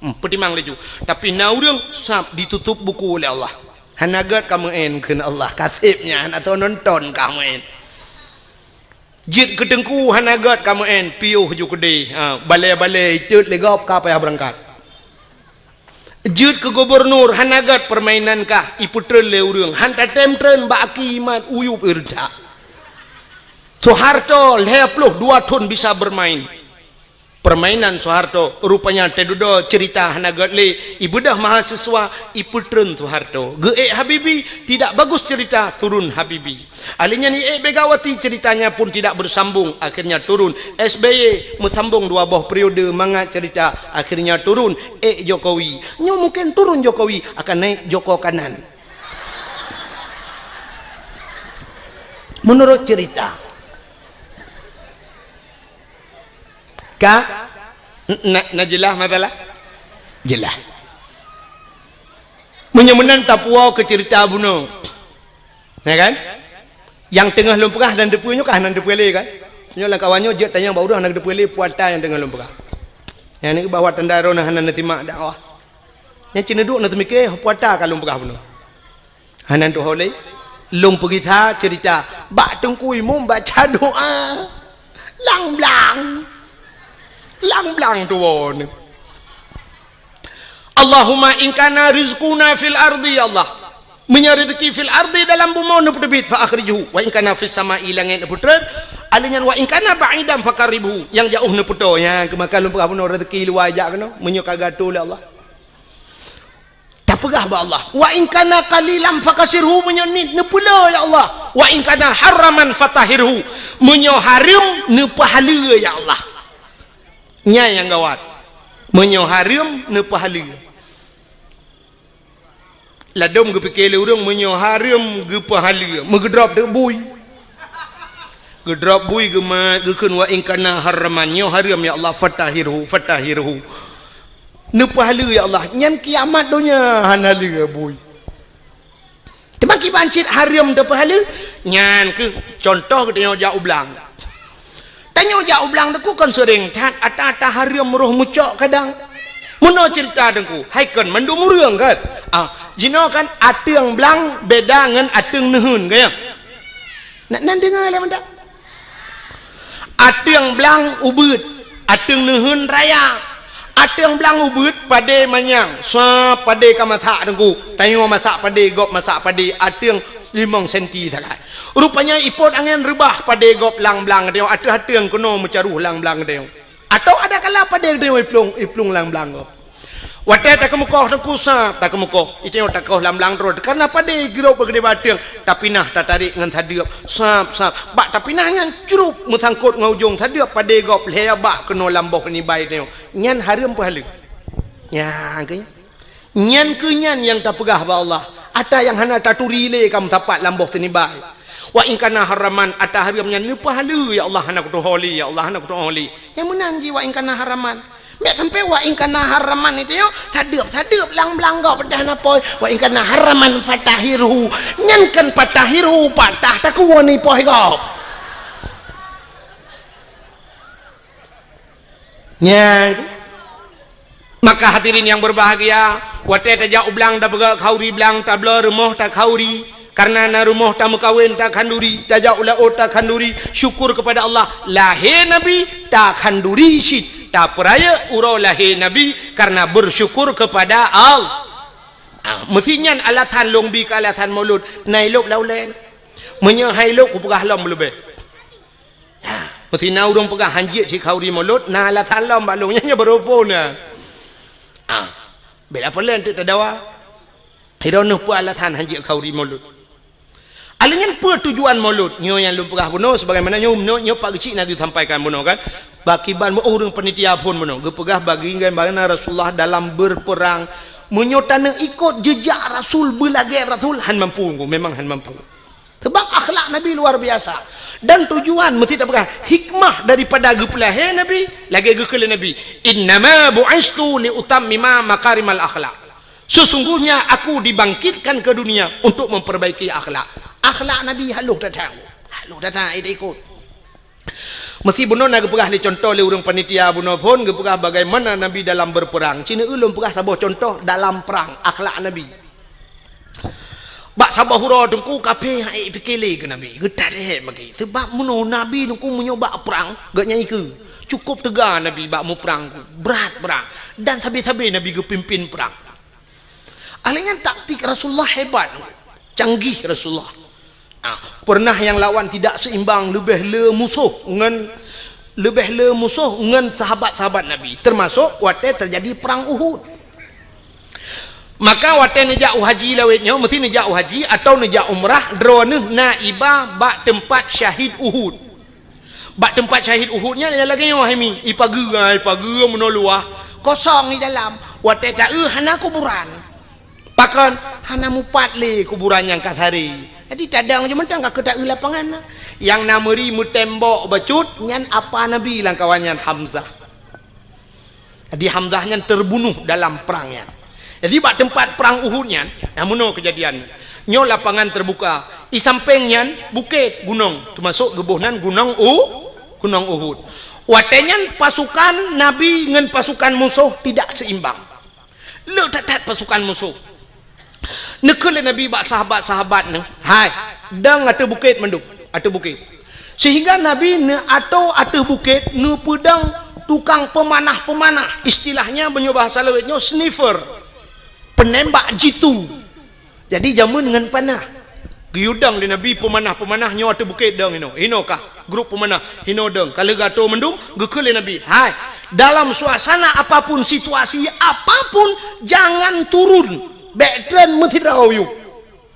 hmm, peutimang laju. Tapi na ureuëng sab ditutup buku lé Allah. Hana gét ka meu'en kheun Allah, ka seb nyan, atau nonton ka meu'en. Jeuet keu teungku hana gét ka meu'en, piôh ju keudeh. Ha, balée-balée itot lé gob ka payah beurangkat. Jeuet keu gubunur hana gét, peurmainan kah ipeutreun lé ureuëng. Han tatém treun bak aki mat uyueb ireuntak. Soeharto lhée ploh dua thon bisa beurmain. Permainan Soeharto, rupanya teududoe ceurita hana gét lé, ibeudôh mahasiswa, ipeutreun Soeharto. Geuék Habibie, tidak bagus cerita, turun Habibie. Ahli nyan iék Megawati, ceritanya pun tidak bersambung, akhirnya turun. S B Y meusambong dua boh periode mangat cerita, akhirnya turun. Ék Jokowi. Nyoe mungkin turun Jokowi, akan naik Joko Kanan. Menurut cerita. Ka? Na, na jeulaih masalah? Jeulaih. Meunyoe meunan tapuwoe keu ceurita bunoe. Ya kan? Nyang teungoh lôn peugah hana teupeue nyoe ka hana teupeue lé kan? Nyoe lam kawan nyoe jeuet tanyong bak ureuëng hana teupeue lé puata nyang teungoh lôn peugah. Nyang ni bahwa tanda droeneuh hana neusimak dakwah. Nyang ceuneuduk na teumike puata ka lôn peugah bunoe. Hana tuho lé. Lôn peugisa ceurita bak Teungku Imum baca doa. Lang-blang. Lang-blang tuwoe. Allahumma in kana rizquna fil ardi, ya Allah. Meunyoe rezeki fil ardi dalam bumoe neupeuteubiet, fa akhrijhu. Wa in kana fis sama'i, langét neupeutreun. Alèh nyan wa in kana ba'idan fa qarribhu. Nyang jaoh neupeutoe. Nyang keumakan lôn peugah bunoe rezeki luwa jak keunoe. Meunyoe ka geuatur lé Allah. Tapeugah bak Allah, "Wa in kana qalilan fakasirhu," meunyoe nit neupeule, ya Allah. "Wa in kana haraman fatahhirhu," meunyoe hareuem neupeuhaleue, ya Allah. Nyan nyang gawat. Meunyoe hareuem neupeuhaleue. Ladôm geupike lé ureuëng meunyoe hareuem geupeuhaleue, meugeudrop teuk bui. Geudrop bui geumat, geukheun, "Wa in kana haraman," nyoe hareuem, ya Allah, "fatahhirhu, fatahhirhu." Neupeuhaleue, ya Allah, nyan kiamat donya hana lé bui. Teuma kiban cit hareuem teupeuhaleue, nyan keuh contoh geutanyoe jak u blang. Tanyoe jak u blang Teungku kon seuréng that, ata-ata hareuem roh meucok kadang. Meunoe ceurita Teungku, hai kon mandum ureuëng kan? Ah, jinoe kan ateueng blang beda ngon ateueng neuheun, kan ya? Nak nan deungoe lé mantap. Ateueng blang ubeuet, ateueng neuheun raya. Ateueng blang ubeuet padé manyang, sab padé ka masak Teungku. Tanyoe masak padé, gob masak padé, ateueng limong senti sagai. Rupanya ipot angén reubah padé gob lam blang tanyoe, ateueh-ateueng keunoe meucaroh lam blang tanyoe. Atau ada kala padé tanyoe iplueng, iplueng lam blang gob. Watée takeumeukoh Teungku sab, takeumeukoh, itanyoe takoh lam blang droe, karena padé girok beugedé bateueng, tapinah tatarek ngon sadeueb, sab, sab. Bak tapinah nyan crup meusangkot ngon ujong sadeueb padé gob lhée bak keunoe lam boh nibai tanyoe. Nyan hareuem peuhaleue. Nyan keuh nyan. Nyan keuh nyan nyang tapeugah bak Allah, ata nyang hana taturi lé ka meusapat lam boh teunibai. Wa in kana haraman, ata hareuem nyan neupeuhaleue, ya Allah, hana kutuho lé, ya Allah, hana kutuho lé. Nyang meunan jih wa in kana haraman. Bék sampai wa in kana haraman itu yo, sadeueb-sadeueb lam blang gob peudah na poi. Wa in kana haraman fatahhirhu. Nyan kan fatahhirhu, patah takuwon ipoi gob. Nyan. Maka hadirin yang berbahagia, watée tajak u blang tapeugah khanduri blang, tabloe rumoh takhanduri, karena na rumoh tameukawen takhanduri, tajak u laôt takhanduri, syukur kepada Allah, lahé Nabi takhanduri cit, tapeurayeuk uroe lahé Nabi karena bersyukur kepada Allah. Ah, meusi nyan alasan lôn bi keu alasan Maulud, na ilôb lam ulée. Meunyoe hai lôb kupeugah lom leubeh. Ha, meusi na ureuëng peugah hanjeuet cit khanduri Maulud, na alasan lom bak lôn nyan, nyan baroe phon na. Ha, bela peue lé teuk tadawa. Hiroe neuh peue alasan hanjeuet khanduri Maulud. Alèh nyan peue tujuan Maulud? Nyoe nyang lôn peugah bunoe sebagaimana nyoe, nyoe, nyoe Pak Geuchik na geusampaikan bunoe kan. Bak kiban ureuëng panitia phon bunoe geupeugah bagaimana Rasulullah dalam berperang. Meunyoe taneuk ikot jejak Rasul, beulagée Rasul, han mampu, memang han mampu. Sebab akhlak Nabi luar biasa. Dan tujuan meusti tapeugah hikmah daripada geupeulahé Nabi, lagée geukheun lé Nabi, "Innama bu'istu li utammima makarimal akhlak." Sesungguhnya aku dibangkitkan ke dunia untuk memperbaiki akhlak. Akhlak Nabi halôh that-that. Halôh that-that, eh, ikot. Meusti bunoe na geupeugah lé contoh lé ureuëng panitia bunoe phon geupeugah bagaimana Nabi dalam berperang. Cina ulôn peugah saboh contoh dalam perang, akhlak Nabi. Bak saboh uroe Teungku kafé han ék pike lé keu Nabi, geutat lé bagi. Sebab meunoe Nabi Teungku meunyoe bak prang, geuh nyan ikeue. Cukup teuga Nabi bak muprang, brat prang. Dan sabe-sabe Nabi geupimpin prang. Alèh nyan taktik Rasulullah hebat, canggih Rasulullah. Ah, pernah nyang lawan tidak seimbang, leubeh le musoh ngon, leubeh le musoh ngon sahabat-sahabat Nabi, termasuk watèe terjadi perang Uhud. Maka watèe neujak u haji lawét nyoe, meusti neujak u haji atau neujak umrah, droeneuh na iba bak teumpat syahid Uhud. Bak teumpat syahid Uhud nyan lagèe nyoe hai mi, ipageue, ipageue meunoe luwah, kosong di dalam. Watèe taeu hana kuburan. Pakon? Hana mupat lé kuburan nyang ka saré. Jadi tadong jih mantong ka keu taeu lapangan na. Nyang na meuri meutembok bacut nyan apa Nabi lam kawan nyan Hamzah. Jadi Hamzah nyan terbunuh dalam perang nyan. Jadi bak teumpat perang Uhud nyan, na meunoe keujadian. Nyoe lapangan terbuka. I sampéng nyan bukét, gunong, teumasok geuboh nan gunong U, gunong Uhud. Watèe nyan pasukan Nabi ngon pasukan musoh tidak seimbang. Le that-that pasukan musoh. Neukheun lé Nabi bak sahabat-sahabat neuh, "Hai, dong ateueh bukét mandum, ateueh bukét." Sehingga Nabi neuatoe ateueh bukét neupeudong tukang peumanah-peumanah, istilahnya meunyoe bahasa lawét nyoe sniffer, penembak jitu. Jadi jameun ngon panah. Geuyue dong lé Nabi peumanah-peumanah nyoe ateueh bukét dong inoe. Inoe kah grup peumanah, inoe dong. Ka lheueh geuatoe mandum, geukheun lé Nabi, "Hai, dalam suasana apapun, situasi apapun, jangan turun. Bèk treun meusidroe yue.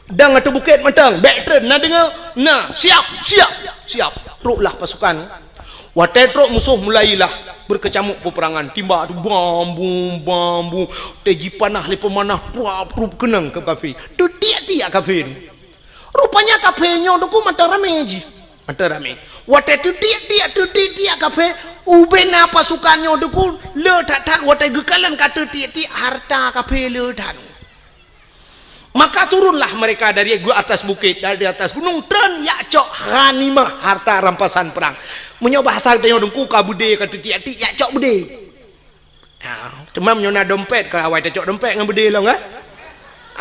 Dong ateueh bukét mantong, bèk treun. Na deungoe? Na. Siap, siap, siap." Troklah pasukan. Watèe trok musoh mulailah beukeucamuk peuperangan. Timbak tu bam bum, bam bum. Watèe jipanah lé peumanah, prup, prup keunong keu kafé. Teutiek-tiek kafé. Rupanya kafé nyoe Teungku mantong ramé jih. Mantong ramé. Watèe teutiek-tiek, teutiek-tiek kafé, Ubena pasukan nyoe Teungku, le that-that watée geukalon ka teutiek-tiek harta kafé le that. Maka turunlah mereka dari gu-, atas bukit, dari atas gunung, treun jak cok ghanimah, harta rampasan perang. Meunyoe bahasa geutanyoe Teungku, ka beudé ka teutiek-tiek, jak cok beudé. Ha, teuma meunyoe na dompet, ka awai tacok dompet ngon beudé lom, kan?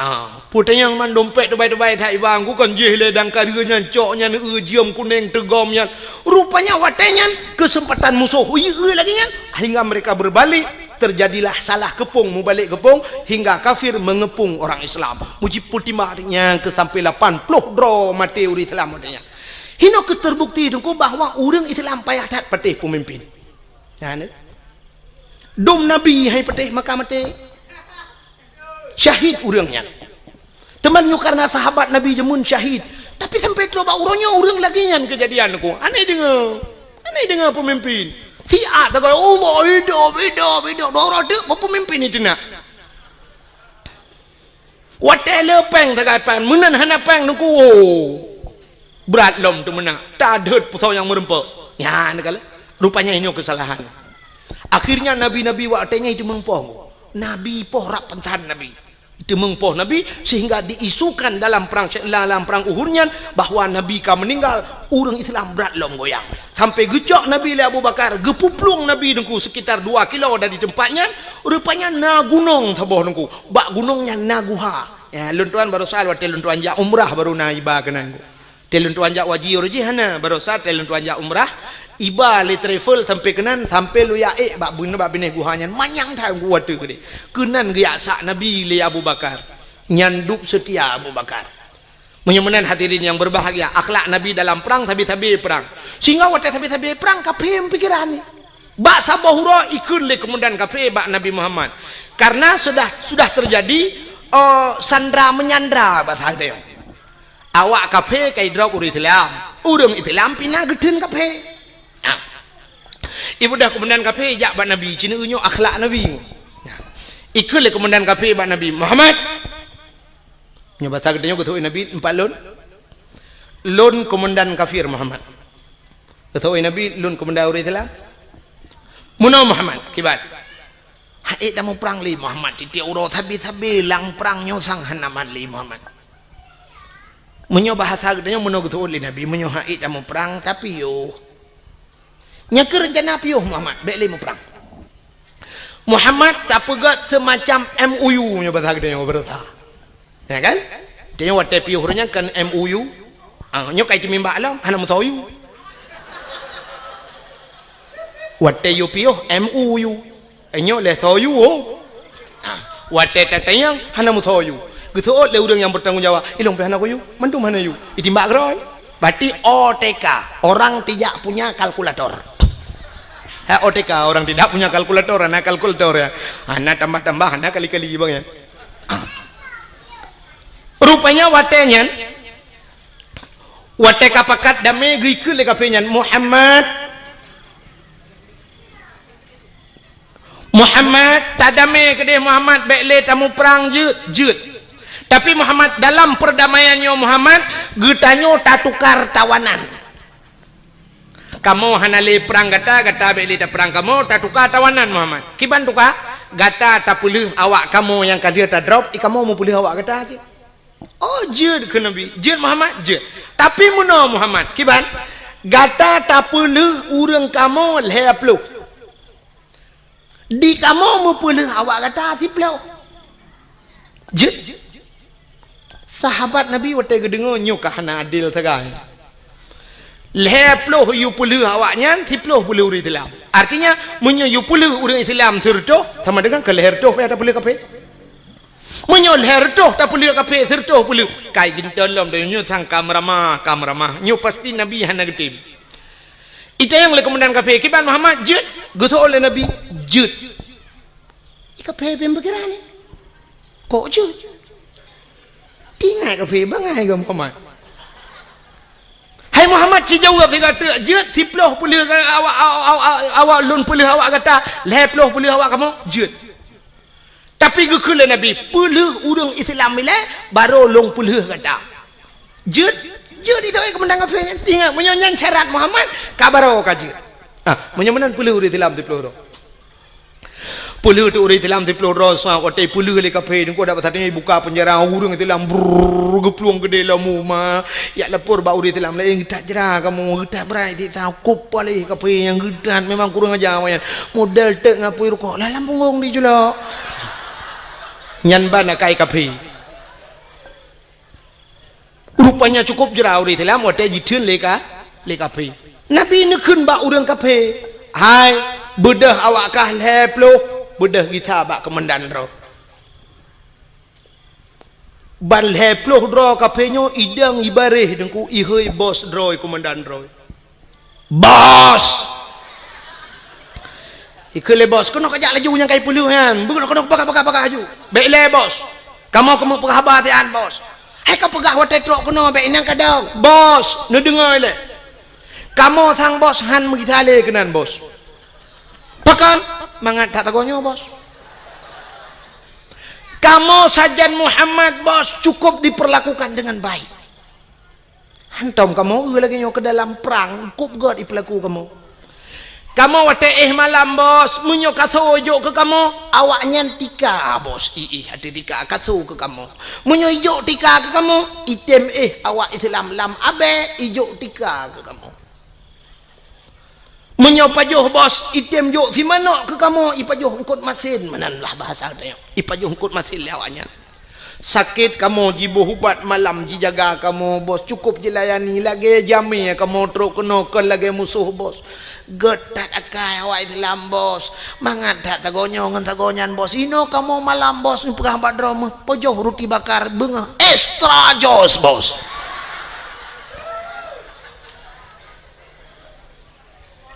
Ah, peue tanyong man dompet teubai-teubai that iba, Teungku, kon jih lé dangkareue nyan, cok nyan, eu, jeuem kuneng teugom nyan. Rupanya watée nyan keuseumpatan musoh eu lagée nyan, hingga mereka berbalik, terjadilah salah keupông, mubalek keupông, hingga kafir mengepung orang Islam. Mujipeutimang nyan keu sampai lapan ploh droe maté ureuëng Islam watée nyan. Hino keuh terbukti Teungku bahwa ureuëng Islam payah that patéh peumimpin. Nyan, dum Nabi hai patéh maka maté. Syahid ureuëng nyan. Teuma nyoe karena sahabat Nabi jameun syahid. Tapi sampai troh bak uroe nyoe ureuëng lagée nyan keujadian Teungku. Aneh deungoe. Aneh deungoe peumimpin. Siat tagai, "Allah hidup, hidup, hidup." Dua uroe teuk peumimpin itu nak. Watée le péng tagai péng, meunan hana péng Teungku, woe. Brat lom teumeunak, tadheuet pusoe nyang meurumpok. Nyan kala, rupanya nyoe keusalahan. Akhirnya nabi-nabi watée nyan jiteumeung poh. Nabi poh rab pansan nabi. Jiteumeung poh nabi sehingga diisukan dalam perang, dalam perang Uhud nyan bahwa nabi ka meuninggal, ureuëng Islam brat lom goyang. Sampai geucok nabi lé Abu Bakar, geupuplueng nabi Teungku sekitar dua kilo dari tempat nyan, rupanya na gunong saboh Teungku. Bak gunong nyan na guha. Ya, lôn tuan barosa watée lôn tuan jak umrah baru na iba keunan. Watée lôn tuan jak waji uroe jih hana, barosa watée lôn tuan jak umrah, iba lé travel sampai keunan, sampai lôn jak ék bak bun-, bak binéh guha nyan, manyang that Teungku watée keudeh. Keunan geujak sak nabi lé Abu Bakar. Nyan dub seutia Abu Bakar. Meunyoe meunan hadirin yang berbahagia, akhlak Nabi dalam perang, sabe-sabe perang. Sehingga watée sabe-sabe perang, kafé pikiran ni. Bak saboh uroe ikheun lé keumandan kafé bak Nabi Muhammad. Karena sudah, sudah terjadi, eh, sandra menyandra bak saat itu. Awak kafé ka idrop ureuëng Islam. Ureuëng Islam pih na geutheun kafé. Nah. Ibudah keumandan kafé jak bak Nabi, cina nyoe akhlak Nabi. Nah. Ikheun lé keumandan kafé bak Nabi, "Muhammad." Nyoe basa geutanyoe geuteupeue Nabi, "Empat lôn." "Lôn keumandan kafir, Muhammad." Geuteupeue Nabi, "Lôn keumandan ureuëng Islam." "Meunoe Muhammad, kiban?" "Hana ék tamuprang lé Muhammad, tieb-tieb uroe sabe-sabe lam prang nyoe sang hana mat lé Muhammad." Meunyoe bahasa geutanyoe meunoe geuteupeue lé Nabi, "Meunyoe hana ék tamuprang, tapiôh." Nyan keuh rencana piôh Muhammad, bék lé muprang. Muhammad tapeugét seumacam M O U nyoe basa geutanyoe beureusa. Ya kan? Tanyoe watée piôh ureuëng nyan kan M O U. Ah, nyoe kai teumimbak lom, hana meusoe U. Watée yue piôh M O U. Nyoe lé soe U, oh. Ah, watée tatanyong hana meusoe U. Geuseuôt lé ureuëng nyang bertanggung jawab, "Ilong pih hana kuyue, mandum hana U." Itimbak keudroe. Berarti O T K, orang tidak punya kalkulator. Ha, O T K, orang tidak punya kalkulator, hana kalkulator ya. Hana tambah-tambah, hana kali-kali bang ya. Ah. Rupanya watée nyan, watée ka pakat damé geukheun lé kafé nyan, "Muhammad, Muhammad, tadamé keudeh Muhammad, bék lé tamuprang jeuet, jeuet. Tapi Muhammad, dalam perdamaian nyoe Muhammad, geutanyoe tatukar tawanan. Kamoe hana lé prang gata, gata bék lé taprang kamoe, tatukar tawanan Muhammad." "Kiban tukar?" "Gata tapeulheueh awak kamoe nyang ka lheueh tadrop, i kamoe mupeulheueh awak gata cit." "Oh, jeuet," kheun Nabi. "Jeuet Muhammad?" "Jeuet." "Tapi meunoe Muhammad, kiban? Gata tapeulheueh ureuëng kamoe lhée ploh. Di kamoe mupeulheueh awak gata siploh." Jeuet. Sahabat Nabi watée geudeungoe nyoe ka hana adil sagai. Lhée ploh yue peulheueh awak nyan, siploh peulheueh ureuëng Islam. Artinya, meunyoe yue peulheueh ureuëng Islam sireutôh, sama dengan keu lhée reutôh payah tapeulheueh kafé. Meunyoe lhée reutôh tapeulheueh kafé, sireutôh peulheueh, kai geuntôn lom, dan nyoe sang ka meuramah, ka meuramah. Nyoe pasti Nabi hana geutem. Itanyong lé keumandan kafé, "Kiban Muhammad, jeuet?" Geuseuôt lé Nabi, "Jeuet." Kafé beupikiran ni. "Kok jeuet?" Tingai kafé bangai keu Muhammad. "Hai Muhammad, ci jaweueb sigoe teuk, jeuet siploh peulheueh awak, awak, awak, awak lôn peulheueh awak gata, lhée ploh peulheueh awak kamoe, jeuet." Tapi geukheun lé Nabi, "Peulheueh ureuëng Islam ilée, barô lôn peulheueh gata." "Jeuet?" "Jeuet," itu keumandan kafé nyan. Ingat, meunyoe nyan syarat Muhammad, ka barô ka jeuet. Ah, meunyoe meunan peuleueh ureuëng Islam siplôh droe. Peuleueh teuh ureuëng Islam siplôh droe, sa watée peuleueh lé kafé, deungon dak pasateueng buka peunjara, ureuëng Islam brrrr geuplueng keudéh lom uma. Jak lapor bak ureuëng Islam laén, "Geutat jra kamoe, geutat brat siksa, kop paléh kafé nyang geutat, memang kurang aja awaknyan. Model teuk ngapui rukok, lam punggong diculok." Nyan ban akai kafé. Rupanya cukup jra ureuëng Islam watée jitheun lé ka, lé kafé. Nabi neukheun bak ureuëng kafé, "Hai, beudôh awak kah lhée ploh, beudôh gisa bak keumandan droe." Ban lhée ploh droe kafé nyoe idong ibaréh deungku, ihôi bos droe, keumandan droe. "Bos!" Ikheun lé bos, "Keunoe kajak laju nyang kai peuleueh nyan. Beukeunong, keunoe, peugah, peugah, peugah laju." "Bék lé, Bos. Kamoe keumeung peugah haba siat, Bos." "Hai kapeugah watée trok keunoe, bék inong kadong." "Bos, neudeungoe lé. Kamoe sang Bos han meugisa lé keunan, Bos." "Pakon?" "Mangat that sagoe nyoe, Bos. Kamoe sajan Muhammad, Bos, cukup diperlakukan dengan baik. Hantom kamoe eu lagée nyoe keu dalam prang, kop gét ipeulaku kamoe. Kamoe watée éh malam, Bos, meunyoe kaso ijok keu kamoe, awaknyan tika, Bos, iéh ateueh tika kaso keu kamoe. Meunyoe ijok tika keu kamoe, item éh awak Islam lam abée ijok tika keu kamoe. Meunyoe pajoh, Bos, item jok simanok keu kamoe, ipajoh eungkot masin, meunan lah bahasa tanyoe. Ipajoh eungkot masin lé awaknyan. Sakét kamoe jiboh ubat malam jijaga kamoe, Bos, cukup jilayani. Lagée jamé kamoe trok keunoe, kon lagée musoh, Bos. Gét that akai awak Islam, Bos. Mangat that sagoe nyoe ngon sagoe nyan, Bos. Inoe kamoe malam, Bos, neupeugah bak droe meuh, pajoh ruti bakar, beungoh extra jos, Bos.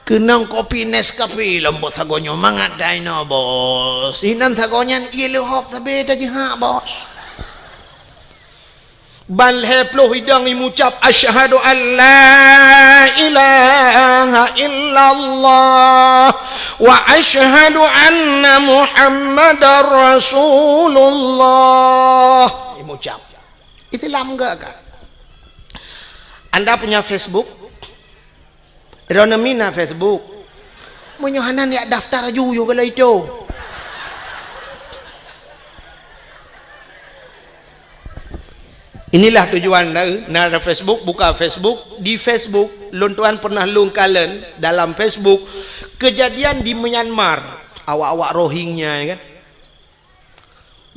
Keunong kopi Nescafe lom, Bos, sagoe nyoe, mangat that inoe, Bos. Inan sagoe nyan ié leuhop sabe tajihak, Bos." Ban lhée ploh idong imucab, "Asyhadu an la ilaha illallah wa asyhadu anna Muhammadar Rasulullah." Imucab. Islam gét ka? Anda punya Facebook? Droeneuh mina Facebook. Meunyoe hana, neujak daftar laju yoh galai tu. Inilah tujuan na, na ada Facebook, buka Facebook. Di Facebook, lôn tuan pernah lôn kalon dalam Facebook, kejadian di Myanmar, awak-awak Rohingya, ya kan?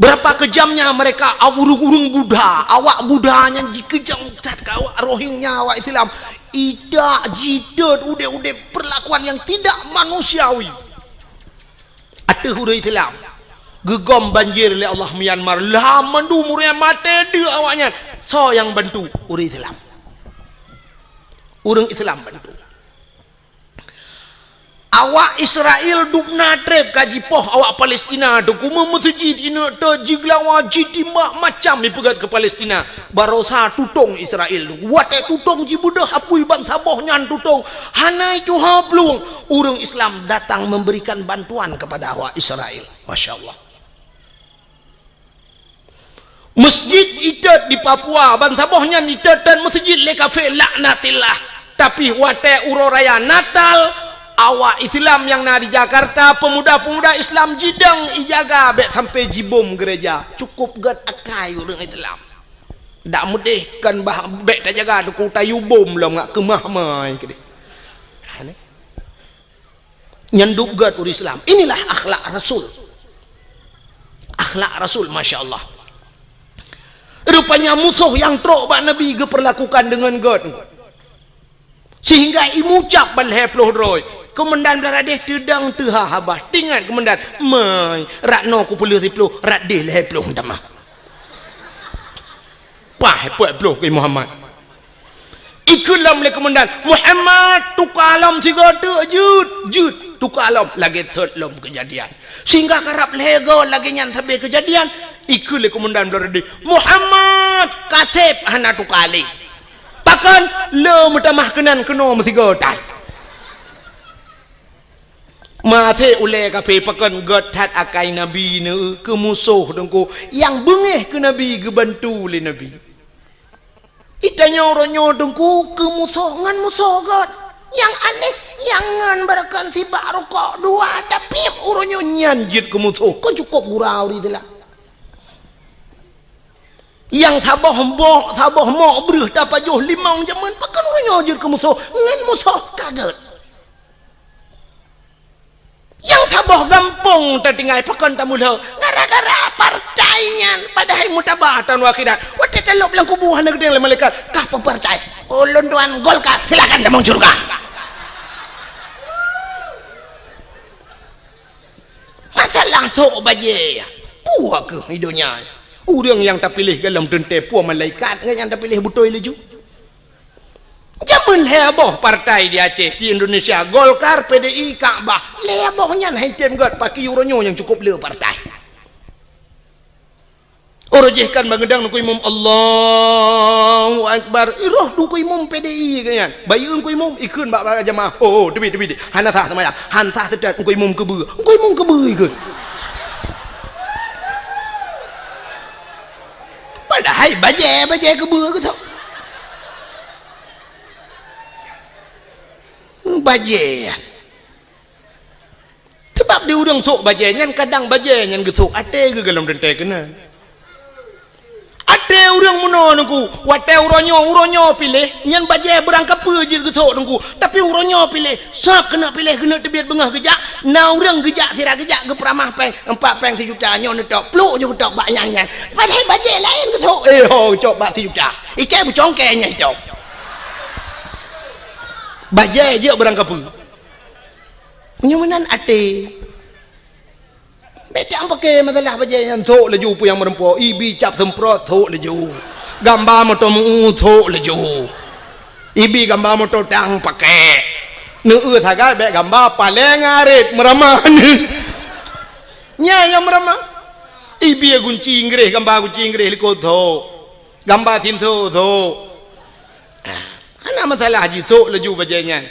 Berapa kejamnya mereka, ureuëng-ureuëng Buddha, awak Buddha nyan jikeujam that keu awak Rohingya, awak Islam. Idak, jitot, udeb-udeb, perlakuan yang tidak manusiawi. Ateueh ureuëng Islam. Geugom banjir lé Allah Myanmar. Lah mandum ureuëng maté deuek awaknyan. Soe nyang bantu? Ureuëng Islam. Ureuëng Islam bantu. Awak Israel dubna treb ka jipoh awak Palestina tu, kume meuseujid ineuk teuk, jigeulawa, jitimbak, macam ipeugét keu Palestina. Barosa tutong Israel tu. Watée tutong jibeudôh apui bansaboh nyan tutong, hana ituha plueng. Ureuëng Islam datang memberikan bantuan kepada awak Israel. Masya Allah. Masjid itot di Papua, bansaboh nyan itot dan masjid lé kafé, laknatillah. Tapi watée uroe raya Natal, awak Islam nyang na di Jakarta, pemuda-pemuda Islam jidong ijaga bék sampai jibom gereja. Cukup gét akai ureuëng Islam. Dak meudeh kan bah bék tajaga teungku, tayue bom lom ngak keumah mai keudeh. Ha, ni. Nyan dub gét ureuëng Islam. Inilah akhlak Rasul. Akhlak Rasul, masya Allah. Rupanya musoh nyang trok bak Nabi geupeurlakukan deungon gét. Sehingga imucab ban lhée ploh droe. Keumandan Blaradeh teudong teuha haba. Tingat keumandan, "Mai, rot noe kupeuleueh siploh, rot deh lhée ploh tamah." Pah, peuet ploh keu Muhammad. Ikheun lom lé keumandan, "Muhammad, tuka lom sigoe teuk, jeuet, jeuet, tuka lom." Lagée sot lom keujadian. Sehingga karab lhée goe lagée nyan sabe keujadian, ikheun lé keumandan Blaradeh, "Muhammad, kaseb hana tuka lé. Pakon le meutamah keunan keunoe meusigoe that." Maté ulée kafé pakon gét that akai Nabi neu keu musoh teungku, nyang beungéh keu Nabi geubantu lé Nabi. Itanyoe uroe nyoe teungku keu musoh ngon musoh gét. Nyang aneh, Nyang ngon beureukan sibak rukok dua, tapi uroe nyoe nyan jeuet keu musoh, kon cukôp gura uri teulah. Nyang saboh mok, saboh mok breuh tapajoh limong jameun, pakon uroe nyoe jeuet keu musoh, ngon musoh ka gèt. Nyang saboh gampông tatinggai pakon tamulo, gara-gara partai nyan, padahai mutaba taun akhirat. Watèe talop lam kubu hana geutanyong lé malaikat, "Kah peue partai?" "Ulôn tuan Golkar." "Silakan tamong syeuruga." Masalah sôk bajèe, peue keuh i donya? Ureueng nyang tapiléh goh lom teuntèe peue malaikat ngon nyang tapiléh beutôi laju. Jameun lhèe boh partai di Aceh, di Indonesia, Golkar, P D I, Kakbah. Lhèe boh nyan hai tem gèt, pakri uroe nyoe nyang cukôp le partai. Uroe jih kan bangeudang Teungku Imum, "Allahu Akbar." Roh Teungku Imum P D I keu nyan. Bayeue Teungku Imum, ikheun bak, bak jamaah. "Oh, oh, teubiet, teubiet. Hana sah seumayang. Han sah seutôt Teungku Imum keubeue." Teungku Imum keubeue ikheun. Padahai bajèe, bajèe keubeue geuh. Bajèe nyan. Sabab di ureueng sôk bajèe nyan, kadang bajèe nyan geusôk até geuh goh lom teuntèe keunan. Até ureueng meunoe Teungku, watèe uroe nyoe, uroe nyoe piléh, nyan bajèe beurangkapeue jeuet geusôk Teungku. Tapi uroe nyoe piléh, sôk keuneuk piléh, keuneuk teubiet beungoh geujak, na ureueng geujak, sira geujak, geupeuramah pèng, empat pèng sijuta, nyoe neutôk, plôk ju geutôk bak nyang nyan. Padahai bajèe laén geusôk, eh, ho, cok bak sijuta. Iké beucongkée nyan itôk. Bajèe jeuet beurangkapeue. Meunyoe meunan até. Bèk tapeuké masalah bajèe nyan, sôk laju peue nyang meureumpok, ibi cap seumprot, sôk laju. Gamba moto meu-, sôk laju. Ibi gamba moto tang pakèk. Neueu sagai bèk gamba paleng arit meuramah. Nyan nyang meuramah. Ibi gunci Inggréh, gamba gunci Inggréh likot, sôk. Gamba sinso, sôk. Ah, hana masalah jisôk laju bajèe nyan.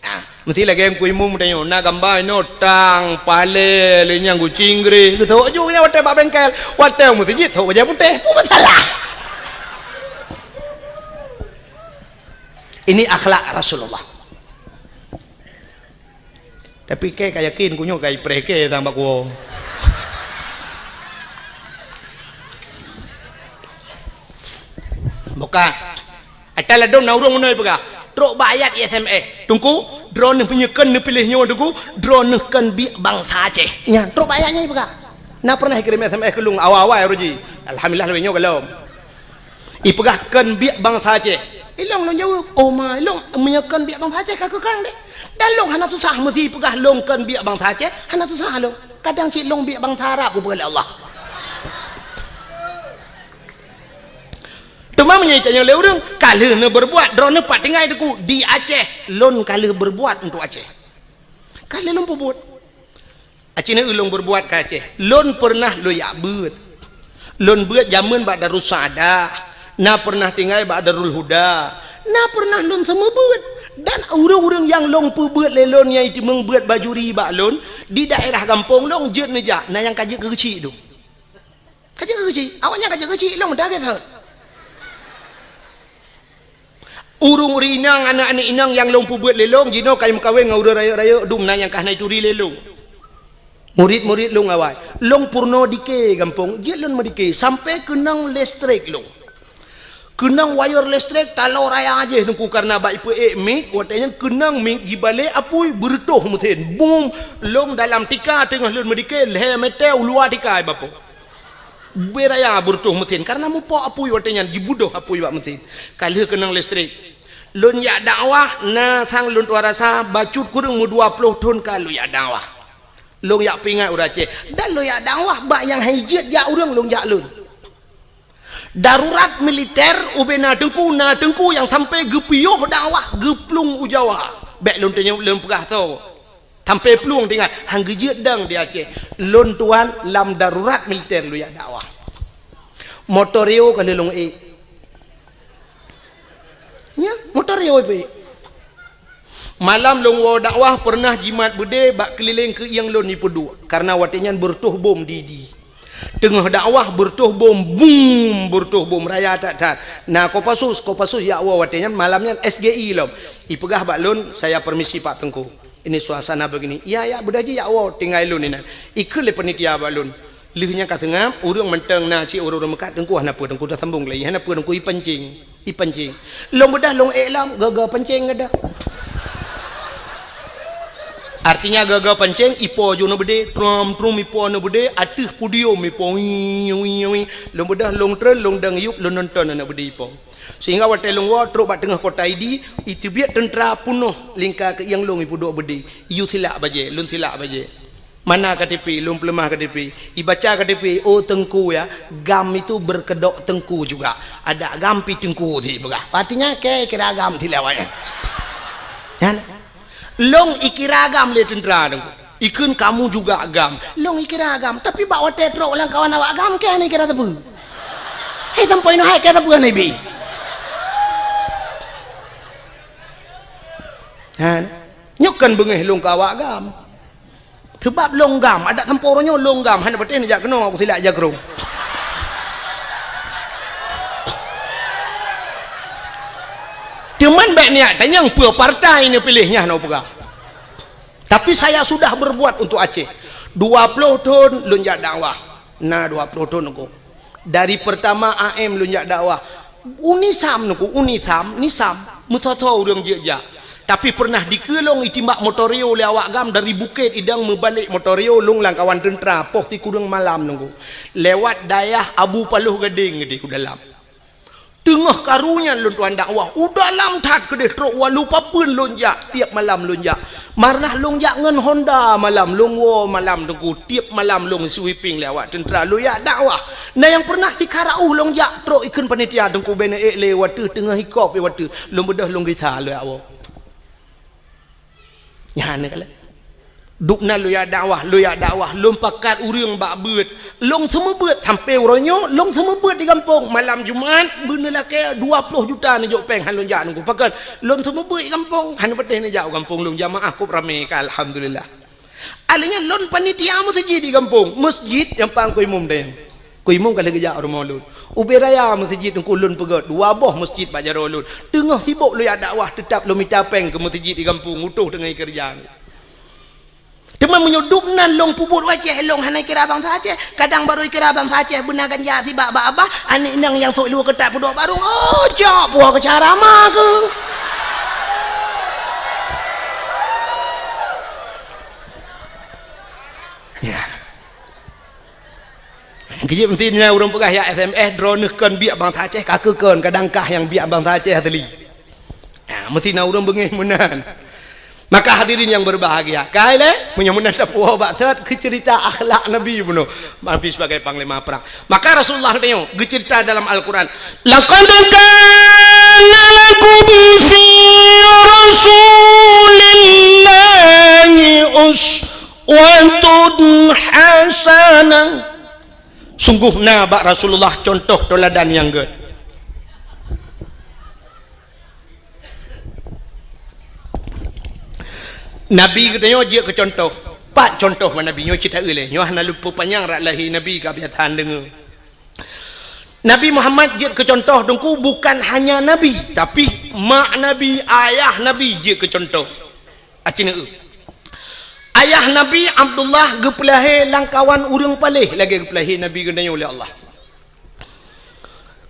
Ah, meusti lagèe Teungku Imum tanyoe, na gamba inoe tang, paleng, lé nyang gunci Inggréh, geusôk ju nyan watèe bak bengkel, watèe u meuseujid sôk bajèe putéh, peue masalah? Ini akhlak Rasulullah. Tapi kèe ka yakin, ku nyoe ka ipreh kèe tang bak kuwoe. Buka. Ata ladôm na ureueng meunoe peugah, trok bak ayat i S M S. Teungku, droeneuh meunyoe kön neupiléh nyoe Teungku, droeneuh kön biek bansa Aceh. Nyan, trok bak ayat nyan ipeugah. Na pernah ikirém S M S keu lôn awai-awai uroe jih. Alhamdulillah, lagèe nyoe gohlom. Ipeugah kön biek bansa Aceh. Ilôn lôn jaweueb, "Oh ma, ilôn meunyoe kön biek bansa Aceh ka keu kang deh." Dan lôn hana susah meusi ipeugah lôn kön biek bansa Aceh, hana susah lôn. Kadang cit lôn biek bansa Arab, geupeugah lé Allah. Teuma meunyoe itanyong lé ureueng, ka lheueh neubeureubuat, droeneuh pat tinggai Teungku, di Aceh, lôn ka lheueh beureubuat untuk Aceh. Ka lheueh lôn peubuet. Aci neu lôn beureubuat keu Aceh. Lôn peureunah lôn jak beuet. Lôn beuet jameun bak Darussaaddah, na peureunah tinggai bak Darul Huda, na peureunah lôn seumeubeuet. Dan ureueng-ureueng nyang lôn peubeuet lé lôn nyang jiteumeung beuet bajuri bak lôn, di daerah gampông lôn jeuet neujak, na nyang ka jeuet keu geuchik dum. Ka jeuet keu geuchik, awaknyan ka jeuet keu geuchik, lôn meudarah that. Ureueng-ureueng inong, aneuk-aneuk inong nyang lôn peubeuet lé lôn, jinoe ka meukawen ngon ureueng rayeuk-rayeuk dum, na nyang ka hana jituri lé lôn. Murit-murit lôn awai. Lôn peurunoe dike gampông, jeuet lôn meudike, sampoe keunong listrik lôn. Keunong wayeur listrik taloe raya jih Teungku, kareuna bak ipeuék mik, watèe nyan keunong mik jibalek apui, beureutôh meusén. Bum! Lôn dalam tika teungoh lôn meudike, lhèe mètè u luwa tika ibapoh. Beu raya beureutôh meusén, kareuna mupok apui watèe nyan, jibeudôh apui bak meusén. Ka lheueh keunong listrik. Lôn jak dakwah, na sang lôn tuan rasa, bacut kureueng meudua ploh thon ka lôn jak dakwah. Lôn jak peuingat ureueng Aceh. Dan lôn jak dakwah bak nyang han jeuet jak ureueng lôn jak lôn. Darurat militer ubé na teungku, na teungku nyang sampoe geupiôh dakwah geuplueng u Jawa. Bèk lôn tanyong, lôn peugah soe. Sampoe plueng tinggai, han geujeuet dong di Aceh. Lôn tuan lam darurat militer lôn jak dakwah. Moto Rio ka lheueh lôn ék. Nya, moto Rio ipeuék. Malam lôn woe dakwah peureunah jimat beudé bak keulileng keuieng lôn ipeuduek, kareuna watèe nyan beureutôh bom di, di. Teungoh dakwah beureutoh bom, bum, beureutoh bom raya that-that. Na Kopassus, Kopassus jak woe watée nyan, malam nyan S G I lom. Ipeugah bak lôn, "Saya permisi Pak Teungku. Ini suasana begini." "Iya, ya, beudoh jih jak woe, tinggai lôn inan." Ikheun lé panitia bak lôn. Lheueh nyan ka seungab, ureuëng mantong na cit ureuëng-ureuëng meukat, "Teungku hana peue, Teungku tasambong lé, hana peue Teungku, ipancing." Ipancing. Lôn beudoh lôn ék lom, gaga pancing geudoh. Artinya gaga pancing, ipo ju neubeudé, trom-trom ipo neubeudé, ateueh podium ipo, wii, wii, wii. Lôn beudoh lôn treun, lôn dong yup, lôn nonton aneuk beudé ipo. Sehingga watée lôn woe trok bak teungoh kota Idi, iteubiet teuntra peunoh lingka keuieng lôn ipeuduek beudé. Iyue silak bajée, lôn silak bajée. Mana K T P, lôn peuleumah K T P. Ibaca K T P, "Oh Teungku ya, GAM itu berkedok Teungku juga. Ada GAM pi Teungku," si peugah. Artinya, keu ikira GAM si lewat nyan. Nyan. Lôn ikira GAM lé teuntra Teungku. Ikheun, "Kamu juga GAM." Lôn ikira GAM, tapi bak watée trok lam kawan awak GAM, keu hana ikira sapeue. Hei, sampoe nyoe hai keu sapeue hana ibi. Nyan. Nyoe kan beungéh lôn keu awak GAM. Seubab lôn GAM, adak sampoe uroe nyoe lôn GAM, hana patéh neujak keunoe, aku silak jakrong. Teuma bék neujak tanyong peue partai neupiléh, nyan hana peugah. Tapi saya sudah berbuat untuk Aceh. Dua ploh thon lôn jak dakwah. Na dua ploh thon aku. Dari pertama A M lôn jak dakwah. UNISAM nyoe ku, UNISAM, NISAM, meusoe-soe ureuëng jeuet jak. Tapi pernah dikeue lôn itimbak motor Rio lé awak GAM dari Bukét Idong meubalek motor Rio lôn lam kawan teuntra, poh sikureueng malam nyoe ku. Lewat dayah Abu Paloh Gadeng di ku dalam. Teungoh karu nyan lôn tuan dakwah, u dalam that keudeh trok walu papeuen lôn jak, tiep malam lôn jak. Marnah lôn jak ngon Honda malam, lôn woe malam Teungku, tiep malam lôn sweeping lé awak teuntra lôn jak dakwah. Na nyang pernah sikara uh lôn jak trok ikheun panitia Teungku bèk neuék lé wateuh teungoh ikop i wateuh, lôn beudôh lôn gisa lôn jak woe. Nyan keuh lé. Dubnan lôn jak dakwah, lôn jak dakwah, lôn pakat ureuëng bak beuet. Lôn seumeubeuet sampoe uroe nyoe, lôn seumeubeuet di gampông. Malam Jumat, beuneulakée dua ploh juta neujok péng han lôn jak Teungku. Pakon, lôn seumeubeuet di gampông, hana patéh neujak u gampông lôn jamaah kôb ramé ka, alhamdulillah. Alheuh nyan lôn panitia meuseujid di gampông, meuseujid nyang pang keu imum deh. Keu imum ka lheueh geujak u rumoh lôn. Ubé raya meuseujid Teungku lôn peugöt, dua boh meuseujid bak jaroe lôn. Teungoh sibok lôn jak dakwah, teutab lôn mita péng keu meuseujid di gampông, utoh teungoh ikeureuja. Teuma meunyoe dubnan lôn peubuet u Aceh, lôn hana ikira bansa Aceh. Kadang barô ikira bansa Aceh beuna ganja sibak bak abah, aneuk inong nyang sôk luweue keutat peuduek barông, "Oh, cok, puwoe keu cara ma keuh." Ya. Keujeuet meusti na ureuëng peugah, "Ya S M S, droeneuh kon biek bansa Aceh, ka keuh kon, kadang kah nyang biek bansa Aceh asli." Ha, meusti na ureuëng beungéh meunan. Maka hadirin yang berbahagia, kai lé, meunyoe meunan tapuwoe bak sot keu ceurita akhlak Nabi bunoe, Nabi sebagai panglima perang. Maka Rasulullah geutanyoe geuceurita dalam Al-Quran, "Laqad kana lakum fi Rasulillahi uswatun hasanah." Sungguh na bak Rasulullah contoh teuladan nyang gét. Nabi geutanyoe jeuet keu contoh. Pat contoh bak Nabi nyoe cit taeu lé. Nyoe hana lôn peupanyang rot lahé Nabi ka biasa deungoe. Nabi Muhammad jeuet keu contoh Teungku bukan hanya Nabi, tapi mak Nabi, ayah Nabi jeuet keu contoh. Aci neueu. Ayah Nabi Abdullah geupeulahé lam kawan ureuëng paléh lagée geupeulahé Nabi geutanyoe lé Allah.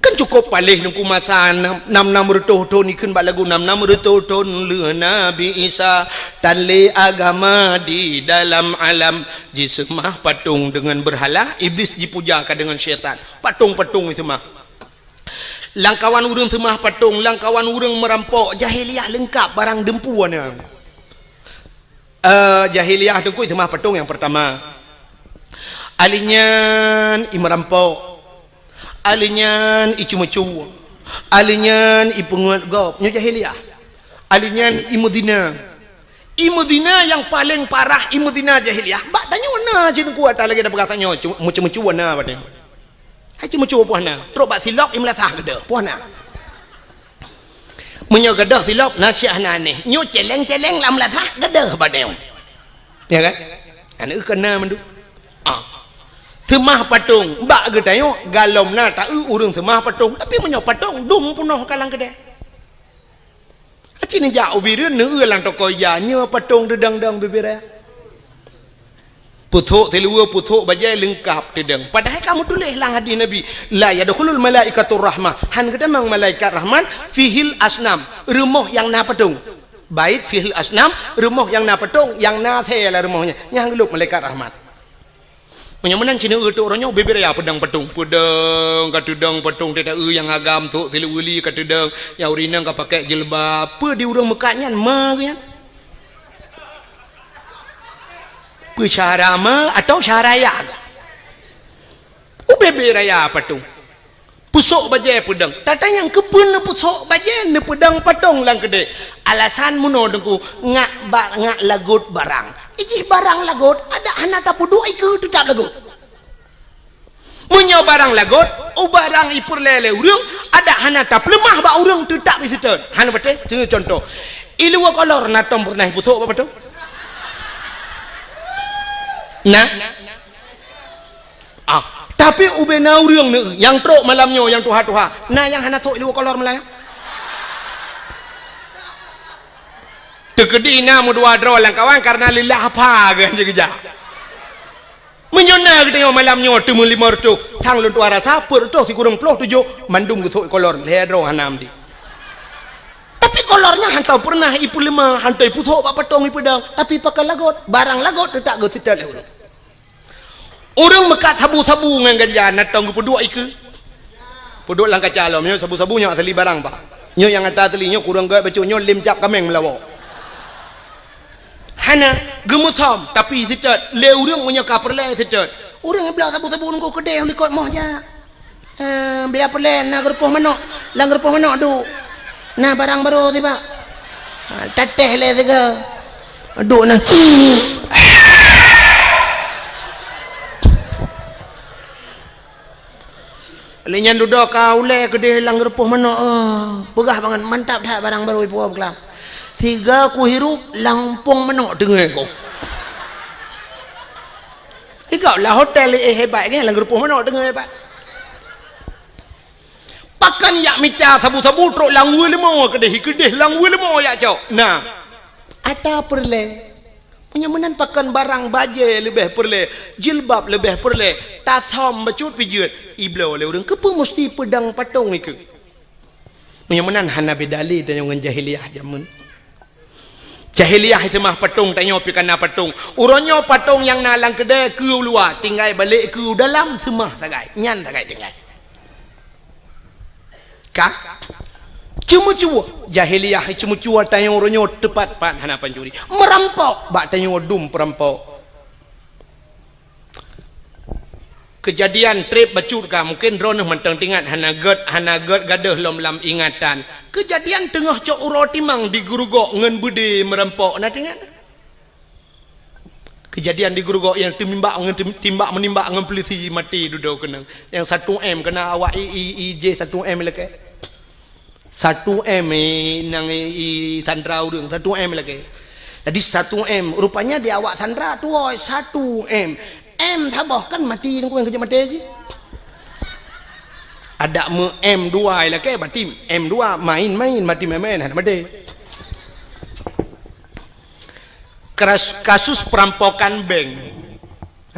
Kan cukôp paléh Teungku masa nam, nam, nam reutôh thon, ikheun bak lagu nam, nam reutôh thon lheueh Nabi Isa, tan lé agama di dalam alam, jiseumah patong deungon beurhala, Iblis jipuja ka deungon syaitan. Patong-patong jiseumah. Lam kawan ureuëng seumah patong, lam kawan ureuëng meurampok, jahiliyah leungkap barang deumpu na. Eh, jahiliyah Teungku seumah patong nyang peurtama. Alheuh nyan imeurampok. Alheuh nyan iceumeucue. Alheuh nyan ipeungeut gob. Nyoe jahiliyah. Alheuh nyan imeuzina. Imeuzina nyang paleng parah imeuzina jahiliyah. Bak tanyoe na cit Teungku ata lagée na peugah tanyoe, meuceumeucue na bak tanyoe. Hai ceumeucue poh na, trok bak silop imeulasah geudoh poh na. Meunyoe geudoh silop na cit hana aneh, nyoe celeng-celeng lam lasah geudoh bak tanyoe. Ya kan? Aneuk keu na mandum. Ah. Seumah patong, bak geutanyoe galom na taeu ureuëng seumah patong, tapi meunyoe patong dum peunoh ka lam keudè. Aci neujak u Bireuen, neueu lam toko ija, nyoe patong teudong-dong bibiraya. Pusok siluweue, pusok bajée leungkab teudong. Padahai ka meutuléh lam hadis Nabi, "La yadkhulul malaikatur rahmah." Han geutamong malaikat rahmat, "fihil asnam", rumoh nyang na patong. Bait fihil asnam, rumoh nyang na patong, nyang na asée lam rumoh nyan, nyang geulop malaikat rahmat. Meunyoe meunan cit neueu teuh uroe nyoe, bibiraya peudong patong. Peudong, ka teudong patong, teuta eu nyang agam, sôk siluweue li ka teudong, nyang ureuëng inong ka pakai jilbab. Peue di ureuëng meukat nyan, ma geuh nyan? Peue syara ma atau syara ya? Ubé-bé raya patong. Pusok bajée peudong. Tatanyong keupeue neupusok bajée neupeudong patong lam keudè. Alasan meunoe Teungku, ngak ba-, ngak lagot barang. Ijih barang lagot, adak hana tapeuduek ikeue teutap lagot. Meunyoe barang lagot, u barang ipeureulée lé ureuëng, adak hana tapeuleumah bak ureuëng teutap iseutôt. Hana patéh, seuneu contoh. Iluwa kolor na tom peureunah ipusok bak patong? Na? Ah, tapi ubé na ureuëng neu nyang trok malam nyoe nyang tuha-tuha, na nyang hana sôk iluwa kolor malam nyoe? Teukeudi na meudua droe lam kawan karena lillah apa geuh jeuet geujak. Meunyoe na geutanyoe malam nyoe teumeulimong reutôh, sang lôn tuha rasa peuet reutôh sikureueng ploh tujoh mandum geusôk ikolor, lhée droe hana meuti. Tapi kolor nyan hana peureunah ipeuleumah, hana ipusok bak patong ipeudong, tapi pakai lagot, barang lagot teutap geuseutôt lé ureuëng. Ureuëng meukat sabu-sabu ngon ganja na tom geupeuduek ikeue. Peuduek lam kaca lom, nyoe sabu-sabu nyoe asli barang, Pak. Nyoe nyang ata asli, nyoe kureueng gét bacut, nyoe lém cap kaméng meulawa. Hana, geumeusom, tapi seutôt, lé ureuëng meunyoe ka peureulée seutôt. Ureuëng bloe sabu-sabu nunggu keudeh likot moh jak. Eh, biar peureulée na geurupoh manok, lam geurupoh manok duek. Na barang barô tibak. Ha, tatéh lé sigoe. Duek na. Lé nyan dudoe ka ulée keudeh lam geurupoh manok, eh, peugah bangat mantap that barang barô ipuwoe beukelam. Sigoe kuhirup lam umpung manok teungoh ku. Sigoe lah hotel, eh, hebat kan, lam geurupoh manok teungoh hebat. Pakon jak mita sabu-sabu trok lam weue leumo keudeh, keudeh lam weue leumo jak cok. Nah, ata peureulée. Meunyoe meunan pakon barang bajée leubeh peureulée, jilbab leubeh peureulée, tasam bacut pijeuet, ibloe lé ureuëng. Keupeue musti peudong patong ikeue? Meunyoe meunan hana beda lé tanyoe ngon jahiliyah jameun. Jahiliyah seumah patong, tanyoe pih kana patong. Uroe nyoe patong nyang na lam keudée keue u luwa, tinggai balek keue u dalam seumah sagai. Nyan sagai tinggai. Ka? Ceumeucue. Jahiliyah ceumeucue tanyoe uroe nyoe teupat-pat hana pancuri. Meurampok bak tanyoe dum peurampok. Keujadian treb bacut ka, mungken droeneuh mantong teuingat, hana gét, hana gét gadôh lom lam ingatan. Keujadian teungoh cok uroe timang di Geurugok ngon beudé meurampok, na teuingat? Keujadian di Geurugok nyang teumimbak ngon tim-, timbak meunimbak ngon peulisi maté dudoe keunong. Nyang satu M keuna awak i, i, i jih satu M lakée. Satu M, eh, nang i, i sandra ureuëng, satu M lakée. Jadi satu M, rupanya di awak sandra tuwoe satu M. M saboh kan maté, nungku nyang keujeuet maté jih. Adak meu M dua lakée, berarti M dua main-main, maté main-main, hana maté. Kras-, kasus perampokan bank.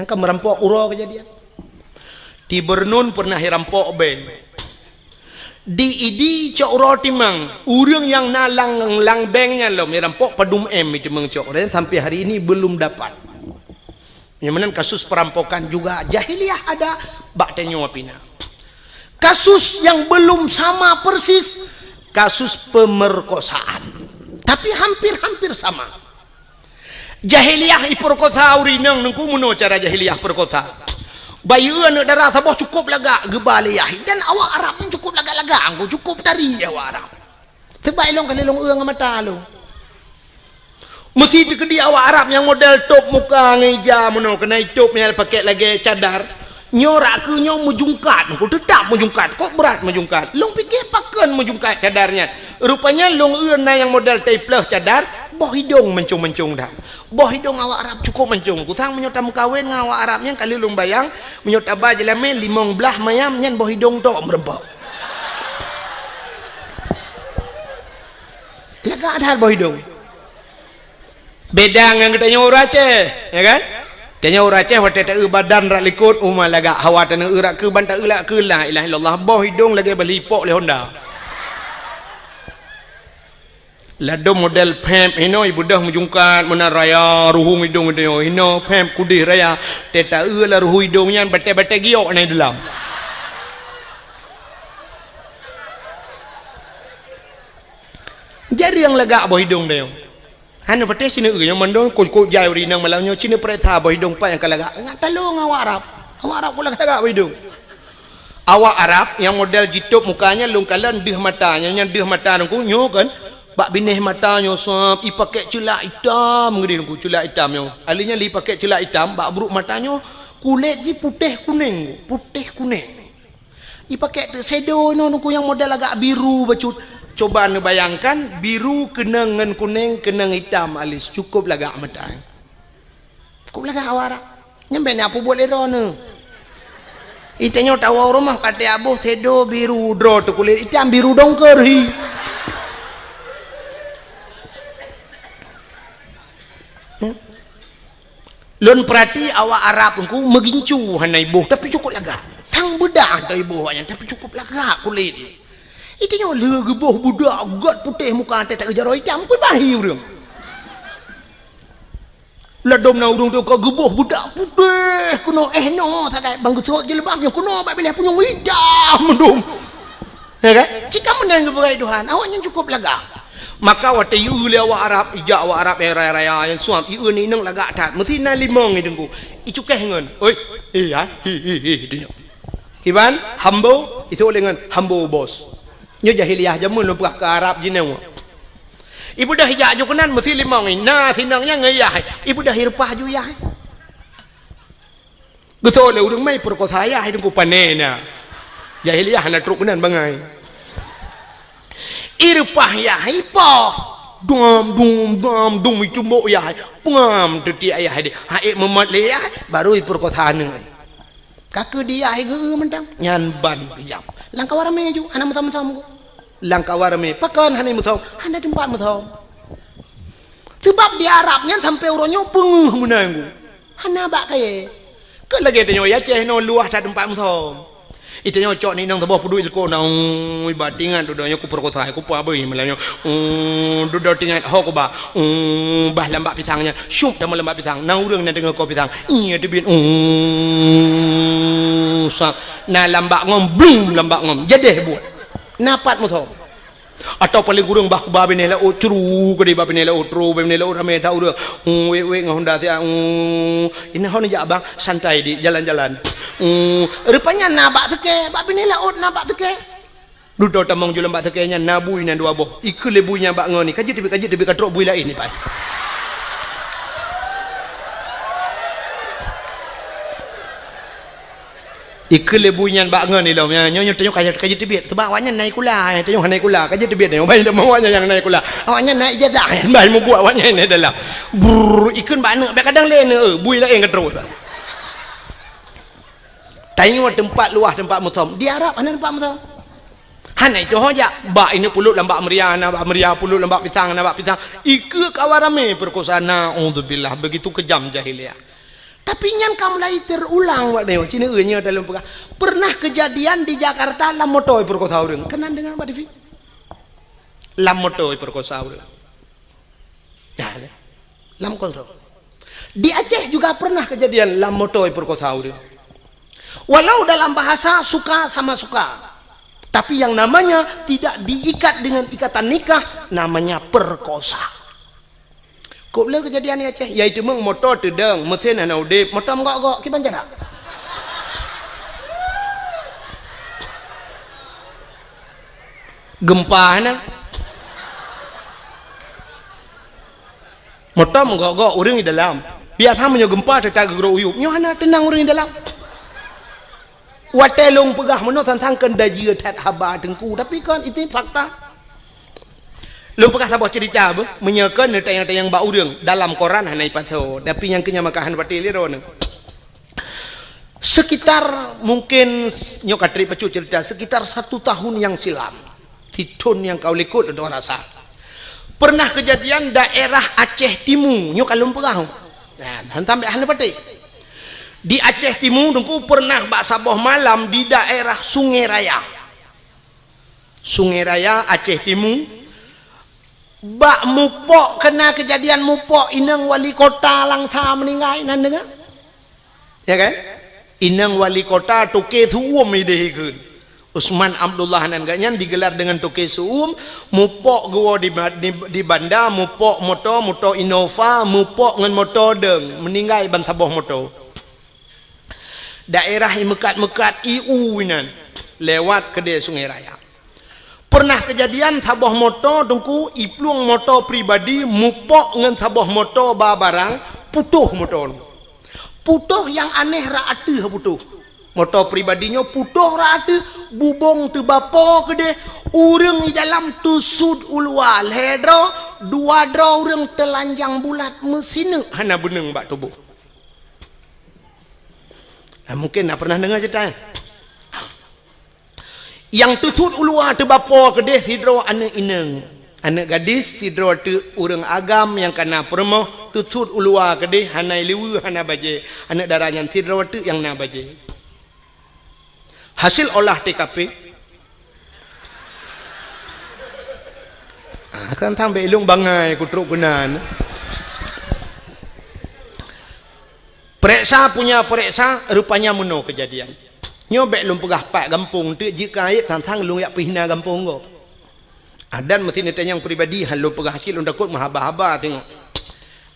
Angka meurampok uroe keujadian. Di Bernun peureunah irampok bank. Di Idi cok uroe timang, ureuëng nyang na lam, lam bank nyan lom irampok padum M itimang cok, dan sampai hari ini belum dapat. Nyang meunan kasus perampokan juga jahiliyah ada, bak tanyoe pih na. Kasus yang belum sama persis, kasus pemerkosaan. Tapi hampir-hampir sama. Jahiliyah ipeurkosa ureuëng inong, nungku meunoe cara jahiliyah peurkosa. Bayeue aneuëk dara saboh cukôp lagak geuba lé yah, dan awak Arab nyan cukôp lagak-lagak, angku cukôp tari awak Arab. Teubai lôn kali lôn eu ngon mata lôn. Meusi teukeudi awak Arab nyang model tôb muka ngon ija meunoe, keunai tôb nyang pakai lagée cadar. Nyoe rak keu nyoe meujungkat, nungku teutap meujungkat, kok brat meujungkat. Lôn pike pakon meujungkat cadar nyan. Rupanya lôn eu na nyang model taipleuh cadar, Boh idong mancong-mancong that. Boh idong awak Arab cukôp mancong. Kusang meunyoe tameukawen ngon awak Arab nyan, ka lheueh lôn bayang, meunyoe taba jeulamé limong blaih mayam nyan boh idong tok meureumpok. Lagak that boh idong. Beda ngon geutanyoe ureueng Aceh, ya kan? Tanyoe ureueng Aceh watèe taeu badan rak likot, uma lagak, hawa taneuk eu rak keu ban taeu rak keu, la ilaha illallah, boh idong lagèe bali ipok lé Honda. Ladôm model pèp hinoe, ibeudôh meujungkat meunan raya, ruhueng idong geutanyoe hinoe, pèp kudeh raya, teuta eu lam ruhueng idong nyan batèe-batèe giok na i dalam. Jareueng lagak boh idong tanyoe. Hana patéh sineuk eu nyang mandum kok-kok jai ureueng inong malam nyoe, sineuk pareksa boh idong pat nyang ka lagak. Ngat talong awak Arab. Awak Arab kok lagak-lagak boh idong. Awak Arab nyang model jitôb muka nyan lôn kalon deuh mata, nyan, nyan deuh mata nyan ku nyoe kan. Bak binéh mata nyoe sab, ipakèk ceulak itam geudeh nyan ku, ceulak itam nyoe. Alèh nyan lé ipakèk ceulak itam, bak brôk mata nyoe kulét jih putéh kunéng, putéh kunéng. Ipakèk teuk shadow nyoe nungku nyang model agak biru bacut. Coba neubayangkan, biru keunong ngon kunéng, keunong itam alis, cukôp lagak mata. Cukôp lagak awak Arab. Nyan bèk na peubuet lé droeneuh. Itanyoe tawoe rumoh ka teuaboh shadow biru droe teuh kulét itam biru dongker hi. Hmm? Lôn peurati awak Arab nungku meugincu hana iboh, tapi cukôp lagak. Sang beudah hana iboh awaknyan, tapi cukôp lagak kulét jih. Itanyoe lheueh geuboh beudak gèt putéh muka teuh taeu jaroe itam, kui bahi ureueng. Ladôm na ureueng teuka geuboh beudak putéh keunoe, eh, noe sagai, ban geusôt jilbab nyoe keunoe bak binéh punyueng itam mandum. Ya kan? Cit ka meunan geupeugah Tuhan, awaknyan cukôp lagak. Maka watèe ieu lé awak Arab, ijak awak Arab nyang raya-raya nyang suam, ieu ni inong lagak that. Meusti na limong i teungku. Icukéh ngon, "Oi, eh, ha, hi, hi, hi," dunyok. Kiban, hambo, isôk lé ngon, "Hambo bos." Nyoe jahiliyah jameun lôn peugah keu Arab jinoe. Ibeudôh ijak ju keunan meusti limong i. Na sinong nyan ngon yah. Ibeudôh ireupah ju yah. Geutôi lé ureueng mai peurekosa yah, hai teungku, pané na. Jahiliyah hana trok keunan bangai. Ireupah yah, ipoh. Dum, dum, dum, dum, icumbok yah. Peungam teutiek yah deh. Hai meumat lé yah, baru ipeurekosa aneuk. Ka keu di yah geu mantong. Nyan ban keujam. Lam kawan ramé ju, hana meusom-som. Lam kawan ramé, pakon hana meusom? Hana teumpat meusom. Seubab di Arab nyan sampoe uroe nyoe peungeuh meunan. Hana bak kayèe. Keu lagèe tanyoe i Aceh nyoe luwah that teumpat meusom. Itanyoe cok ni inong saboh peuduek silikon na, ui, bah tingat dudoe nyoe kupeurekosa, kupeuabui malam nyoe. Ui, dudoe tingat ho kuba. Ui, bah lambak pisang nyan. Syup teuma lambak pisang. Na ureueng na deungoe koh pisang. Iya teubiet. Ui, sa. Na lambak ngom, blum lambak ngom. Jadeh buet. Na pat meusom. Atau paléng kureueng bah kuba binéh laôt, curu keudéh bah binéh laôt, tro bah binéh laôt ramé that ureueng. Uu, wék-wék ngon honda siat, uu. Inan hon jak abang, santai dik, jalan-jalan. Uu, rupanya na bak seukée, bak binéh laôt na bak seukée. Dudoe tamong ju lam bak seukée nyan na bui nyan dua boh. Ikeu lé bui nyan bak ngon ni, ka jeuet teubiet, ka jeuet teubiet, ka trok bui laén ni pai. Ikeu lé bui nyan bak ngon ilom, nyoe, nyoe, nyoe tanyoe ka, ka jiteubiet. Seubab awaknyan na sikula, eh, tanyoe hana sikula, ka jiteubiet tanyoe. Bai tamong awaknyan nyang na sikula. Awaknyan na ijazah, bai mubuet awaknyan na dalam. Brrr, ikheun bak aneuk, bèk kadang lé aneuk, eh, bui laén ka trok. Tanyoe teumpat luwah teumpat meusom. Di Arab hana teumpat meusom. Hana itu ho jak. Bak ineuk pulot lam bak meuria, na bak meuria, pulot lam bak pisang, na bak pisang. Ikeu kawan ramé peurekosa, naudzubillah, begitu kejam jahiliyah. Tapi nyan ka mulai teurulang, Pak Nyoe. Cina nyoe dalam peugah. Pernah kejadian di Jakarta lam moto peurekosa ureueng. Keunan deungoe bak T V? Lam moto peurekosa ureueng. Nah, lam kontrol. Di Aceh juga pernah kejadian lam moto peurekosa ureueng. Walau dalam bahasa suka sama suka, tapi yang namanya tidak diikat dengan ikatan nikah, namanya perkosa. Kok le kejadian di Aceh, yaitu meng moto teudong, mesin hana udeb, moto meugok-gok, kiban cara? Gempa hana. Moto meugok-gok ureueng di dalam. Biasa meunyoe gempa teutak geugrok uyueb, nyoe hana teunang ureueng di dalam. Watèe lôn peugah meunoe sang-sang kheun dajieue that haba teungku, tapi kan itu fakta. Lôn peugah saboh cerita beuh, meunyoe kon neutanyong-tanyong bak ureuëng, dalam koran hana ipasoe, tapi nyang keu nyan maka hana patéh lé droeneuh. Sekitar mungkin s-, nyoe ka trép bacut cerita, sekitar satu tahun yang silam, sithon nyang ka u likot lôn rasa, pernah kejadian daerah Aceh Timu, nyoe ka lôn peugah. Nah, han sampai hana patéh. Di Aceh Timu, Teungku, pernah bak saboh malam di daerah Sungai Raya. Sungai Raya, Aceh Timu, bak mupok, kena kejadian mupok inong wali kota Langsa meninggai, nan deungoe? Ya kan? Inong wali kota Toke Su'um ideh ikheun. Usman Abdullah nan geuh nyan digelar dengan Toke Su'um, mupok geuwoe di ba-, di, di banda, mupok moto, moto Innova, mupok ngon moto deung, meninggai ban saboh moto. Daerah i meukat-meukat i u inan, lewat keudè Sungai Raya. Pernah kejadian saboh moto, Teungku, i plueng moto pribadi mupok ngon saboh moto ba barang, putôh moto nyoe. Putôh nyang aneh rot ateueh putôh. Moto pribadi nyoe putôh rot ateueh, bubông teubapo keudeh, ureuëng i dalam teusut u luwa lhèe droe, dua droe ureuëng teulanjang bulat meusineuk hana beuneueng bak tuboh. Nah, mungkin na pernah deungoe cerita nyan. Nyang teusut u luwa teubapo keudeh sidroe aneuëk inong, aneuëk gadis, sidroe teuk ureuëng agam nyang ka na peurumoh, teusut u luwa keudeh hana liweue, hana bajée. Aneuëk dara nyan sidroe teuk nyang na bajée. Hasil olah T K P. Ah, kan sampai ilong bangai kutrok keunan. Pereksa punya pereksa, rupanya meunoe kejadian. Nyoe bék lôn peugah pat gampông teuk, jeuet keu aib sang-sang lôn jak peuhina gampông gob. Ah, dan meusti neutanyong pribadi, han lôn peugah cit lôn takot meuhaba-haba teungoh.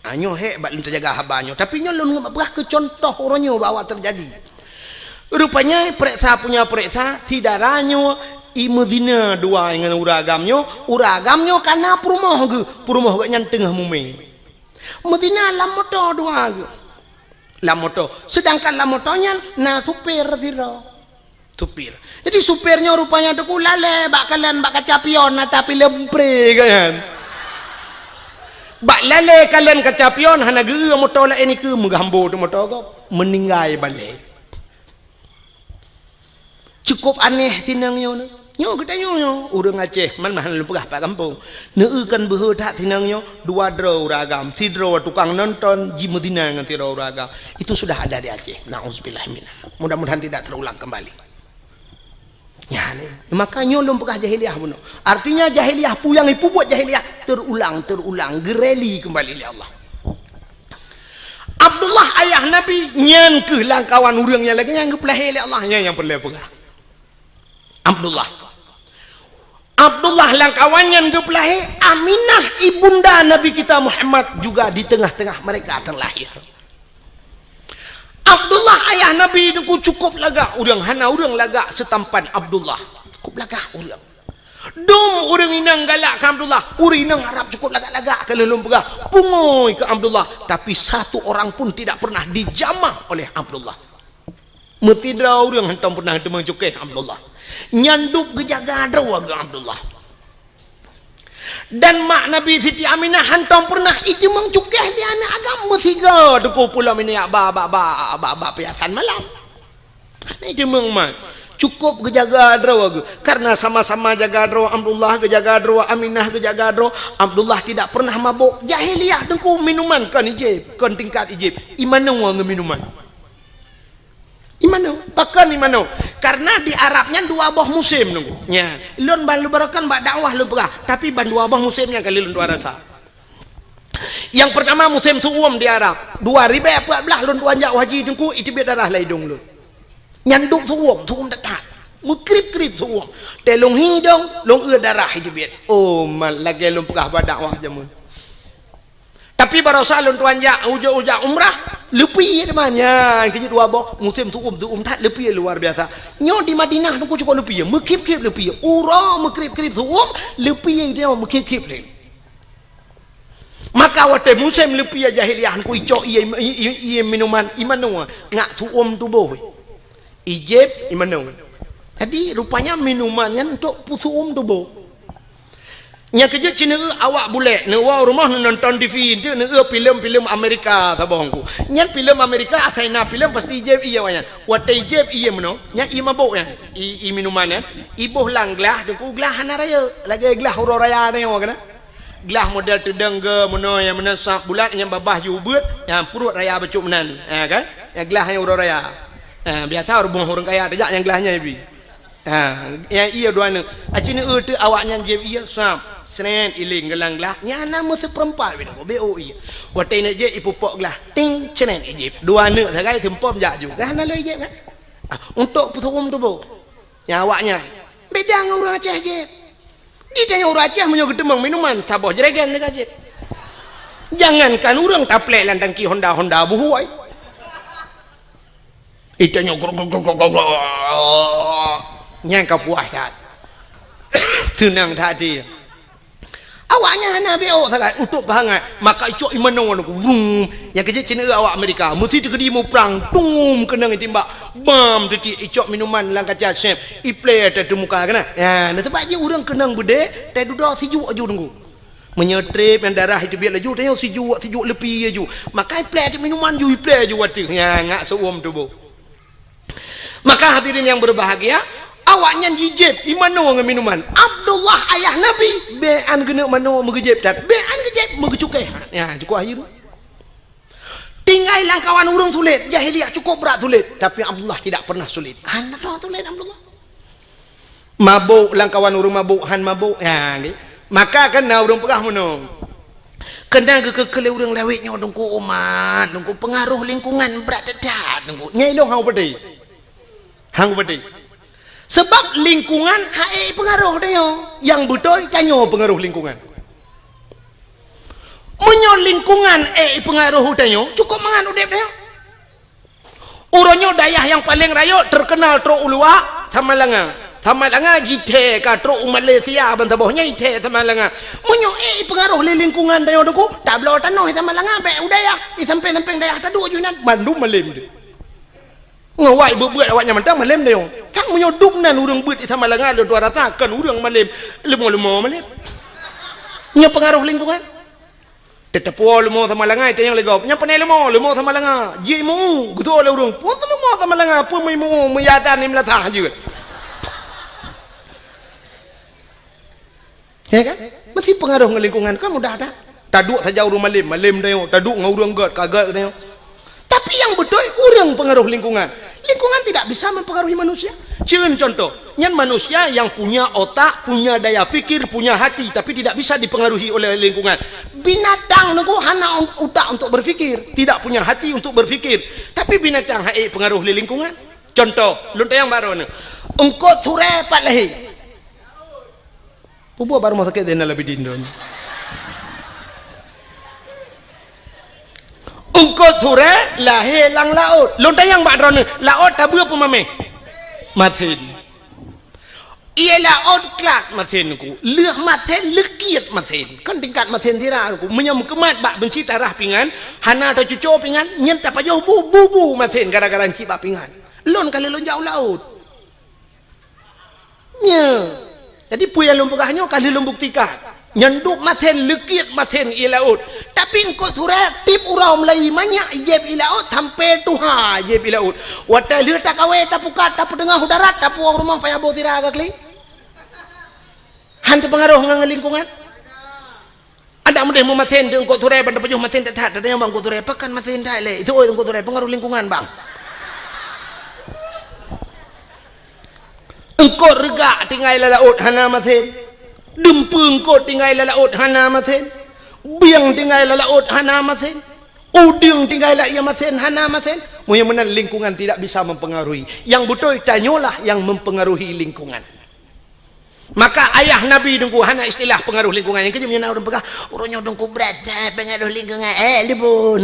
Ah, nyoe hék bak lôn teujaga haba nyoe. Tapi nyoe lôn peugah keu contoh uroe nyoe bahwa teujadi. Rupanya pereksa punya pereksa, si dara nyoe i meuzina dua ngon ureuëng agam nyoe, ureuëng agam nyoe ka na peurumoh geuh, peurumoh geuh nyan teungoh mumé. Meuzina lam moto dua geuh. Lam moto. Sedangkan lam moto nyan na supir sidroe. Supir. Jadi supir nyoe rupanya Teungku lalée bak kalon bak kaca pion na tapi lempré geuh nyan. Bak lalée kalon kaca pion hana geu moto laén ikeu meugah ambo teuk moto gob. Meninggai balée. Cukup aneh sinong nyoe. Nyoe geutanyoe nyoe, ureuëng Aceh, man meuhan lôn peugah pat gampông. Neu-eu kan beuhe that sinong nyoe, dua droe ureuëng agam, sidroe tukang nonton, jimeuzina ngon sidroe ureuëng agam. Itu sudah ada di Aceh. Nauzubillah minha. Mudah-mudahan tidak terulang kembali. Ya, ni. Maka nyoe lôn peugah jahiliyah bunoe. Artinya jahiliyah, peue nyang ipeubuet jahiliyah, terulang, terulang, geureli kembali lé Allah. Abdullah ayah Nabi, nyan keuh lamkawan ureuëng nyang lagée nyang geupeulahé lé Allah, nyan nyang peureulée peugah. Abdullah. Abdullah lamkawan nyan geupeulahé, Aminah ibunda Nabi kita Muhammad juga di tengah-tengah mereka terlahir. Abdullah ayah Nabi Teungku cukup lagak ureuëng, hana ureuëng lagak seutampan Abdullah. Cukup lagak ureuëng. Dum ureuëng inong galak keu Abdullah, ureuëng inong Arab cukup lagak-lagak keu lôn peugah, pungui keu Abdullah, tapi satu orang pun tidak pernah dijamah oleh Abdullah. Meusidroe ureuëng hantom pernah teumeung cukéh Abdullah. Nyan dub geujaga droe geuh Abdullah. Dan mak Nabi Siti Aminah hantom pernah iteumeung cukéh lé aneuëk agam meusigoe Teungku pulo minyeuk ba, ba, ba, ba, ba piasan malam. Hana iteumeung mat. Cukup geujaga droe geuh. Karena sama-sama jaga droe Abdullah, geujaga droe Aminah, geujaga droe Abdullah tidak pernah mabok. Jahiliyah Teungku minuman kon ijép, kon tingkat ijép. Imanoe ngon minuman. Imanoe, pakon imanoe? Karena di Arab nyan dua boh musém Teungku. Nya, lôn ban lôn barokan bak dakwah lôn peugah, tapi ban dua boh musém nyan kali lôn tuan rasa. Yang pertama musim su'um di Arab. Dua ribèe peuet blah lôn tuan jak haji Teungku, iteubiet darah lam idong lôn. Nyan dub su'um, su'um that-that. Meukrib-krib su'um. Teuh lôn hi idong, lôn eu darah iteubiet. Oh, mat lagée lôn peugah bak dakwah jameun. Tapi barosa lôn tuan jak, ujoe-ujoe umrah, leupie teuma nyan keu jeuet dua boh musim su'um, su'um that leupie luar biasa. Nyoe di Madinah Teungku cukup leupie, meukrib-krib leupie. Uroe meukrib-krib su'um, leupie nyoe meukrib-krib lé. Maka watée musim leupie jahiliyah Teungku icok ié, ié, ié minuman, imanoe ngat su'um tuboh. Ijép imanoe. Jadi rupanya minuman nyan untuk peusu'um tuboh. Nyang keujeuet cit neueu awak bulèk, neuwoe rumoh neunonton T V, enteuk neueu filem-filem Amerika saboh Teungku. Nyan filem Amerika, asai na filem pasti ijép ié awaknyan. Watèe ijép ié meunoe, nyan ié mabök nyan, ié, ié minuman nyan, iboh lam glah, Teungku, glah hana rayeuk, lagèe glah uroe raya nyoe keunan. Glah model teudong geuh meunoe, nyang meunan sap bulat, nyang babah ju ubeuet, nyang pruet raya bacut meunan, ha kan? Nyang glah nyang uroe raya. Ha, biasa rumoh ureueng kaya tajak nyang glah nyan ibi. Ha, nyang ié dua neuk. Aci neueu teuk awaknyan jieb ié, sap, srét, iléng geulang glah. Nyan na meuseupeurempat bidang, beu ié. Watèe neuk jieb, ipupok glah. Ting, srét, ijieb. Dua neuk sagai seumpom jak ju. Kan hana lé ijieb kan? Ah, untuk peusurum tuboh. Nyang awaknyan. Beda ngon ureueng Aceh jieb. Di tanyoe ureueng Aceh meunyoe geuteumeung minuman, saboh jregen teuka jieb. Jangankan ureueng taplek lam tangki Honda, Honda buhôi. Itanyoe grok, grok, grok, grok, grok. Nyan ka puas that. Seunang that até. Awaknyan hana beuôt sagai, utôb peuhangat. Maka icok ié manoe nyoe, vrum. Nyang keujeuet cit neueu awak Amerika. Meusi teukeudi muprang, tum, keunong itimbak. Bam, teutiek icok minuman lam kaca sép. Iplé teuteuh muka keunan. Ya, na teubak jih ureueng keunong beudé, teududoe sijuek aju Teungku. Meunyoe trép nyang darah iteubiet laju, tanyoe sijuek, sijuek leupie laju. Maka iplé teuk minuman ju, iplé ju ateueh. Nyan, ngak seuuem tuboh. Maka hadirin yang berbahagia, awaknyan jijieb ié manoe ngon minuman. Abdullah ayah Nabi, bèk an geuneuk manoe meugeujieb that, bèk an geujieb meugeucukéh. Nyan, cukup akhé. Tinggai lam kawan ureueng sulet, jahiliyah cukup brat sulet, tapi Abdullah tidak pernah sulit. Hana sulet Abdullah. Mabök lam kawan ureueng mabök, han mabök. Ya, nggih. Maka kan na ureueng peugah meunoe. Keunan geukeu-keu lé ureueng lawét nyoe Teungku umat, Teungku, peungaroh lingkungan brat that-that Teungku. Nyan ilôn han kupatéh. Han kupatéh. Sabab lingkungan han ék peungaroh tanyoe. Nyang beutôi tanyoe peungaroh lingkungan. Meunyoe lingkungan ék peungaroh tanyoe, cukup mangat udép tanyoe. Uroe nyoe dayah nyang paleng rayeuk teukeunal trok u luwa, Samalanga. Samalanga jithèe ka trok u Malaysia ban saboh nyan jithèe Samalanga. Meunyoe ék ipeungaroh lé lingkungan tanyoe Teungku, tabloe tanoh i Samalanga bèk u dayah, i sampéng-sampéng dayah taduek ju inan, mandum malém deuh. Ngon awak beuet-beuet awaknyan mantong malém tanyoe. Sang meunyoe dum nan ureueng beuet i Samalanga lôn tuan rasa kon ureueng malém, leumo-leumo malém. Nyoe peungaroh lingkungan. Teuteupeue leumo Samalanga, itanyong lé gob. Nyang pane leumo, leumo Samalanga. Jimeu, geutu'oh lé ureueng. Peue leumo Samalanga, peue meuimu, meuyadan ni meulasah jeuet. Ya kan? Meusti peungaroh ngon lingkungan, kan mudah that. Taduek saja ureueng malém, malém tanyoe. Taduek ngon ureueng gèt, ka gèt tanyoe. Tapi nyang beutôi ureueng peungaroh lingkungan. Lingkungan tidak bisa mempengaruhi manusia. Cieun contoh, nyan manusia yang punya otak, punya daya pikir, punya hati, tapi tidak bisa dipengaruhi oleh lingkungan. Binatang Teungku hana un-, utak untuk berpikir, tidak punya hati untuk berpikir. Tapi binatang han ék peungaroh lé lingkungan. Contoh, lôn tanyong bak droeneuh. Eungkôt surée pat lahé. Peue buet bak rumoh sakét Zainal Abidin droeneuh? Eungkôt surée lahé lam laôt. Lôn tanyong bak droeneuh, laôt tabeue peue maméh? Masen. Ié laôt klat masen Teungku. Lheueh masen, leukiet masen. Kan tingkat masen sira Teungku. Meunyoe meukeumat bak beunci tarah pingan, hana teucuco pingan, nyan tapajoh bu, bu, bu masen gara-gara ncit bak pingan. Lôn ka lheueh lôn jak u laôt. Nyo. Jadi, peue nyang lôn peugah nyoe ka lheueh lôn buktikan. Nyan dub masen, leukiet masen ié laôt. Tapi eungkôt surée tiep uroe meulayi manyak ijép ié laôt sampoe tuha ijép ié laôt. Watée lheueh takawé, tapukat, tapeuteungoh u darat, tapuwoe rumoh payah boh sira ka kli. Han teupeungaroh ngon lingkungan. Adak meudeh meumasen teuk eungkôt surée ban teupajoh masen that-that, tanyong bak eungkôt surée, pakon masen that lé? Itu oi eungkôt surée, peungaroh lingkungan, bang. Eungkôt reugak tinggai lam laôt hana masen. Dumpeue eungkôt tinggai lam laôt hana masen. Bieng tinggai lam laôt hana masen. Udeueng tinggai lam ié masen hana masen. Meunyoe meunan lingkungan tidak bisa mempengaruhi. Nyang beutôi tanyoe lah nyang mempengaruhi lingkungan. Maka ayah Nabi Teungku hana istilah pengaruh lingkungan. Nyang keujeuet meunyoe na ureueng peugah, "Ureueng nyoe Teungku brat that pengaruh lingkungan." Eh, lipun.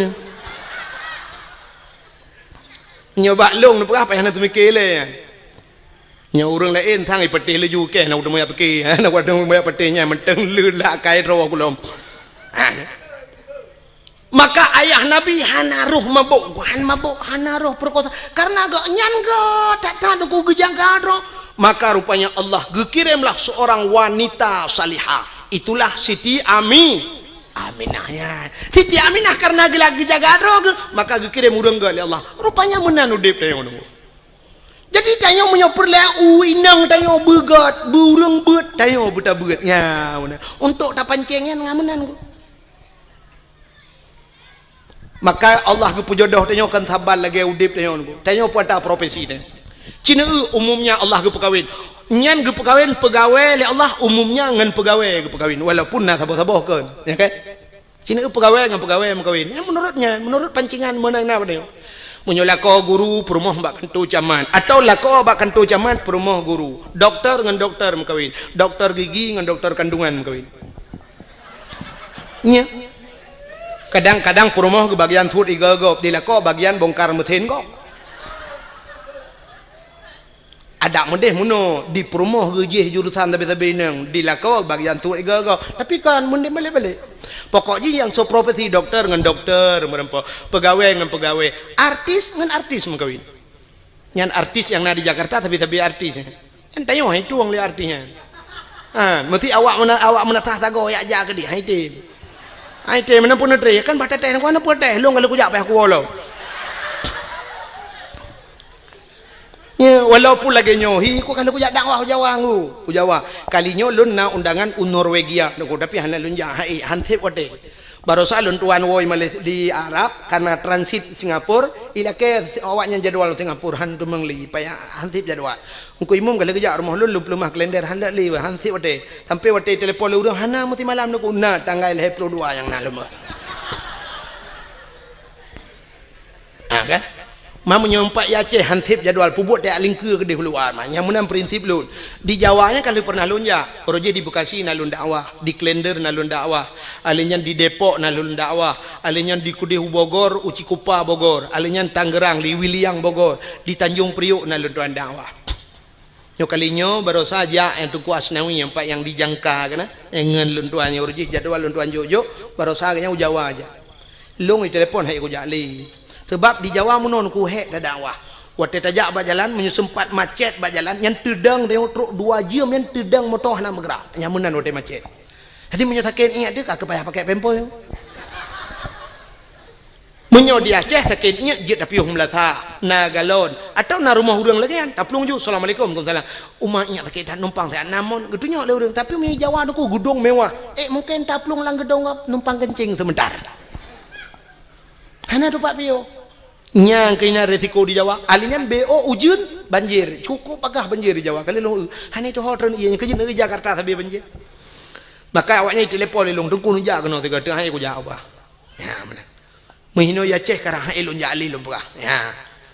Nyoe bak lôn neupeugah payah na teumike lé. Nyoe ureueng laén sang ipatéh laju keh na ureueng meuyak pike. Na ureueng meuyak patéh nyan mantong le lak kai droe kulom. Ah. Maka ayah Nabi hana roh mabök, han mabök, hana roh peurekosa. Karena gobnyan gèt that-that Teungku geujaga droe. Maka rupanya Allah geukiremlah seorang wanita salihah. Itulah Siti Ami-, Aminah nyan. Siti Aminah karena geula geujaga droe geuh, maka geukirém ureuëng gét lé Allah. Rupanya meunan udép tanyoe nunggu. Jadi tanyoe meunyoe peureulée u inong tanyoe beugét, beureuëng beuet, tanyoe beutabeuet. Nya, meunan. Untuk tapancéng nyan ngon meunan. Maka Allah geupeujodoh tanyoe kon saban lagée udép tanyoe nunggu. Tanyoe peuata profesi tanyoe. Cina umumnya Allah geupeukawen. Nyan geupeukawen peugawée lé Allah umumnya ngon peugawée geupeukawen. Walaupun na saboh-saboh kon. Ya kan? Cina peugawée ngon peugawée meukawen. Ya, menurutnya, menurut pancingan meunan na pada. Meunyoe lakoe guru peurumoh bak kantô camat. Atau lakoe bak kantô camat peurumoh guru. Doktor ngon doktor meukawen. Doktor gigi ngon doktor kandungan meukawen. Nya. Kadang-kadang peurumoh geubagian suet igoe gob, di lakoe bagian bongkar mesin gob. Adak meudeh meunoe, di peurumoh geujih jurusan sabe-sabe inong, di lakoe bagian suet igoe gob. Tapi kan meudeh balek-balek. Pokok jih nyang soe profesi doktor ngon doktor meureumpok, peugawée ngon peugawée, artis ngon artis meukawen. Nyan artis nyang na di Jakarta sabe-sabe artis. Nyan tanyoe hai tueng lé artis nyan. Ha, meusti awak meuna-, awak meunasah sagoe yak jak keudeh, hai tem. Hai tem, meunan pun neutré, kan bah tatéh, kan neupeue téh, lôn ka lheueh kujak payah kuwoe lom. Ya, walaupun lagée nyoe, hi, ku ka lheueh kujak dakwah u Jawa ngu, u Jawa. Kali nyoe lôn na undangan u Norwegia, nunggu, tapi hana lôn jak, hai, han sép watée. Barosa lôn tuan woe Malay-, di Arab, karena transit Singapura, ilakée awaknyan jadwal Singapura, han teumeung lé, payah han sép jadwal. Teungku Imum ka lheueh geujak rumoh lôn, lôn peuleumah kalender, han lé, han sép watée. Sampai watée telepon lé ureuëng, hana meusimalam nunggu, na tanggai lhée ploh dua nyang na lôn. Ha, kan? Ma meunyoe umpat i Aceh han sép jadwal, peubuet tajak lingkeue keudeh u luwa, ma. Nyang meunan prinsip lôn. Di Jawa nyan ka lheueh pernah lôn jak. Uroe jih di Bekasi na lôn dakwah, di Klender na lôn dakwah, alheuh nyan di Depok na lôn dakwah, alheuh nyan di keudeh u Bogor, u Cikupa Bogor, alheuh nyan Tangerang, di Wiliang Bogor, di Tanjung Priok na lôn tuan dakwah. Nyoe kali nyoe barosa jak nyang Teungku Asnawi, nyang pat nyang dijangka keunan, nyang ngon lôn tuan nyoe, uroe jih jadwal lôn tuan jok-jok, barosa geuhnyan u Jawa jak. Lôn ditelepon han ék kujak lé. Sabab di Jawa meunoe Teungku hék tadakwah. Watée tajak bak jalan, meunyoe seumpat macet bak jalan, nyan teudong tanyoe trok dua jeuem, nyan teudong moto hana meugrak. Nyan meunan watée macet. Jadi meunyoe sakét iék teuh ka keu payah pakai pempes. Meunyoe di Aceh sakét iék jeuet tapiôh meulasa, na galon, atawa na rumoh ureuëng lagée nyan, taplueng ju, "Assalamualaikum." "Waalaikumsalam." "Uma iék sakét that, numpang siat na mon?" Geutunyok lé ureuëng. Tapi meunyoe Jawa Teungku geudong mewah, eh, mungken taplueng lam geudong gob, numpang keuncing seumeutar. Hana tupat piôh. Nyang keunan risiko di Jawa. Alheuh nyan B O ujeuen, banjir. Cukup bagah banjir di Jawa. Kali lôn, hana tuho treun ié, nyan keujeut negeri Jakarta sabe banjir. Maka awaknyan telepon lé lôn, "Teungku neujak keunoe sigoe, teuh han ék kujak ubah." Ya, meunan. Meuhinoe i Aceh karang han ék lôn jak lé lôn peugah. Ya.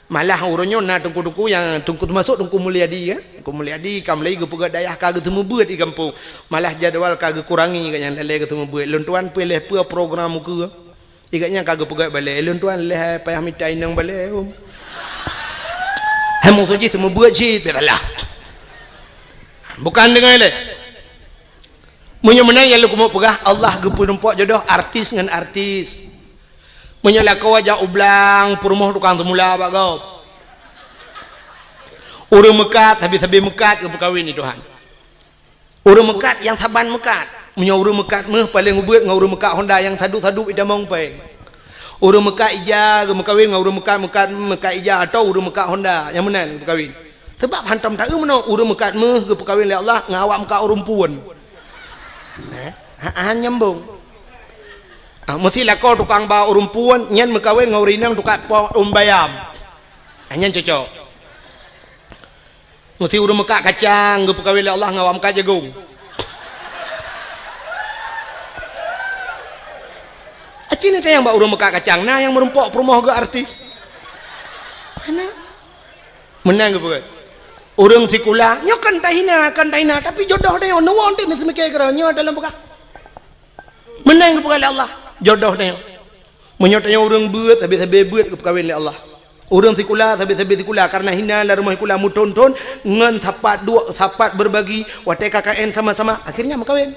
Malah uroe nyoe na teungku-teungku nyang teungku teumasok Teungku Mulyadi, kan? Teungku Mulyadi ka mulai geupeugét dayah ka geuseumeubeuet di gampông. Malah jadwal ka geukurangi gobnyan lé geuseumeubeuet. Lôn tuan peue lé peue program ukeue. Di gobnyan ka geupeugét balée. Lôn tuan lé hai payah mita inong balée, um. Hai musoh jih seumeubeuet cit, biasalah. Bukan deungon lé. Meunyoe meunan nyang lôn keumeung peugah, Allah geupeurumpok jodoh artis ngon artis. Meunyoe lakoe jak u blang, peurumoh tukang seumula bak gob. Ureuëng meukat, sabe-sabe meukat geupeukawen lé Tuhan. Ureuëng meukat nyang saban meukat. Meunyoe ureuëng meukat méuh paleng ubeuet ngon ureuëng meukat honda nyang sadup-sadup itamong péng. Ureuëng meukat ija geumeukawen ngon ureuëng meukat, meukat, meukat ija atau ureuëng meukat honda nyang meunan geupeukawen. Sabab hantom taeu meunoe ureuëng meukat méuh geupeukawen lé Allah ngon awak meukat ureuëng puon. Eh, ha, ha, nyambung. Ah, meusti lakoe tukang ba ureuëng puon nyan meukawen ngon ureuëng inong tukang po ureuëng bayam. Ah, nyan cocok. Meusti ureuëng meukat kacang geupeukawen lé Allah ngon awak meukat jagong. Aci ni tayang bak ureuëng meukat kacang, na nyang meurumpok peurumoh geuh artis. Hana. Meunan geupeugah. Ureuëng sikula, nyoe kan tahina, kan tahina, tapi jodoh tanyoe, neuwoe teuh neuseumiké keudroe, nyoe dalam peugah. Meunan geupeugah lé Allah, jodoh tanyoe. Meunyoe tanyoe ureuëng beuet, sabe-sabe beuet geupeukawen lé Allah. Ureuëng sikula, sabe-sabe sikula, kareuna hina lam rumoh sikula meuthon-thon, ngon sapat duek, sapat beurbagi, watée K K N sama-sama, akhirnya meukawen.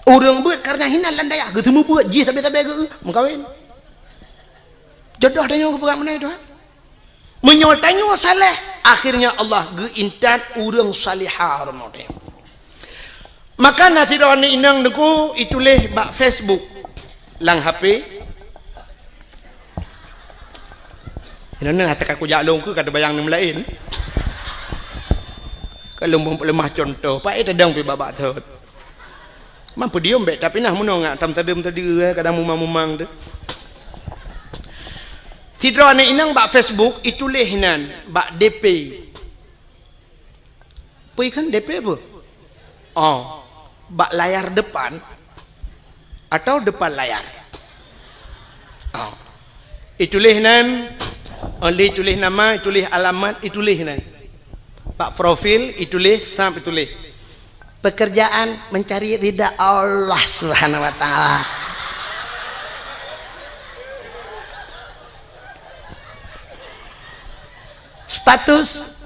Ureuëng beuet kareuna hina lam dayah, geuseumeubeuet jih sabe-sabe geu-, meukawen. Jodoh tanyoe geupeugah meunan, Tuhan. Meunyoe tanyoe saleh, akhirnya Allah geuintat ureuëng salihah rumoh tanyoe. Maka na sidroe aneuk inong Teungku ituléh bak Facebook lam H P. Inong nyoe hana ka kujak lôn keu ka teubayang neumlaén. Ka lôn beuleumah cuntoh, paét tadong pih bak-bak thot. Man peudiom bék, tapi nah meunoe ngak tam sadeuem sadeue, eh, kadang mumang-mumang teuh. Sidroe aneuk inong bak Facebook ituléh nan bak D P. Peue kheun D P peue? Oh, bak layar depan atau depan layar? Oh. Ituléh nan, oh, lé ituléh nama, ituléh alamat, ituléh nan. Bak profil, ituléh, sab ituléh. Pekerjaan mencari ridha Allah Subhanahu wa Ta'ala. Status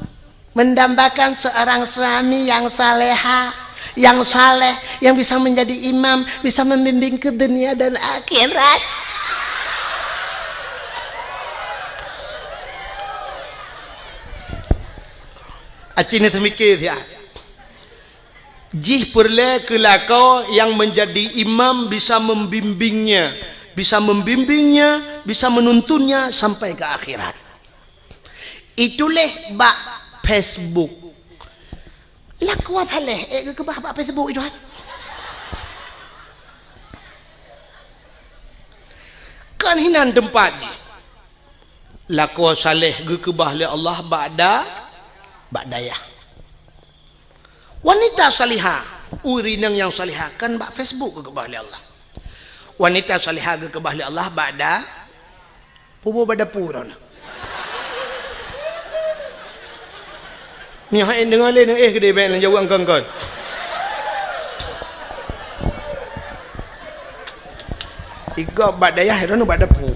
mendambakan seorang suami yang saleha, yang saleh, yang bisa menjadi imam, bisa membimbing ke dunia dan akhirat. Aci ni teumikir siat. Jih peureulée keu lakoe nyang meunjadi imam bisa membimbingnya, bisa membimbingnya, bisa menuntunnya sampai ke akhirat. Ituléh bak Facebook. Lakoe saleh, ék geukeubah bak Facebook itu kan? Kan hinan teumpat jih. Lakoe saleh geukeubah lé Allah bak da-, bak dayah. Wanita salihah, ureuëng inong nyang salihah kan bak Facebook geukeubah lé Allah. Wanita salihah geukeubah lé Allah bak da-, puboh bak dapu droeneuh. Nyoe hai deungoe lé neuéh keudéh bék neujaweueb kon-kon. Igob bak dayah droeneuh bak dapu.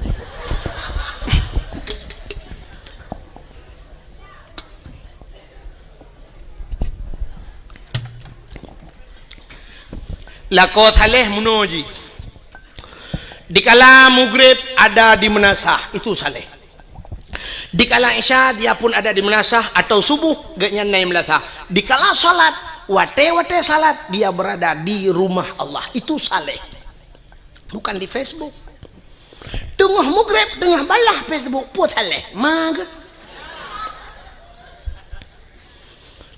Lakoe saleh meunoe jih. Dikala mugreb ada di meunasah, itu saleh. Dikala isya dia pun ada di meunasah atau subuh gobnyan na i meunasah. Dikala salat, watée-watée salat dia berada di rumah Allah, itu saleh. Bukan di Facebook. Teungoh mugreb, teungoh balah Facebook, peue saleh. Ma geuh.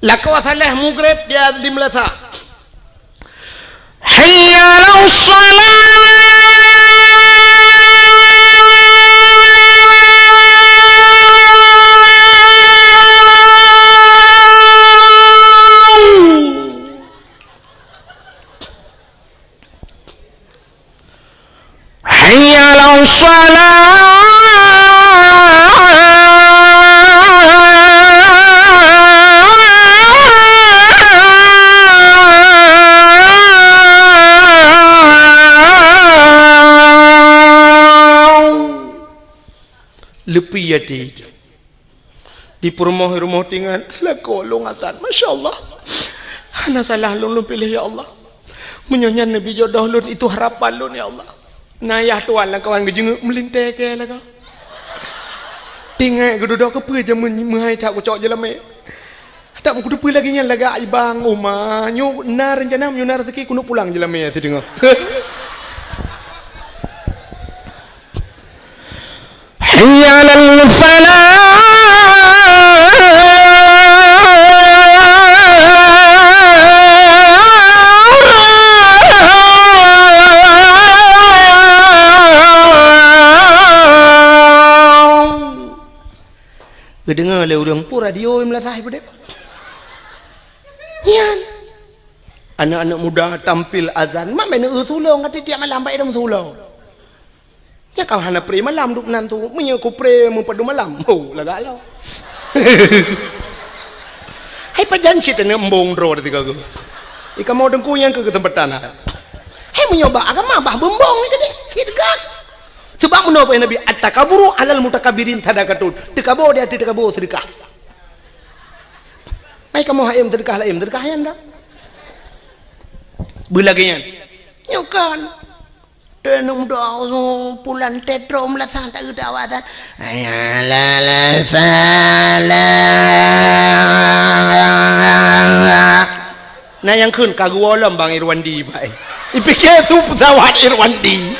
Lakoe saleh mugreb dia di meunasah. Hayya 'alas shalah. Hayya 'alas shalah. Leupie até. Di peurumoh-rumoh tingan, lakoe lôn azan. Masya Allah. Hana salah lôn, lôn piléh, ya Allah. Meunyoe nyan neubi jodoh lôn, itu harapan lôn, ya Allah. Na yah tuan lam kawan geujeungeuk meulintée keu lakoe. Tingat geududoe keupeue jameun meuhai that kucok jeulamé. That meukuteupeue lagée nyan lagak ibang uma. Nyoe na reuncana, meunyoe na raseuki keuneuk pulang jeulamé sideungoe. Hayya 'alal falah. Geudeungoe lé ureuëng, peue radio meunasah peudeh. Nyan. Aneuk-aneuk muda tampil azan, mak bèk neueu sulong, ka tiep-tiep malam bak idong sulong. Nyan ka hana pré malam duek nan tu, meunyoe ku pré meupadum malam. Ho, lagak lo. Hai pajan cit aneuk embong droe di tiga go. Ikamoe teungku nyang keu keuseumpatan hai. Hai meunyoe bak agama bah beumbong ni keudeh, fit kan. Sebab meunoe Nabi, "At-takaburu 'alal mutakabbirin sadaqatun." Teukabo di ateueh teukabo seudeukah. Mai kamoe hai seudeukah laén, seudeukah nyan dah. Beulagée nyan. Nyoe kan. Teunong doa pulan tetro meulasan tak geudak awak tan. Hayya 'alal falah. Na nyang kheun ka geuwoe lom Bang Irwandi, Pak, eh. Ipike su peusawat Irwandi.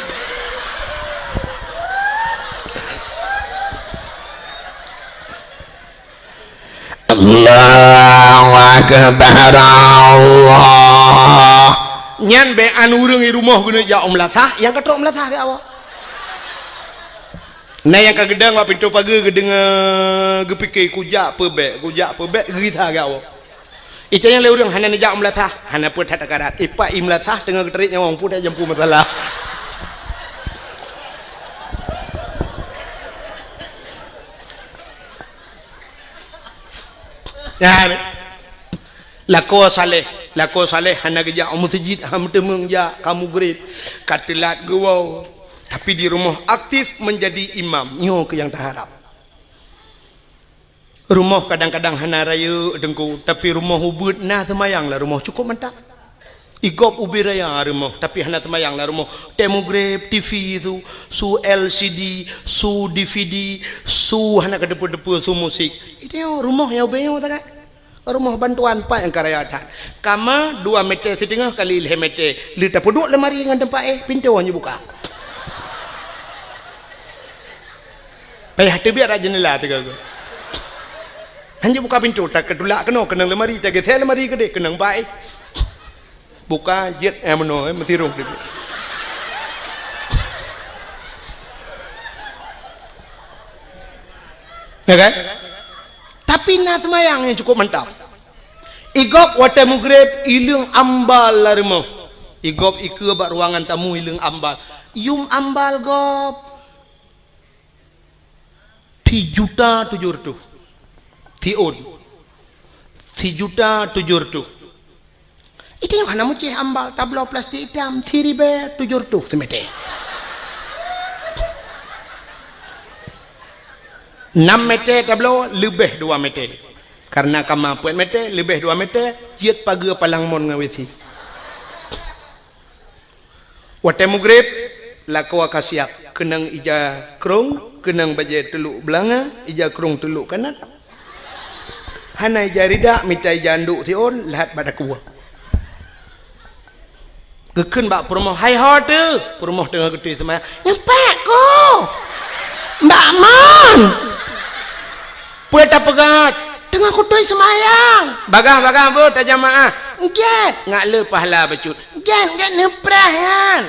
Allahu Akbar, Allah. Nyan bèk an ureueng i rumoh keuneuk jak u meulasah, nyang ka trok meulasah geuwoe. Na nyang ka geudong bak pintoe pageue geudeungoe, geupike, "Kujak peubèk, kujak peubèk," geugisa geuwoe. Ita nyang lé ureueng hana neujak u meulasah, hana peue that akarat. Ipak i meulasah teungoh geutarék nyawöng, peue that jampu masalah. Nyan. Lakoe saleh, lakoe saleh hana geujak u meuseujid, hana meuteumeung jak, ka mugreb, ka teulat geuwoe. Tapi di rumoh aktif menjadi imam. Nyoe keuh nyang taharab. Rumoh kadang-kadang hana rayeuk, Teungku, tapi rumoh ubeuet na seumayang lam rumoh cukôp mantap. Igob ubé raya rumoh, tapi hana seumayang lam rumoh. Watèe mugreb, T V su, su L C D, su D V D, su hana keudeupeue-deupeue, su musik. Itu rumoh nyang ubé nyoe takat. Rumoh bantuan pat nyang ka raya that. Kama dua meter siteungoh kali lhèe meter. Lé tapeuduek lemari ngon teumpat éh, pintoe hana buka. Payah teubiet rot jeundela teuga-ga. Hanjeuet buka pintoe, takeutulak keunoe, keunong lemari, tageuséh lemari keudéh, keunong bak éh. Buka jeuet, eh, meunoe, eh, meusirông teubiet. Ya kan? Tapi na seumayang nyang cukôp mantap. Igob watèe mugreb, ileueng ambal lam rumoh. Igob ikeue bak ruangan tamu, ileueng ambal. Yum ambal gob. Sijuta tujoh reutôh. Siôn. Sijuta tujoh reutôh. Itu nyang hana meucéh ambal, tabloe plastik itam, siribèe tujoh reutôh simeter. Nam meter tabloe, leubeh dua meter. Karena kama peuet meter, leubeh dua meter, jeuet pageue palang mon ngon W C. Watèe mugreb, lakoe ka siap, keunong ija krông, keunong bajèe teulok beulanga, ija krông teulok kanat. Hana ija ridak, mita ija anduk siôn, lheuh bak takue. Geukheun bak peurumoh, "Hai ho teuh?" Peurumoh teungoh geutôi seumayang. "Nyan pat, Ko." "Bak mon?" "Peue tapeugah?" "Teungoh kutôi seumayang." "Bagaih-bagaih beuh tajamaah?" "Gèt." "Ngat le pahala bacut." "Gèt, gèt neupreh nyan."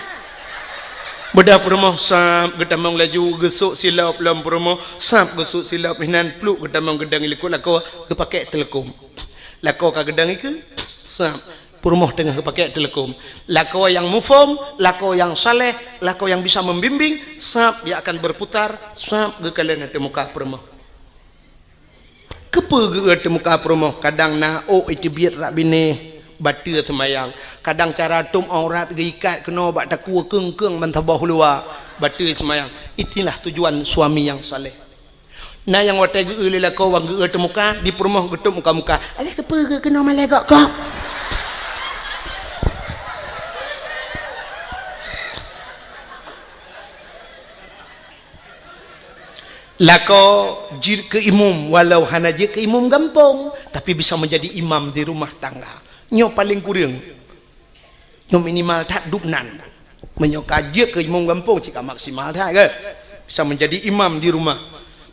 Beudôh peurumoh sab geutamong laju, geusôk silop lom peurumoh, sab geusôk silop, hinan pluek geutamong geudong i likôt lakoe, geupakèk teuleukom. Lakoe ka geudong ikeue, sab peurumoh teungoh geupakèk teuleukom. Lakoe nyang muphom, lakoe nyang saleh, lakoe nyang bisa membimbing, sab dia akan berputar, sab geukalon ateueh muka peurumoh. Keupeue geu-eu teumuka peurumoh, kadang na ôk iteubiet rot binéh, bateue seumayang, kadang cara tôb aurat geuikat keunoe bak takue keung-keung ban saboh luwa, bateue seumayang. Itulah tujuan suami nyang saleh. Na nyang watèe geu-eu lé lakoe wan geu-eu teumuka, di peurumoh geutôb muka-muka. "Alah keupeue geu-eu keunoe malèe gok-gok?" Lakoe jeuet keu imum, walau hana jeuet keu imum gampông, tapi bisa menjadi imam di rumah tangga. Nyoe paleng kureueng. Nyoe minimal that dub nan. Meunyoe ka jeuet keu imum gampông, cit ka maksimal that, kan? Bisa menjadi imam di rumah.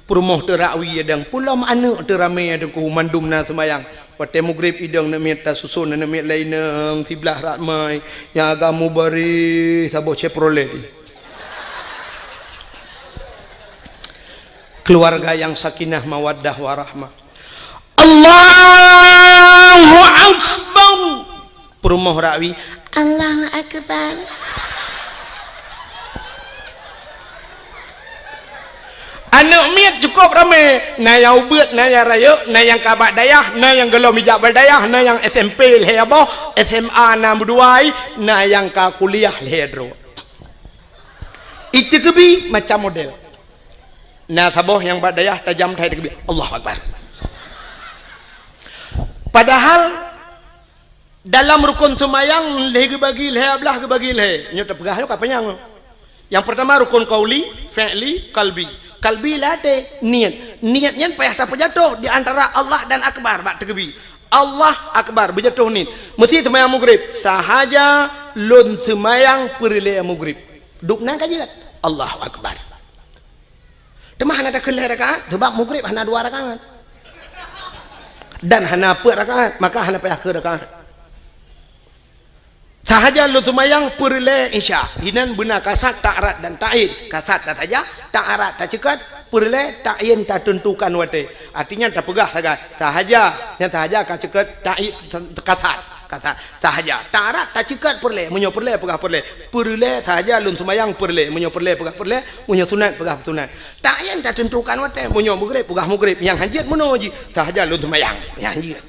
Peurumoh teurakwi idong, pulom aneuk teuramé idong, keu mandum na seumayang. Watèe mugreb idong neuk miet tasuson, neuk miet laén neuk siblah rot mai. Nyang agam mubareh saboh Chevrolet. Keluarga yang sakinah mawaddah warahmah. Allahu Akbar. Peurumoh rakwi, Allahu Akbar. Aneuk miet cukôp ramé, na nyang ubeuet, na nyang rayeuk, na nyang ka bak dayah, na nyang gohlom ijak bak dayah, na nyang S M P lhèe boh, S M A na meuduai, na nyang ka kuliah lhèe droe. Iteukeubi macam model. Na saboh nyang bak dayah tajam that iteukeubi, Allahu Akbar. Padahal dalam rukon seumayang lhèe geubagi lhèe, blah geubagi lhèe. Nyoe teupeugah nyoe ka panyang. Nyang peurtama rukon qauli, fi'li, qalbi. Qalbi lam até, niet. Niet nyan payah tapeujatoh di antara Allah dan Akbar bak teukeubi. Allah Akbar, beujatoh niet. Meusti seumayang Maghrib. Sahaja lôn seumayang peureulée Maghrib. Dubna ka jeuet. Allahu Akbar. Teuma hana takheun lhée rakaat, sabab Maghrib hana dua rakaat. Dan hana peuet rakaat, maka hana payah keu rakaat. Sahaja lôn seumayang peureulée Isya. Inan beuna kasad, ta'rad dan ta'yin. Kasad tasaja, ta'rad taceukat, peureulée ta'yin tateuntukan watée. Artinya tapeugah sagai. Sahaja, nyang sahaja ka ceukat ta'yin, kasad, kasad. Sahaja. Ta'rad taceukat peureulée, meunyoe peureulée peugah peureulée. Peureulée sahaja lôn seumayang peureulée, meunyoe peureulée peugah peureulée, meunyoe sunat peugah sunat. Ta'yin tateuntukan watée, meunyoe Maghrib peugah Maghrib, nyang hanjeuet meunoe jih, sahaja lôn seumayang, nyang hanjeuet.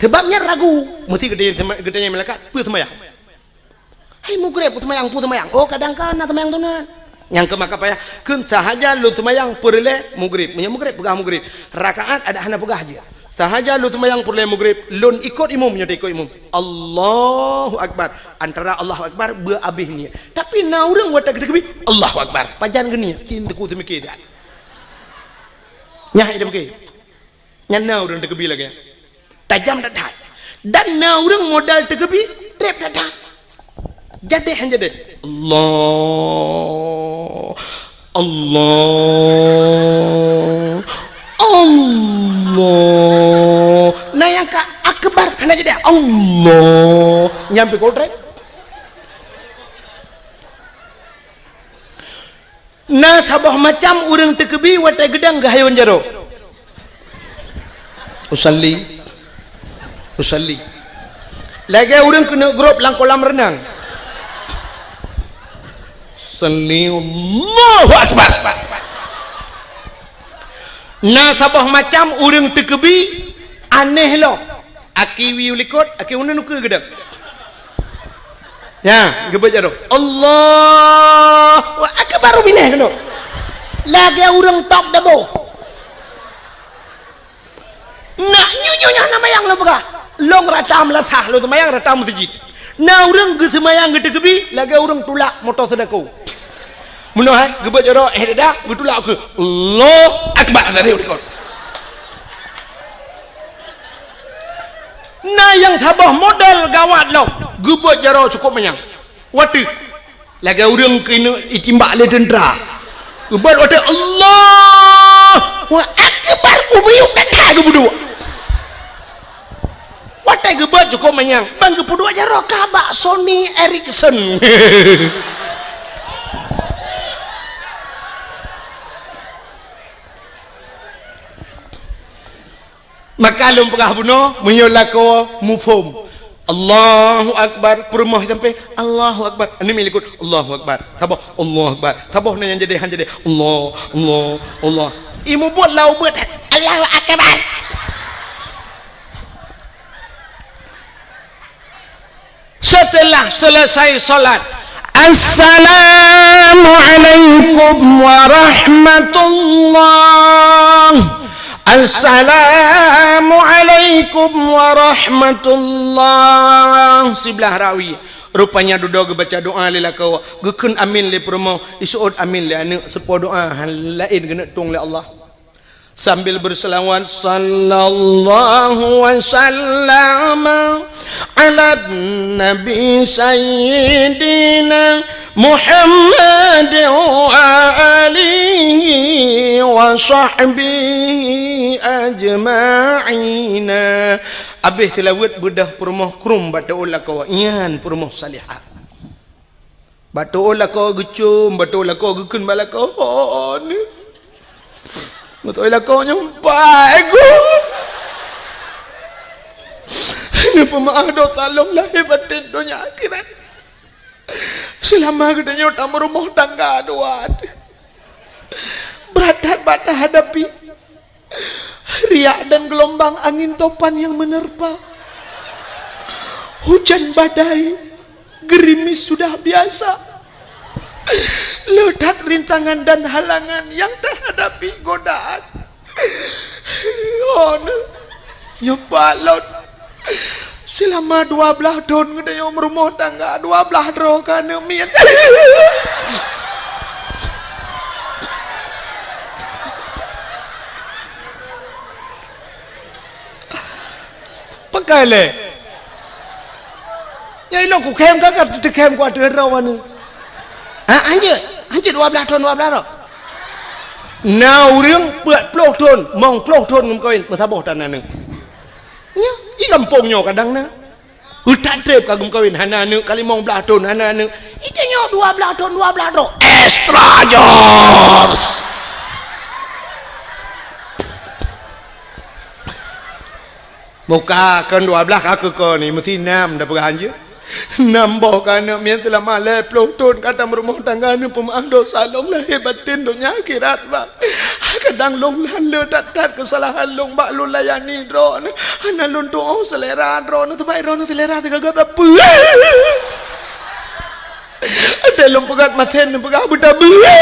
Sebab nyan ragu, meusti geutanyong, geutanyong malaikat, peue seumayang? Hai Maghrib, peue seumayang, peue seumayang? Oh, kadang kana seumayang sunat. Nyang keu maka payah, kheun sahaja lôn seumayang peureulée Maghrib. Meunyoe Maghrib, peugah Maghrib. Rakaat adak hana peugah jih. Sahaja lôn seumayang peureulée Maghrib, lôn ikot imum, meunyoe taikot imum. Allahu Akbar. Antara Allahu Akbar, beu abéh niet. Tapi na ureuëng watée geutakbir, Allahu Akbar. Pajan geuniet, tin teukeu teumike dan. Nyah idam ke. Nyan na ureuëng takbir lagée nyan. Tajam that-that. Dan na ureuëng modal takbir, treb that-that. Jadeh han jadeh. Allah. Allah. Allah. Na nyang ka akbar hana jadeh. Allah. Nyang pih keu treb. Na saboh macam ureuëng takbir watée geudang geuhayôn jaroe. Usalli. Usalli. Lagée ureuëng keuneuk grob lam kolam reunang. Usalli, Allahu Akbar. Na saboh macam ureuëng takbir aneh lom. Aki wiyeue likot, aki uneun ukeue geudang. Nya, geubeuet jaroe. Allahu Akbar, baru binéh keunoe. Lagée ureuëng tok dabo. Nak nyoe-nyoe nyan na mayang lôn peugah. Lôn rata meulasah, lôn seumayang rata meuseujid. Na ureuëng geuseumayang geutakbir, lagée ureuëng tulak moto seudako. Meunoe hai, geubeuet jaroe, eh, dada, geutulak ukeue. Allahu Akbar, tadi ulikot. Na nyang saboh model gawat lom, geubeuet jaroe cukôp manyang. Watée, lagée ureuëng keuneuk itimbak lé teuntra. Geubeuet watée, Allahu Akbar, ubiyuk that-that geupeuduek. Watée geubeuet cukôp manyang, ban geupeuduek jaroe ka bak Sony Ericsson. Maka lôn peugah bunoe, meunyoe lakoe muphom. Allahu Akbar, peurumoh sampai, Allahu Akbar. Aneuk miet likot, Allahu Akbar. Saboh, Allahu Akbar. Saboh na nyang jadeh, han jadeh. Allah, Allah, Allah. Imeubeuet lam ubeut, Allahu Akbar. Setelah selesai salat, "Assalamualaikum warahmatullah. Assalamualaikum warahmatullah." Siblah rawi. Rupanya dudoe geubaca doa lé lakoe, geukheun amin lé peurumoh, iseuôt amin lé aneuk, seupôt doa laén geuneuk tueng lé Allah. Sambil berselawat, "Sallallahu wa sallama ala nabi sayyidina Muhammad wa alihi wa sahbihi ajma'ina." Abéh seulaweuet beudôh peurumoh krueng bak teuôt lakoe, nyan peurumoh salihah. Bak teuôt lakoe geucôm, bak teuôt lakoe geukheun bak lakoe, "Oh, ni. Beutôi lakoe nyoe pai geuh. Neupeumaáh dosa lôn lahé batén donya akhirat. Seulama geutanyoe tameurumoh tangga dua. Brat that bak tahadapi." Riak dan gelombang angin topan yang menerpa. Hujan badai, gerimis sudah biasa. Le that rintangan dan halangan yang tahadapi, godaan. Oh, nyoe pat lôn. Seulama dua blaih thon geutanyoe meurumoh tangga, dua blaih droe ka aneuk miet. Kai lé. Nyang ilong kukhém ka, ka teukhém ku ateueh droe aneuk. Ha, hanjeuet. Hanjeuet dua blaih thon, dua blaih droe. Na ureueng peuet ploh thon, mong ploh thon geumeukawen, meusaboh tan aneuk. Nyoe, di gampông nyoe kadang na. Utak treb ka geumeukawen, hana aneuk, ka limong blaih thon, hana aneuk. Itu nyoe dua blaih thon, dua blaih droe. Extra jobs. Buka kon dua blaih ka keu ko ni, meusti nam dah peugah hanjeuet. Nam boh ka aneuk miet teulama lhèe ploh thon ka tameurumoh tangga, neupeumeu'ah dosa lôn lahé batén donya akhirat, Bang. Kadang lôn hana le that-that keusalahan lôn bak lôn layani droeneuh. Hana lôn tu'oh seulera droeneuh, teuma droeneuh seulera teuga-ga sapeue. Ada lôn peugah masen neupeugah beutabeue.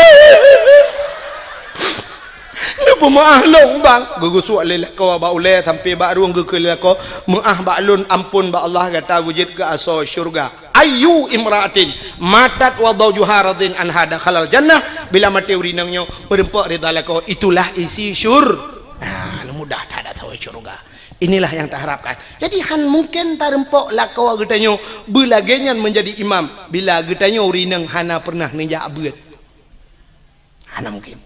Neupeumeu'ah lôn, Bang. Geugeusuek lé lakoe bak ulèe sampoe bak rueng geukheun lé lakoe, "Meu'ah bak lôn, ampôn bak Allah, gata geujeuet keu asoe syeuruga." Ayyu imra'atin matat wa zawjuha radin anha dakhalal jannah. Bila maté ureueng inong nyoe meureumpok ridha lakoe, itulah isi syur-, ah, mudah that asoe syeuruga. Inilah yang taharapkan. Jadi, han mungken tareumpok lakoe geutanyoe beulagèe nyan meunjadi imam bila geutanyoe ureueng inong hana pernah neujak beuet. Hana mungken.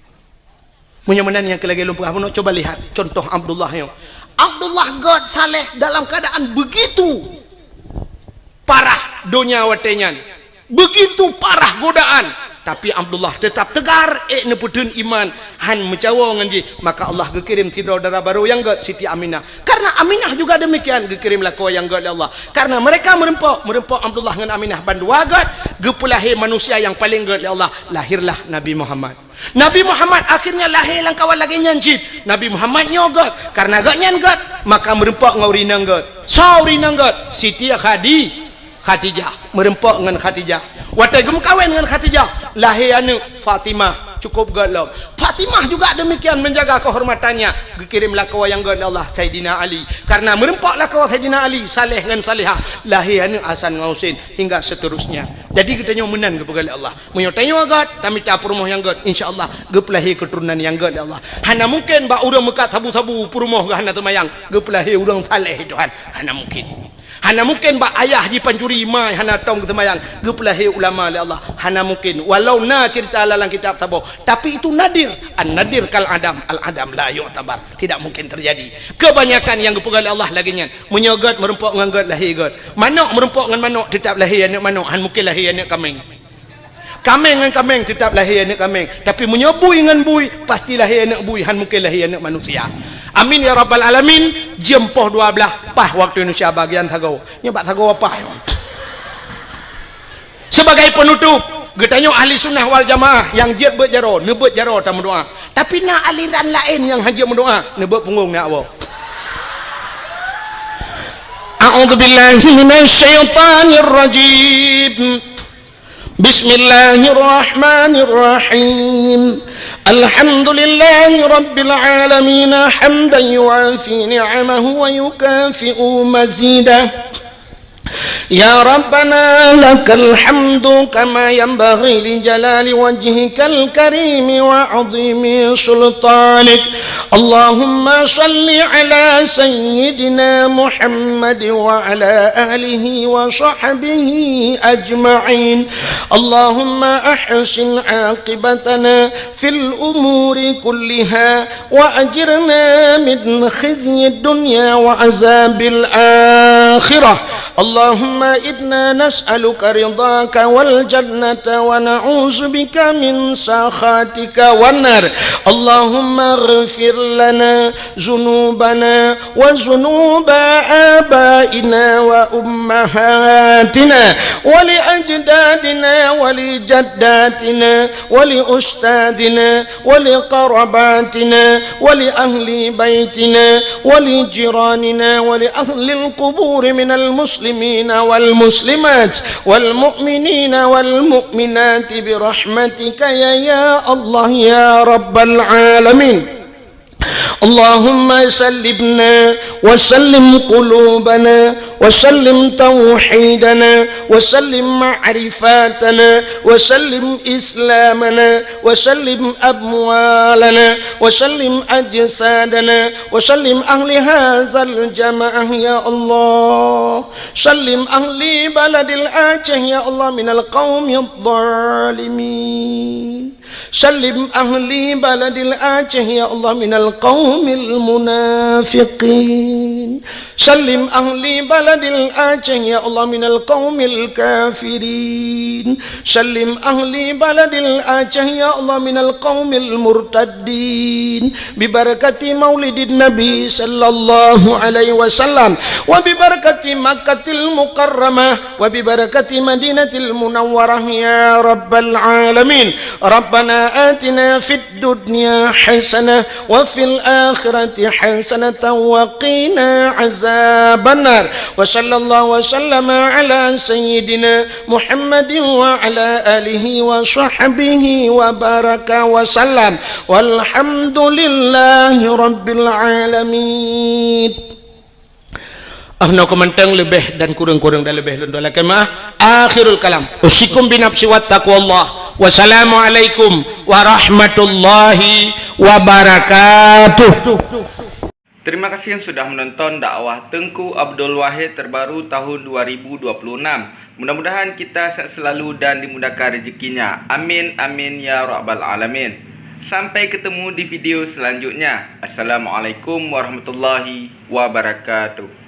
Meunyoe meunan nyang keu lagèe lôn peugah bunoe, coba lihat contoh Abdullah nyoe. Abdullah gèt saleh dalam keadaan begitu parah donya watèe nyan. Begitu parah godaan, tapi Abdullah tetap tegar, ék neupeutheun iman, han meucawo ngon jih. Maka Allah geukirém sidroe dara barô nyang gèt, Siti Aminah. Karena Aminah juga demikian, geukirém lakoe nyang gèt lé Allah. Karena mereka meureumpok, meureumpok Abdullah ngon Aminah bandua gèt, geupeulahé manusia nyang paleng gèt lé Allah. Lahirlah Nabi Muhammad. Nabi Muhammad akhirnya lahé lam kawan lagèe nyan cit. Nabi Muhammad nyoe gèt, karena gobnyan gèt, maka meureumpok ngon ureueng inong gèt. Soe ureueng inong gèt? Siti Khadi-, Khadijah. Meureumpok ngon Khadijah. Watèe geumeukawen ngon Khadijah, lahé aneuk Fatimah, cukup gèt lom. Fatimah juga demikian menjaga kehormatannya, geukirém lakoe nyang gèt lé Allah, Saidina Ali. Karena meureumpok lakoe Saidina Ali, saleh ngon salehah, lahé aneuk Hasan ngon Husein, hingga seterusnya. Jadi geutanyoe meunan geupeugah lé Allah. Meunyoe tanyoe gèt, tamita peurumoh nyang gèt, insya Allah geupeulahé keuturonan nyang gèt lé Allah. Hana mungken bak ureueng meukat sabu-sabu peurumoh geuh hana teumayang, geupeulahé ureueng saleh, Tuhan. Hana mungken. Hana mungken bak ayah jipancuri, ma hana tom geuteumayang, geupeulahé ulama lé Allah. Hana mungken. Walau na cerita lam kitab saboh, tapi itu nadir. An-nadir kal adam, al-adam la yu'tabar. Tidak mungkin terjadi. Kebanyakan nyang geupeugah lé Allah lagèe nyan. Meunyoe gèt meureumpok ngon gèt, lahé gèt. Manok meureumpok ngon manok, teutap lahé aneuk manok, han mungken lahé aneuk kaméng. Kaméng ngon kaméng teutap lahé aneuk kaméng. Tapi meunyoe bui ngon bui, pasti lahé aneuk bui, han mungken lahé aneuk manusia. Amin ya rabbal alamin. Jeuem poh dua blaih, paih waktu Indonesia bagian sagoe. Nyoe bak sagoe paih. Sebagai penutup, geutanyoe ahli sunnah wal jamaah nyang jeuet beuet jaroe, neubeuet jaroe tameudoa. Tapi na aliran laén nyang han jeuet meudoa, neubeuet punggong neujak woe. A'udzubillahi minasyaitonirrajim. Bismillahirrahmanirrahim. Alhamdulillahi rabbil alamin, hamdan yuwafi ni'amahu wa yukafi'u mazidah. Ya Rabbana, lakal hamdu kama yanbaghi li jalali wajhikal karimi wa azimi sultanik. Allahumma salli ala sayyidina Muhammad wa ala alihi wa sahbihi ajma'in. Allahumma ahsin aqibatana fil umuri kulliha wa ajirna min khizyid dunya wa azabil akhirah. Allahumma inna nas'aluka ridhaka wal jannata wa na'udzubika min sakhatika wan nar. Allahumma ighfir lana dzunubana wa dzunuba abaina wa ummahatina wa li ajdadina wa li jaddatina wa li ustadzina wa li qarabatina wa li ahli baitina wa li jiranina wa li ahlil quburi minal muslimina wal muslimat wal mu'minina wal mu'minati bi rahmatika ya, ya Allah ya rabbal alamin. اللهم سلمنا وسلم قلوبنا وسلم توحيدنا وسلم معرفتنا وسلم إسلامنا وسلم أموالنا وسلم أجسادنا وسلم أهل هذا الجماعة يا الله. سلم أهل بلد الآجه يا الله من القوم الظالمين. سلم أهل بلد الآجه يا الله من القوم المنافقين. سلم أهل بلد الآجه يا الله من القوم الكافرين. سلم أهل بلد الآجه يا الله من القوم المرتدين. ببركة مولد النبي صلى الله عليه وسلم وببركة مكة المكرمة وببركة مدينة المنورة يا رب العالمين. ربنا آتنا في الدنيا حسنة وفي الآخرة حسنة وقنا عذاب النار. وصلى الله وسلم على سيدنا محمد وعلى آله وصحبه وبارك وسلم. والحمد لله رب العالمين. Ah, nyoe keumantong leubeh dan kureueng-kureueng dan leubeh lôn doa lakée meu'ah. Akhirul kalam. Usikum binafsi wa taqwallah. Wassalamualaikum warahmatullahi wabarakatuh. Terima kasih yang sudah menonton dakwah Teungku Abdul Wahid terbaru tahun dua ribu dua puluh enam. Mudah-mudahan kita sehat selalu dan dimudahkan rezekinya. Amin, amin, ya rabbal alamin. Sampai ketemu di video selanjutnya. Assalamualaikum warahmatullahi wabarakatuh.